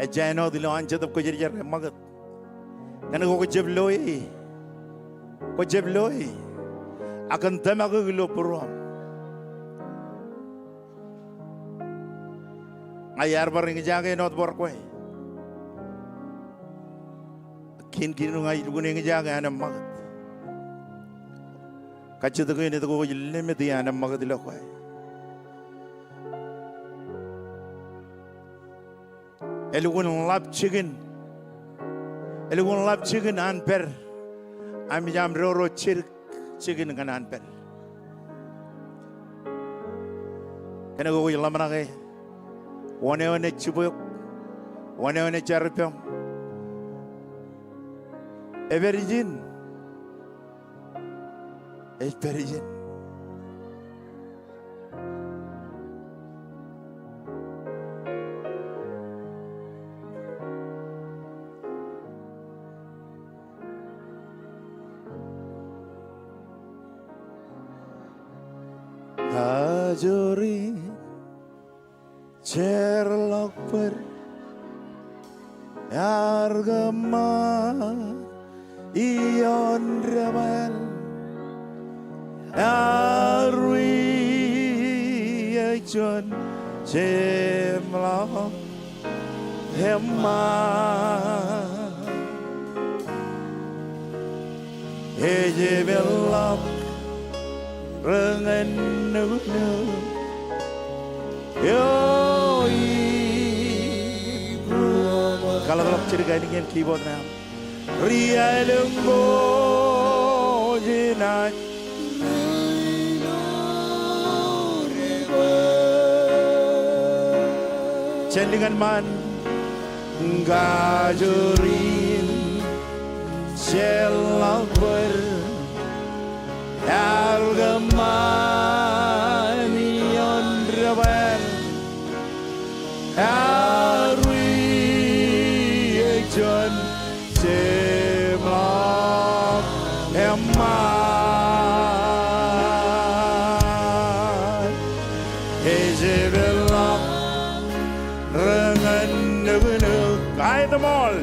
Ejja āinwōt ilo an Jetōb Kwōjarjar eṃṃakūt. Kōnke kwō jab loe. Kwō jab loe. Ak kōn tōmak eok ilo būruōṃ. Ña iar bar eñjake āinwōt bar kwe. Kiin kiin ña ilukkuun eñjake an eṃṃakūt. Kajjitōk eṇ etke kwōj limit e an eṃṃakūt ilo kwe. Elukkuun ḷap jikin. Elukkuun ḷap jikin an pād. Aṃ ej aṃ dodo jidik jikin ñan an pād. Kōnke kwōj ḷōmṇak e. Wōn eo enaaj jibwe eok? Wōn eo enaaj jar ippaṃ? Ej pād ijin. Ej pād ijin. Kajoor in jeorḷọk bōd ear kōṃṃan ioon debwāāl, ear wi ej juon jeṃḷọk eṃṃan. Ej peḷḷọk ri ñan nuknuk eo ij būruōṃōd. Kaḷapḷọk jidik ainikien keyboard ṇe aṃ. Ri aelōñ ko jenaaj Jān likin ṃaan. Kajoor in jeorḷọk bōd Ṃool.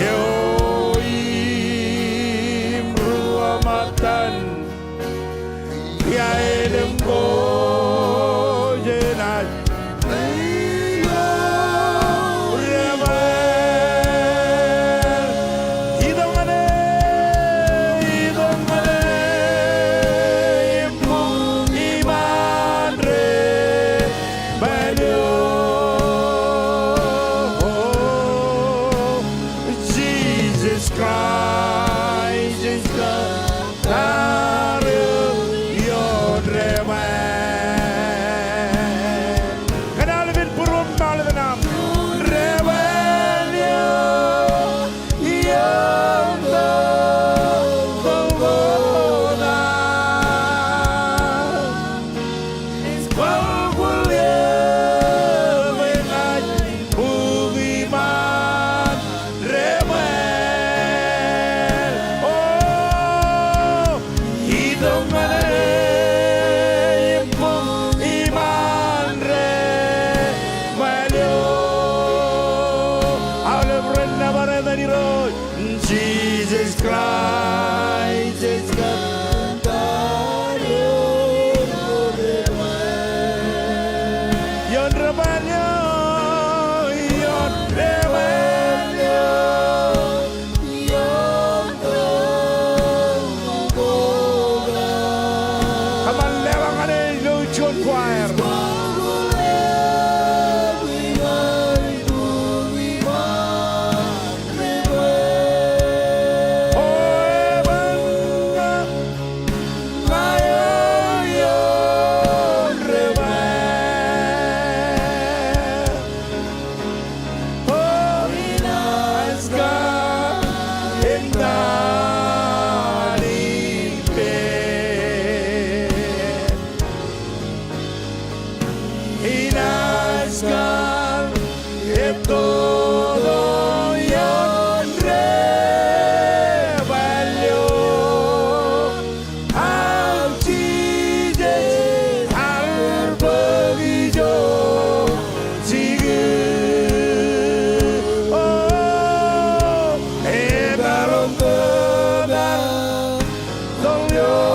Eo im ruo ṃōttan. Iaelōñ ko jenaaj. Itok ñan e, itok ñan e, im iṃaan ri. Bwelio, Jesus Christ is the Savior, ioon ri bwelio. Kōn aolepen būruōṃ im aolepen aṃ. Ri bwelio, ioon Golgotha. Aolep ren nōbar etan Irooj. Jesus Christ is God. Ioon ri bwelio, ioon ri bwelio. Come on, leḷọk ñan e ilo juon choir. Inaaj kar ettoto ioon ri bwelio. Ak Jisōs ear bōk ijo jikin. O, etal eo tōpar.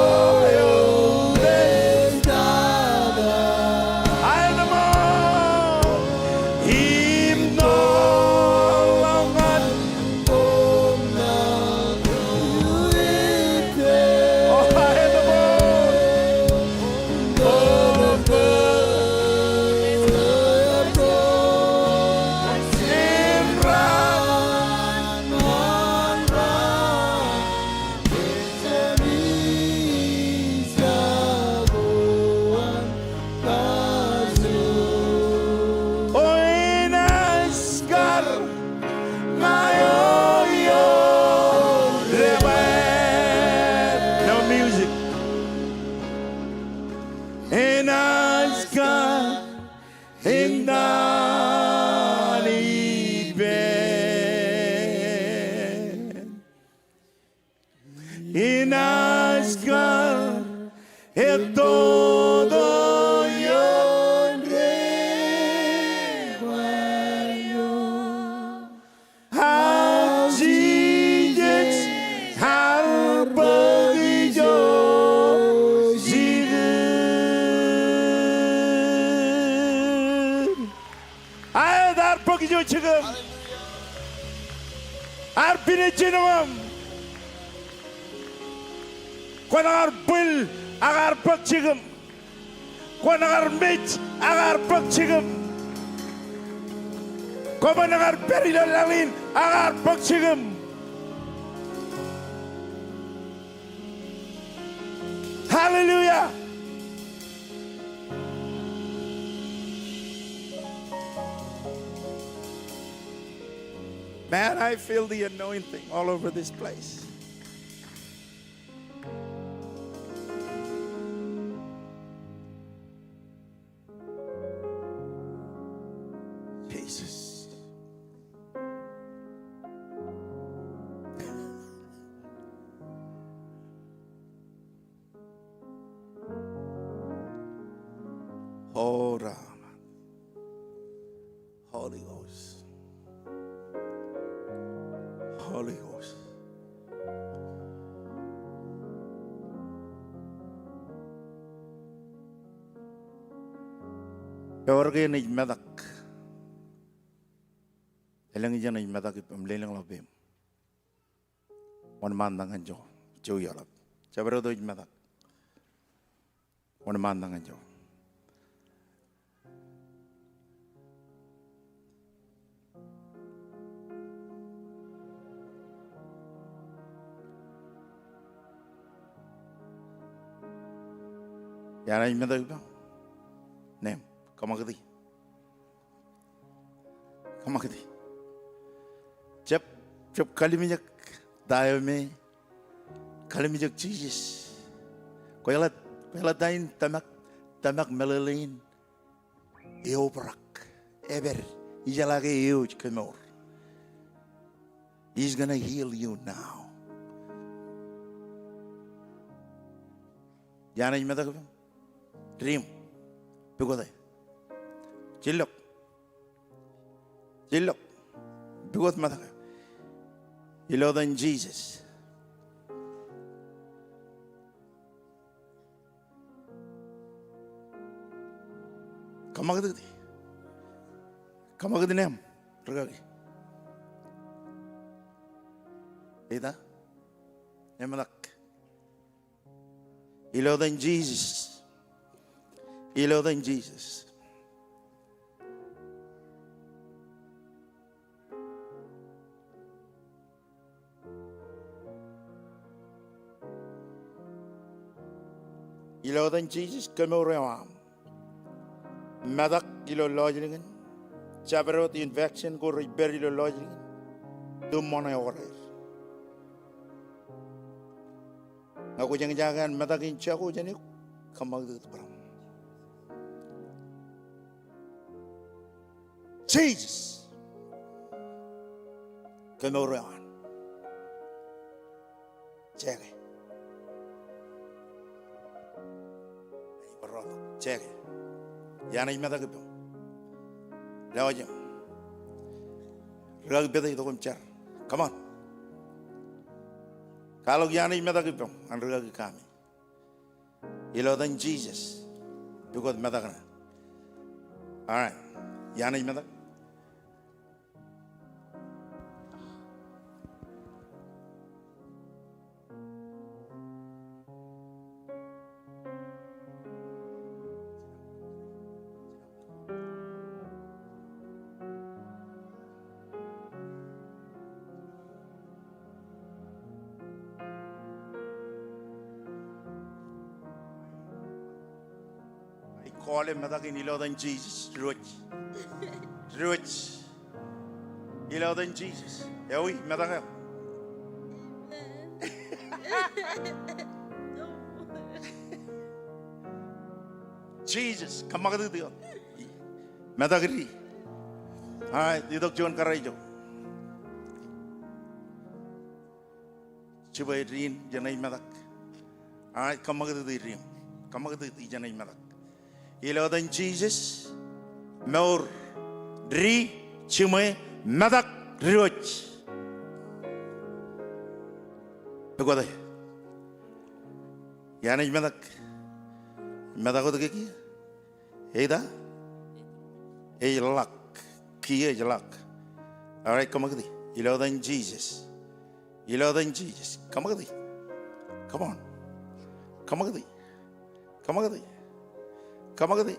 No music. Enaaj kar etan ippān. Inaaj kar ettoto ioon ri bwelio. Ak Jisōs ear bōk ijo jikin. Aet, ear bōk ijo jikin. Ear pād ijin eo aṃ. Kwōn kar bwil ak ear bōk jikin. Kwōn kar mej ak ear bōk jikin. Kwōn kar pād ilo laḷ in ak ear bōk jikin. Hallelujah. Man, I feel the anointing all over this place. Jesus. Ora. Holy Ghost. Holy Ghost. Ewōr ke enaaj metak? Elōñ ijeṇ ej metak ippaṃ, lelōñḷọk peiṃ. Wōnṃaantak ñan joñoul, jowi eḷap. Jabdewōt eo ej metak. Wōnṃaantak ñan joñoul. Iar ej metak ippaṃ? Neiṃ, kōṃakūti. Kōṃakūti. Jab, jab kalimjek ta eo me, kalimjek Jisōs. Kwōjeḷā, kwōjeḷā ta in? Tōmak, tōmak meḷeḷe in eobrak, epād, ijeḷā ke eo ej kemour. He's gonna heal you now. Iar ej metak ippaṃ? Diṃ. Pukot e. Jillọk. Jillọk. Pukot metak eo. Ilo etan Jisōs. Kōṃakūti. Kōṃakūti neiṃ. Rikaki. Ita. Emetak. Ilo etan Jisōs. Ilo etan Jisōs. Ilo etan Jisōs, kemour eo aṃ. Metak ilo lọjilñin. Jabdewōt infection ko rej pād ilo lọjilñin. Tūṃṃan eor er. Ñe kwōj eñjake an metak in jako jān eok, kōṃakūt bōran. Jisōs. Kemour eo an. Jeke. Jeke. Iar ej metak ippaṃ? Lewōj eṃ. Rikaki pād itok im jar. Come on. Kwaḷọk iar ej metak ippaṃ, an rikaki kami. Ilo etan Jisōs. Pukot metak ṇe. All right. Iar ej metak? Ij kọọle metak in ilo etan Jisōs. Diwōj. Diwōj. Ilo etan Jisōs. Ewi metak eo? Jisōs, kōṃakūti tok. Metak di. All right, itok juon kōrā ijo. Jibwe diin ijeṇ ej metak. All right, kōṃakūti diin. Kōṃakūti ijeṇ ej metak. Ilo etan Jisōs, mour, di, jiṃwe, metak, diwōj. Pukot e. Ian ej metak. Metak wōt ke kiiō? Eita? Ej ḷọk. Kiiō ej ḷọk. All right, kōṃakūti. Ilo etan Jisōs. Ilo etan Jisōs. Kōṃakūti. Come on. Kōṃakūti. Kōṃakūti. Kōṃakūti.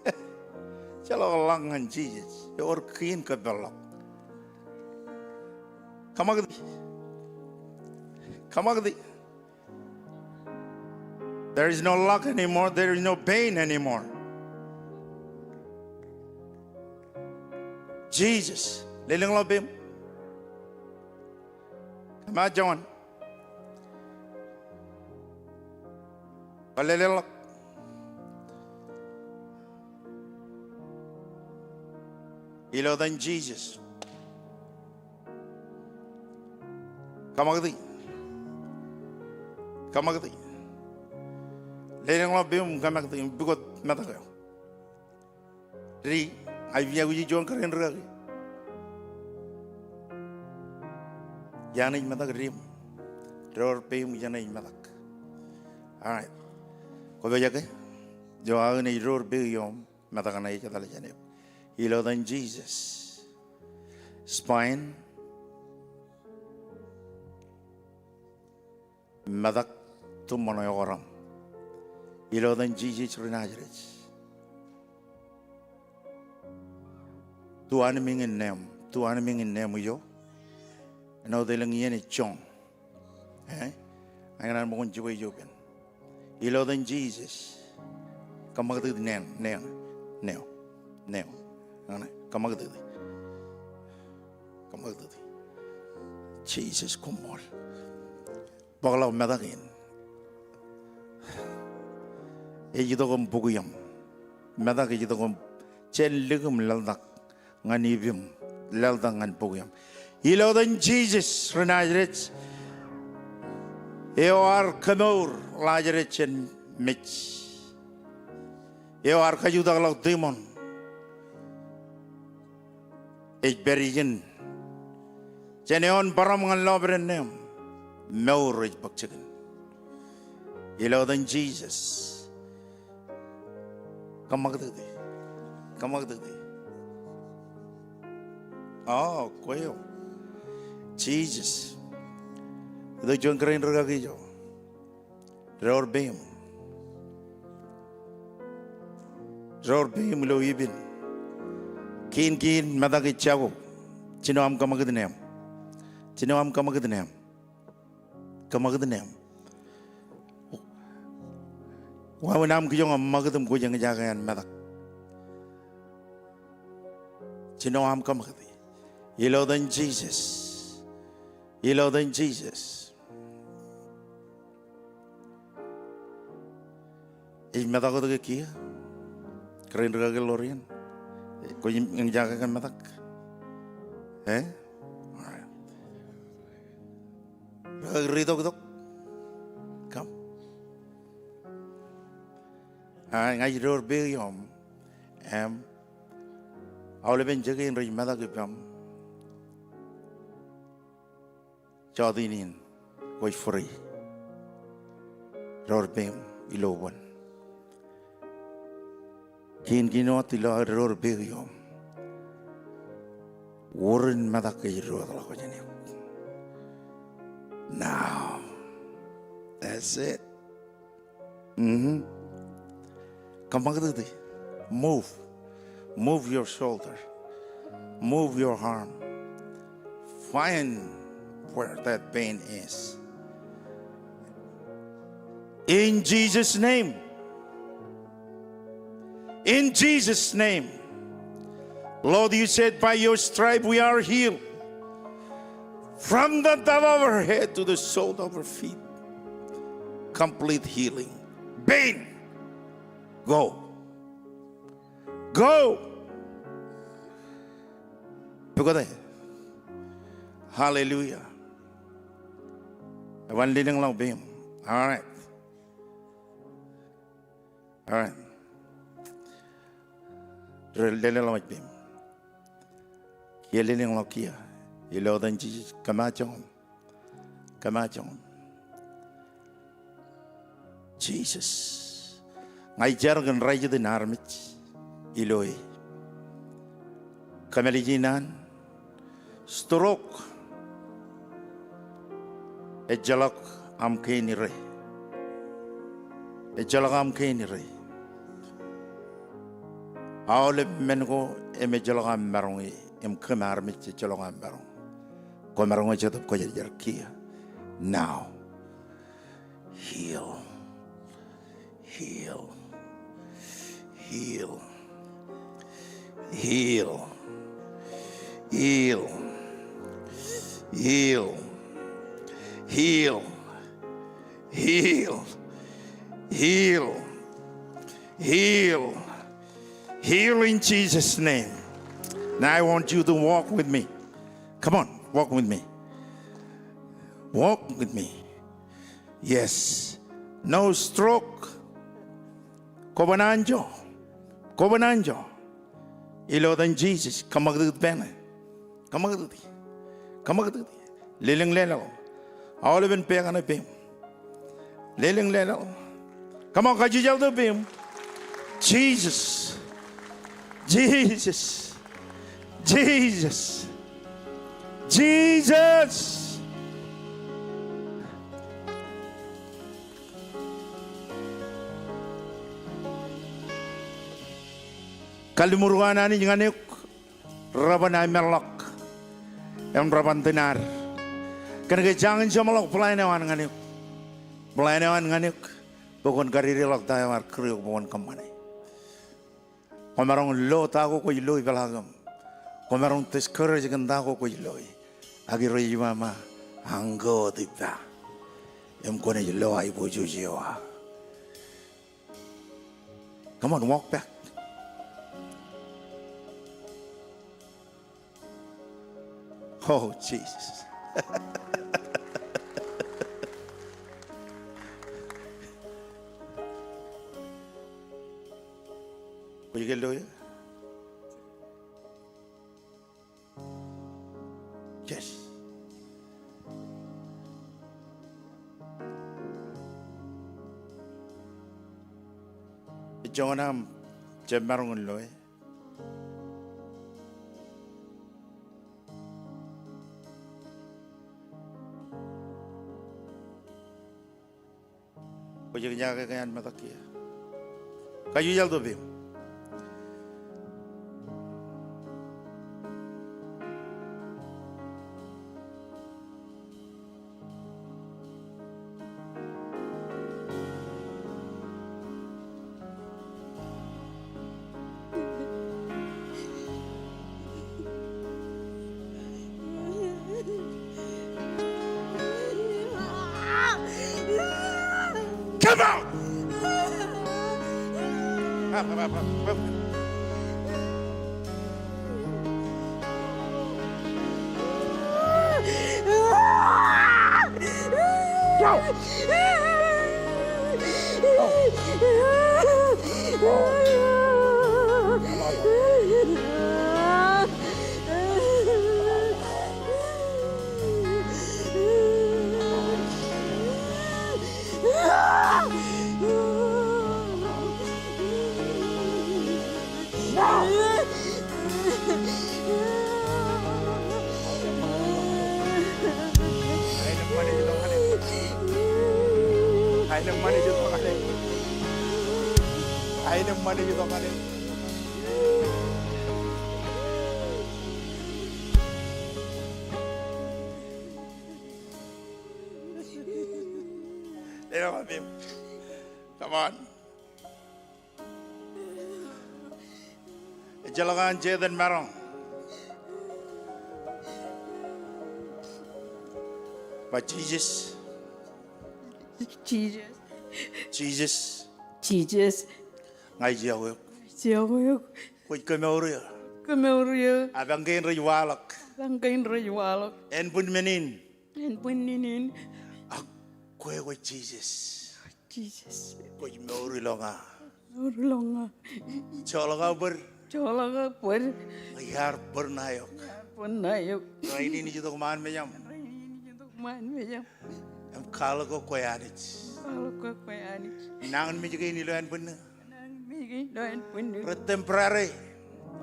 Ejjeḷọk ḷọk ñan Jisōs. Ewōr kiin kōpeḷḷọk. Kōṃakūti. Kōṃakūti. There is no lack anymore. There is no pain anymore. Jisōs, lelōñḷọk peiṃ. Kōmij joñan. Kwō lelōñḷọk. Ilo etan Jisōs. Kōṃakūti. Kōṃakūti. Lelōñḷọk peiṃ im kōṃakūti im pukot metak eo. Di, ij piakwōj juon kōrā in rikaki. Iaan ej metak diṃ. Door peiṃ ijeṇe ej metak. All right. Kwōpojak ke? Ijo aō ṇe ej door peiṃ ijo metak ṇe ej etal jān eok. Ilo etan Jisōs. Spine. Metak, tumṃoṇ eo eo aṃ. Ilo etan Jisōs ri Nazeret. Tu anmiiñ in neeṃ, tu anmiiñ in neeṃ ijo. Āinwōt elōñ iien ej joñ. Eh? Āinwōt an ṃōkaj jibwe ijo ippān. Ilo etan Jisōs. Kōṃakūt nen, nen, neo, neo. Āinwōt, kōṃakūt. Kōṃakūt. Jisōs koṃṃool. Bōkḷọk metak in. Ej itok im bukwiaṃ. Metak ej itok im, jān lik im laḷtak ñan ippem, laḷtak ñan bukwiaṃ. Ilo etan Jisōs ri Nazeret, eo ear kōmour Lazarus jān mej. Eo ear kajutakḷọk demon. Ej pād ijin. Jān eoon bōraṃ ñan lọpiden neeṃ. Mour ej bōk jikin. Ilo etan Jisōs. Kōṃakūt. Kōṃakūt. O, kwe eo. Jisōs. Itok juon kōrā in rikaki ijo. Door peiṃ. Door peiṃ ilo ippān. Kiin kiin metak ej jako. Jino aṃ kōṃakūt neeṃ. Jino aṃ kōṃakūt neeṃ. Kōṃakūt neeṃ. Wāween aṃ kijoñ ṃakūt im kwōj eñjake an metak. Jino aṃ kōṃakūt. Ilo etan Jisōs. Ilo etan Jisōs. Ej metak wōt ke kiiō? Kōrā in rikaki ḷoor iien. Kwōj eñjake ke metak? Eh? All right. Rikaki ri toktok. Come. All right, ña ij door peiṃ ioṃ. Im aolepen jeke in rej metak ippaṃ. Jọteen in kwōj free. Door peiṃ ilo wōn. Kiin kiin wōt ilo aō door peiṃ ioṃ. Wūrin metak ej diwōjḷọk jān eok. Now. That's it. Mm-hmm. Kōṃakūt. Move. Move your shoulder. Move your arm. Find where that pain is. In Jesus' name. In Jesus' name. Lord, you said by your stripe we are healed. From the top of our head to the sole of our feet. Complete healing. Pain. Go. Go. Pukot e. Hallelujah. Eban lelōñḷọk peiṃ. All right. All right. Ri lelōñḷọk peiṃ. Kiiō lelōñḷọk kiiō. Ilo etan Jisōs kōmaat joñan. Kōmaat joñan. Jisōs. Ña ij jar kōn ri-jitōn armej. Ilo e. Kōmālij in an. Stroke. Ejjeḷọk aṃ kein ire. Ejjeḷọk aṃ kein ire. Aolep men ko im ejjeḷọk aṃ maroñ e, im kōm armej ejjeḷọk aṃ maroñ. Kwōmaroñ e Jetōb Kwōjarjar kiiō. Now. Heal. Heal. Heal. Heal in Jesus' name. Now I want you to walk with me. Come on, walk with me. Walk with me. Yes. No stroke. Kwōban anjọ. Kwōban anjọ. Ilo etan Jisōs, kōṃakūt pāne. Kōṃakūt. Kōṃakūt. Lelōñ leḷọk. Aolepen pā kaṇe peiṃ. Lelōñ leḷọk. Come on, kajjitōk peiṃ. Jesus. Jesus. Jesus. Jesus. Kalliṃur ko an Anij ñan eok, reban ameḷọk im reban tōn ad. Kōnke jañin jeṃḷọk plan eo an ñan eok. Plan eo an ñan eok bwe kwōn karideḷọk ta eo ear kūr eok bwe kwōn kōṃṃane. Kwōmaroñ lo ta ko kwōj lo ipeḷaakim. Kwōmaroñ discourage kōn ta ko kwōj lo e. Ak Irooj ej ba, aṃ ko wōt ippa im kwōnaaj lo aiboojoj eo aō. Come on, walk back. Oh, Jesus. Kwōj ke lo e? Yes. Ej joñan aṃ jab maroñ in lo e. Kwōj ke ña ke kōn metak kiiō. Kajjitōk peiṃ. Come out! Go! Come on. Ejjeḷọk an Setan maroñ. Ba, Jesus. Jesus. Jesus. Jesus. Ña ij iọkwe eok. Ij iọkwe eok. Kwōj kemour eō. Kemour eō. Epañ kein rej waḷọk. Epañ kein rej waḷọk. Ānbwin men in. Ānbwin men in. Ak kwe kwōj Jesus. Jesus. Kwōj mour ilo ña. Mour ilo ña. Joḷọk aō bōd. Joḷọk aō bōd. Iar bōd ṇae eok. Iar bōd ṇae eok. Rainin ij itok ṃaan mejaṃ. Rainin ij itok ṃaan mejaṃ. Im kwaḷọk eok kwe Anij. Kwaḷọk eok kwe Anij. Nañinmej kein ilo ānbwinnū. Nañinmej kein ilo ānbwinnū. Rej temporary.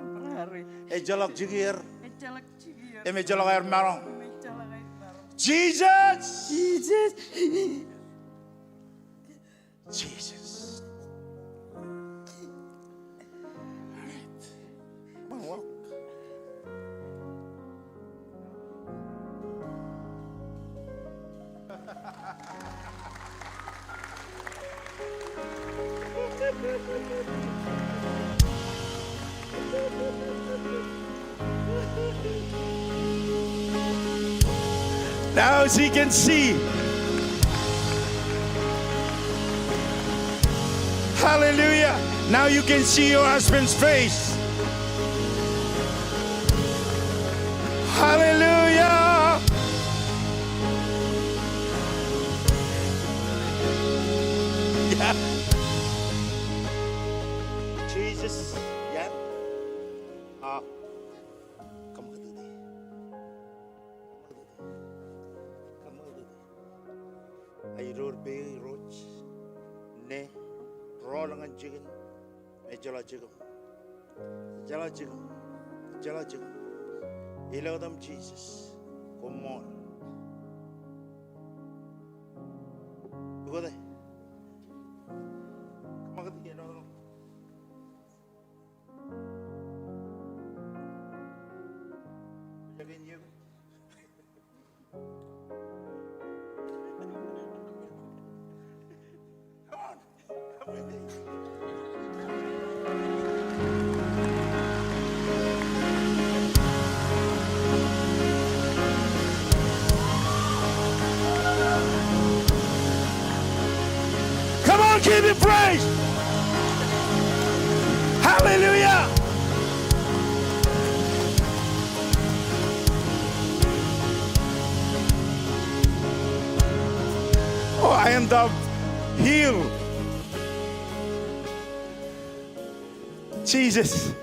Temporary. Ejjeḷọk jikier. Ejjeḷọk jikier. Im ejjeḷọk aer maroñ. Im ejjeḷọk aer maroñ. Jesus! Jesus! Jesus. All right. Come on, walk. Now she can see. Hallelujah. Now you can see your husband's face. Hallelujah. Yeah. Jesus. Yeah. Ah. Come on, dude. Ilo peik Irooj, ne rọọl ñan jikin, ejjeḷọk jikin. Ejjeḷọk jikin. Ejjeḷọk jikin. Ilo etan Jisōs. Koṃṃool. Ukōte. Come on, give him praise. Hallelujah. Oh, I end up healed. Jesus.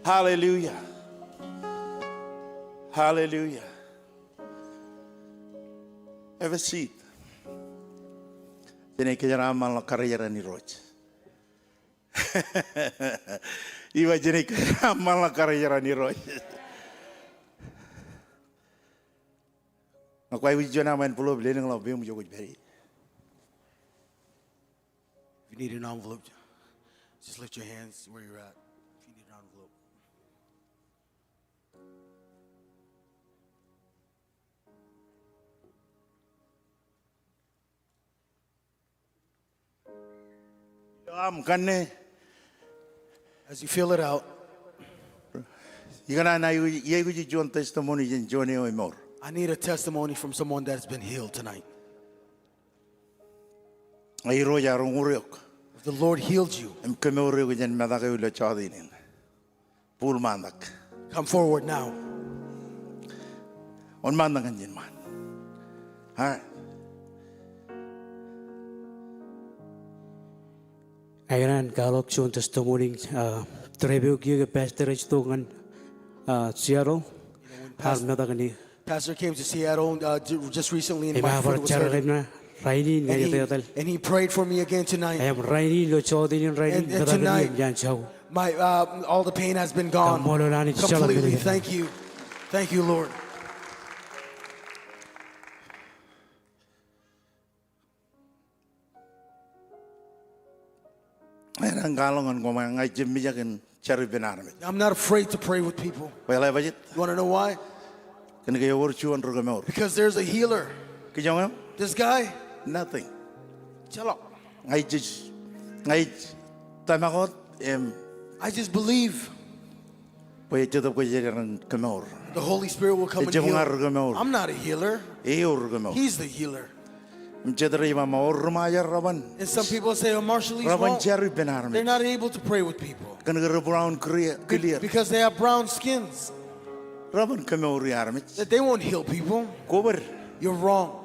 Hallelujah. Hallelujah. Have a seat. Jenaaj kōjeraaṃṃan ḷọk karijeraṇ Irooj. Ij ba jenaaj kōjeraaṃṃan ḷọk karijeraṇ Irooj. Ñe kwaikuj juon aṃ envelope, lelōñḷọk peiṃ ijo kwōj pād ie. If you need an envelope, just lift your hands where you're at. If you need an envelope. Ilo aṃ kanne. As you fill it out. Ikōṇaan aikuj, iaikuj juon testimony jān juon eo emour. I need a testimony from someone that's been healed tonight. Ñe Irooj ear uñūr eok. If the Lord healed you, im kemour eok jān metak eo ilo jọteen in, bōk ṃaantak. Come forward now. Wōnṃaantak ñan ijin ṃaan. All right. Ikōṇaan kwaḷọk juon testimony, uh, trip eo kiiō ke pastor ej tok ñan, uh, Seattle. Ear metak ñan eō. Pastor came to Seattle, uh, ju-, just recently, and my foot was hurting. Im ear bar jar ñan eō rainin ñan etetal. And he, and he prayed for me again tonight. Im rainin ilo jọteen in rainin, and, and metak in tonight, im ej jako. My, uh, all the pain has been gone. Kaṃṃoolol Anij. Completely. Thank you. Thank you, Lord. Enaaj kwaḷọk ñan koṃ, ña ij jab mijak in jar ippān armej. I'm not afraid to pray with people. Kwōjeḷā bajjek? You wanna know why? Kōnke ewōr juon ri kemour. Because there's a healer. Kijoñ eṇ? This guy? Nothing. Ejjeḷọk. Ña ij, ña ij tōmak wōt im I just believe. Bwe ejjab kōjeañ ri kemour. The Holy Spirit will come and heal. Ejjab ña ri kemour. I'm not a healer. Eo ri kemour. He's the healer. Im jet rej ba, "Ṃōj ri Ṃajeḷ reban." And some people say, "Oh, Marshallese won't." Reban jar ippān armej. They're not able to pray with people. Kōnke rej brown clear. Be-, because they have brown skins. Reban kemouri armej. That they won't heal people. Kwō bōd. You're wrong.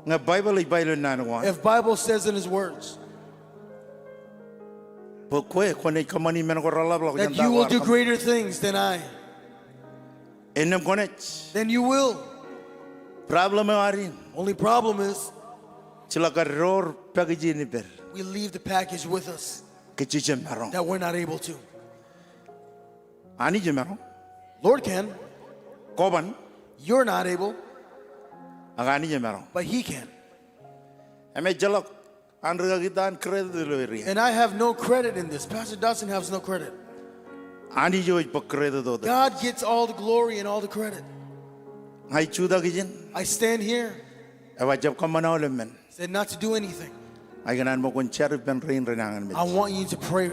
Ñe Baibōḷ ej ba ilo naan ko an. If Bible says in his words, bwe kwe, kwōnaaj kōṃṃani men ko reḷapḷọk jān ta ko ar kōṃṃan. That you will do greater things than I. Innām kwōnaaj. Then you will. Problem eo ad in. Only problem is, jeḷā kar door package in ippād. We leave the package with us. Ke jej jab maroñ. That we're not able to. Anij emaroñ. Lord can. Kwōban. You're not able. Ak Anij emaroñ. But he can. Im ejjeḷọk an rikaki taan credit ilo area. And I have no credit in this. Pastor Dodson has no credit. Anij eo ej bōk credit wōt. God gets all the glory and all the credit. Ña ij jutak ijin. I stand here. Eo ejjab kōṃṃan aolep men. Said not to do anything. Ña ikōṇaan bwe kwōn jar ippān rein renañinmej. I want you to pray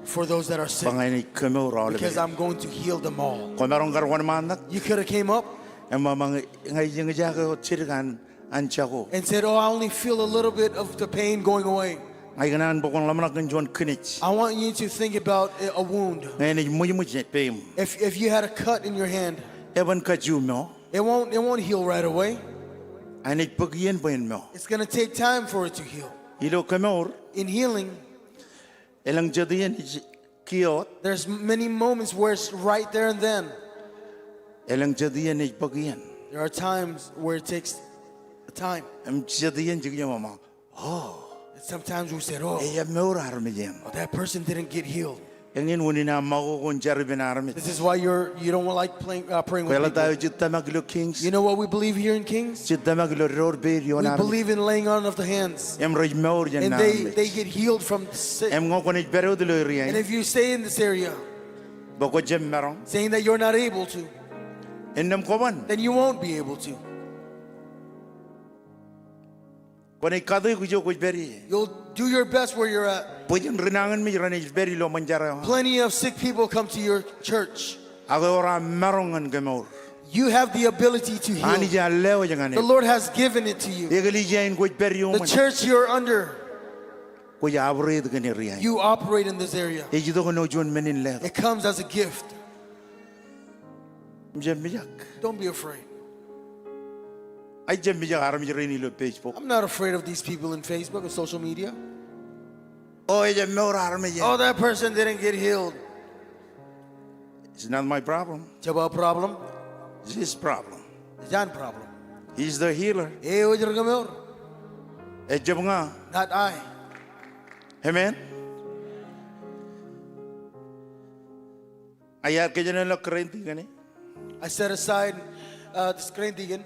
for those that are sick. Bwe ña inaaj kemour aolep men. Because I'm going to heal them all. Kwōmaroñ kar wōnṃaantak. You could have came up. Im ba ña ij eñjake wōt jidik an an jako. And said, "Oh, I only feel a little bit of the pain going away." Ña ikōṇaan bwe kwōn ḷōmṇak kōn juon kinej. I want you to think about a, a wound. Ñe enaaj ṃwijṃwij peiṃ. If, if you had a cut in your hand, eban kajju mo. It won't, it won't heal right away. Enaaj bōk iien bwe en mo. It's gonna take time for it to heal. Ilo kemour. In healing, Elōñ jet iien ej kiiō wōt. There's many moments where it's right there and then. Elōñ jet iien ej bōk iien. There are times where it takes time. Im jet iien jekjek ṃōṃa, oh, and sometimes we said, "Oh, ejjab mour armej eṇ." Oh, that person didn't get healed. Eñin unin aṃ ṃakoko in jar ippān armej. This is why you're, you don't like playing, uh, praying with people. Kwōjeḷā ta eo jej tōmak ilo Kings? You know what we believe here in Kings? Jej tōmak ilo door peid ioon armej. We believe in laying on of the hands. Im rej mour jān armej. And they, they get healed from the sick. Im ñe kwōnaaj pād wōt ilo area in, and if you stay in this area, bwe kwōjab maroñ, saying that you're not able to, innām kwōban, then you won't be able to. Kwōnaaj kate eok ijo kwōj pād ie. You'll do your best where you're at. Bwijin ri nañinmej renaaj pād ilo ṃōn jar eo aṃ. Plenty of sick people come to your church. Ak ewōr aṃ maroñ ñan kemour. You have the ability to heal. Anij ear lewōj ñan eok. The Lord has given it to you. Eklejia in kwōj pād iuṃwin, the church you're under, kwōj operate kōn area in. You operate in this area. Ej itok ilo juon men in letok. It comes as a gift. Im jab mijak. Don't be afraid. Ij jab mijak armej rein ilo Facebook. I'm not afraid of these people in Facebook and social media. O, ejjab mour armej eṇ. Oh, that person didn't get healed. It's not my problem. Jab aō problem. It's his problem. Ej an problem. He's the healer. Eo ej rūkemour. Ejjab ña. Not I. Amen. Iar kōjenolọk kōrā in tikōn e. I set aside, uh, this kōrā in tikōn.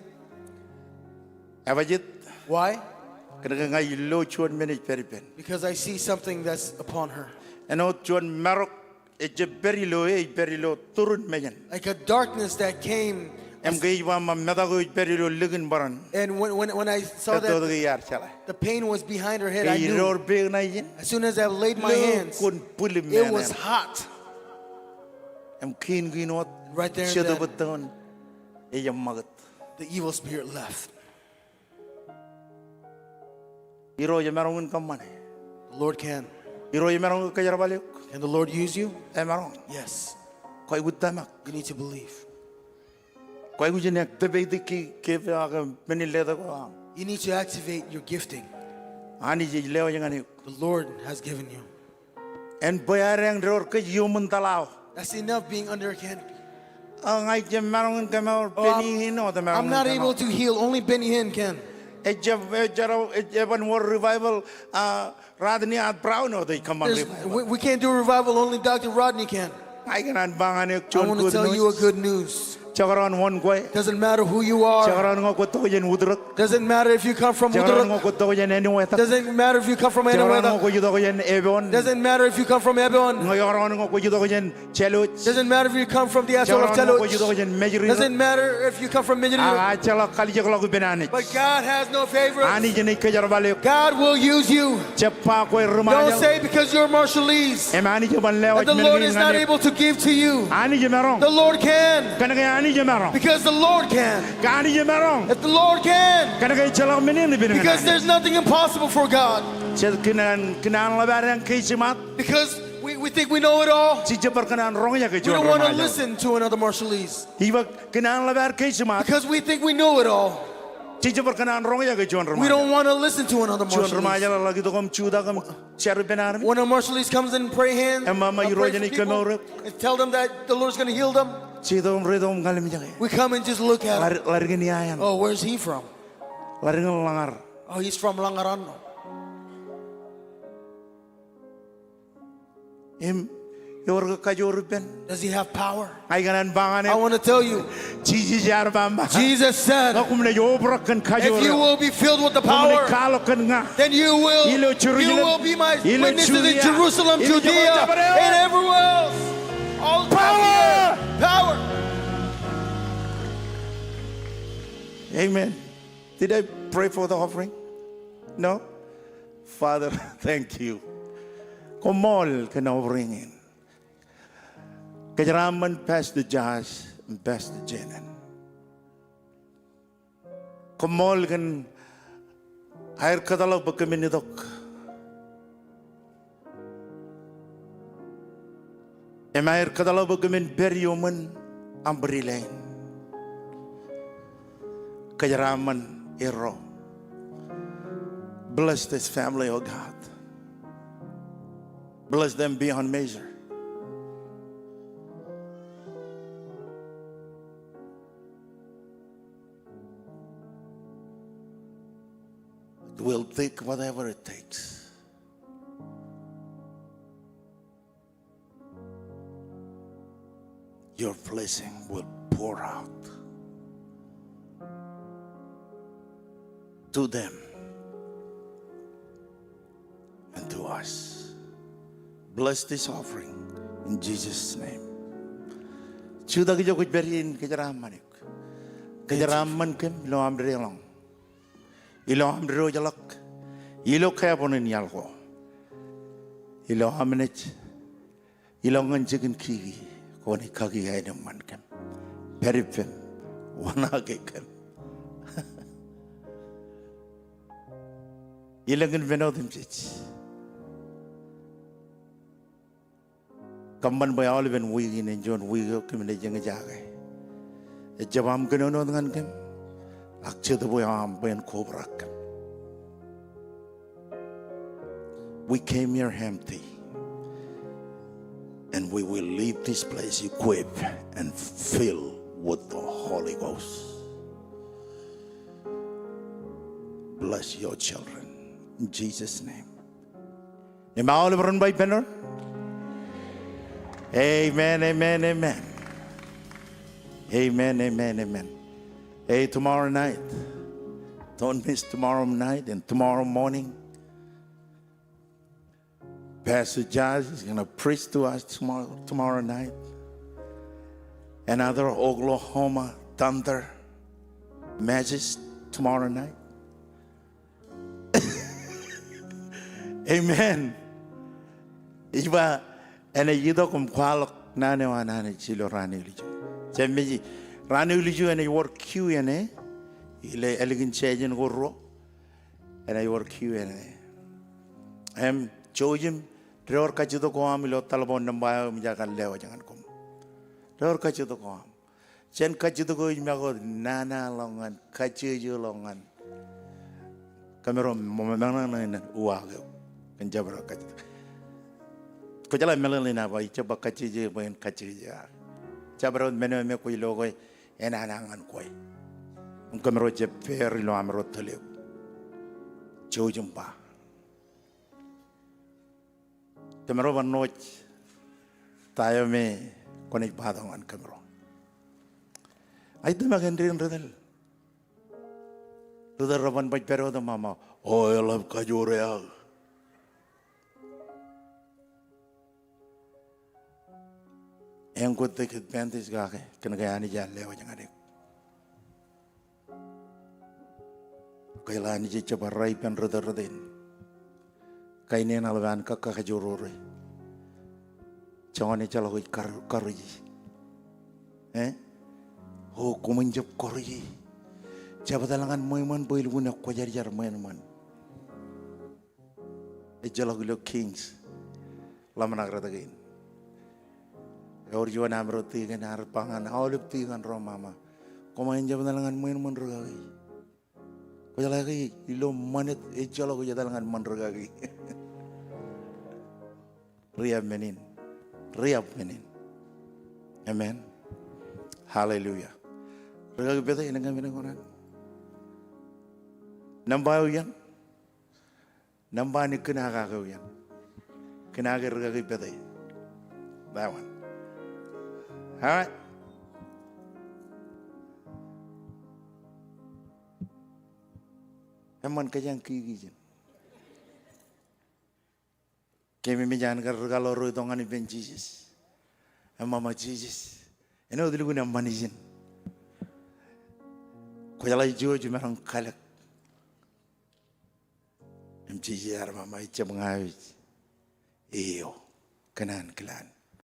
Ebajet? Why? Kōnke ña ij lo juon men ej pād ippān. Because I see something that's upon her. Āinwōt juon marok ejjab pād ilo e, ej pād ilo turin mejān. Like a darkness that came. Im ke ij ba ṃōk metak eo ej pād ilo likin bōran. And when, when, when I saw that, ettoot ke iar jeḷā. The pain was behind her head, I knew. Ke ij door peid ṇa ijin, as soon as I laid my hands, lo kwōn bwilōñ men eṇ. It was hot. Im kiin kiin wōt, right there and then, Jetōb ettoon ejjab ṃakūt. The evil spirit left. Irooj emaroñ in kōṃṃane? The Lord can. Irooj emaroñ in kōjerbal eok? Can the Lord use you? Emaroñ. Yes. Kwōj aikuj tōmak. You need to believe. Kwōj aikuj in activate e ki, ki, ak men in letok eo aṃ. You need to activate your gifting. Anij ej lewōj ñan eok. The Lord has given you. Āinbwe adeañ door kōj iuṃwin tōḷao. That's enough being under a canopy. O, ña ijjab maroñ in kōmour. Oh, Benny Hinn wōt emaroñ in kōmour. I'm not able to heal. Only Benny Hinn can. Ejjab, ejjab, ej, eban wōr revival, ah, Rodney Howard-Browne wōt ej kōṃṃan revival. There's, we, we can't do revival. Only Doctor Rodney can. Ña ikōṇaan ba ñan eok juon good news. I wanna tell you a good news. Jekdọọn wōn kwe. Doesn't matter who you are. Jekdọọn ñe kwōj itok jān Utrōk. Doesn't matter if you come from Utrōk. Jekdọọn ñe kwōj itok jān Āinwōt. Doesn't matter if you come from Āinwōt. Jekdọọn ñe kwōj itok jān Ebon. Doesn't matter if you come from Ebon. Ñe jekdọọn ñe kwōj itok jān Jālwōj. Doesn't matter if you come from the atoll of Jālwōj. Jekdọọn ñe kwōj itok jān Mājro. Doesn't matter if you come from Mājro. Ak ajjeḷọk kalijekḷọk ippān Anij. But God has no favorites. Anij enaaj kōjerbal eok. God will use you. Jab ba kwe ri Ṃajeḷ. Don't say because you're Marshallese. Im Anij eban lewōj men in ñan eok. And the Lord is not able to give to you. Anij emaroñ. The Lord can. Kōnke Anij emaroñ. Because the Lord can. Ke Anij emaroñ. If the Lord can. Kōnke ejjeḷọk men in ippān ñan Anij. Because there's nothing impossible for God. Jej kōṇaan, kōṇaan ḷap adeañ ke ij jiṃat. Because we, we think we know it all. Jej jab bar kōṇaan roñjake juon ri Ṃajeḷ. We don't wanna listen to another Marshallese. Ij ba kōṇaan ḷap ad ke ij jiṃat. Because we think we know it all. Jej jab bar kōṇaan roñjake juon ri Ṃajeḷ. We don't wanna listen to another Marshallese. Juon ri Ṃajeḷ eḷak itok im jutak im jar ippān armej. When a Marshallese comes and pray hands, im ba Irooj enaaj kōmour eok, and tell them that the Lord is gonna heal them. Jej itok im reitok im ña ḷōmijak e. We come and just look at him. Ḷad, ḷad kōn ia eṇ? Oh, where's he from? Ḷad kōn Ḷōñar. Oh, he's from Ḷōñar. Im ewōr ke kajoor ippān? Does he have power? Ña ikōṇaan ba ñan eok. I wanna tell you. Jisōs ear ba, Jesus said, ñe kwōnaaj obrak kōn kajoor eo, if you will be filled with the power, kwōnaaj kwaḷọk kōn ña. Then you will, ilo Jerusalem, you will be my witnesses in Jerusalem, ilo Judea, Judea, and everywhere else. All throughout the earth. Power. Amen. Did I pray for the offering? No? Father, thank you. Koṃṃool kōn offering in. Kōjeraaṃṃan Pastor Josh, Pastor Jenan. Koṃṃool kōn aer kōtḷọk bwe kōmin itok. Im aer kōtḷọk bwe kōmin pād iuṃwin umbrella in. Kōjeraaṃṃan erro. Bless this family, oh God. Bless them beyond measure. We'll take whatever it takes. Your blessing will pour out to them and to us. Bless this offering in Jesus' name. Jutak ijo kwōj pād ie in kōjeraaṃṃan eok. Kōjeraaṃṃan kōm ilo aṃ deḷọñ, ilo aṃ diwōjḷọk, ilo carbon in iaḷ ko, ilo aṃ naaj ilọk ñan jikin kiki, kwōnaaj kaki aenōṃṃan kōm, pād ippem, wōṇāān kōm. Elōñ in men otemjej. Kōṃṃan bwe aolepen wiik in en juon wiik eo kōm naaj eñjake. Ejjab aṃ kōnono wōt ñan kōm, ak Jetōb eo aṃ bwe en kobrak kōm. We came here empty, and we will leave this place equipped and filled with the Holy Ghost. Bless your children. In Jesus' name. Im aolep ren ba ippān doon, amen, amen, amen. Amen, amen, amen. Hey, tomorrow night. Don't miss tomorrow night and tomorrow morning. Pastor Josh is gonna preach to us tomorrow, tomorrow night. Another Oklahoma Thunder message tomorrow night. Amen. Ij ba enaaj itok im kwaḷọk naan eo an Anij ilo raan eo ilju. Jab meji, raan eo ilju enaaj wōr Q and A ilo ālikin session ko ruo. Enaaj wōr Q and A. Im jouj im door kajjitōk ko aṃ ilo telephone number eo im ij kar lewōj ñan koṃ. Door kajjitōk ko aṃ. Jān kajjitōk eo ij make wōt nana ḷọk ñan, kajjitōk ḷọk ñan kōmro meñe, meñe, meñe uwaak eok kōn jabdewōt kajjitōk. Kwō jeḷā meḷeḷe in aō ba, ij jab ba kajjitōk bwe en kajjitōk. Jabdewōt men eo me kwōj lo kwe, enana ñan kwe. Im kōmro jab pād ilo amro tōl eok. Jouj im ba. Kōmro bar ṇooj ta eo me kwōnaaj ba tok ñan kōmro. Ij tōmak āindein ri tōl. Ri tōl reban baj pād wōt im ba, o, eḷap kajoor eo aō. Eñin kwōj take advantage kake, kōn ke Anij ear lewōj ñan eok. Kwōjeḷā Anij ejjab errā ippān ri tōl rot in. Kain eṇ eḷap an kōkkajoorore. Joñan ejjeḷọk ej kar-, karuji. Eh? O, koṃwin jab karuji. Jab etal ñan ṃweo eṃṃan bwe elukkuun kwōjarjar ṃweo eṃṃan. Ejjeḷọk ilo Kings ḷōmṇak rot kein. Ewōr juon amro tikōn ear ba ñan aolep tikōn ro, mama, koṃwin jab etal ñan ṃweo eṃṃan rikaki. Kwōjeḷā ke ilo ṃanit ejjeḷọk ej etal ñan ṃan rikaki. Riab men in. Riab men in. Amen. Hallelujah. Rikaki Pete, elōñ ke men eo kwōnaaj? Nōṃba eo iien. Nōṃba eo ikōṇaan kake eo iien. Ikōṇaan ke rikaki Pete. That one. All right. Eṃṃan kōjeañ kiki ijin. Keememej an kar ri kaḷoor ro itok ñan ippān Jisōs. Im ba, Jisōs, āinwōt elukkuun eṃṃan ijin. Kwōjeḷā ij jouj im maroñ kalōk. Im Jisōs ear ba, ejjab ña eo ej. Eo, kōn an kilaan.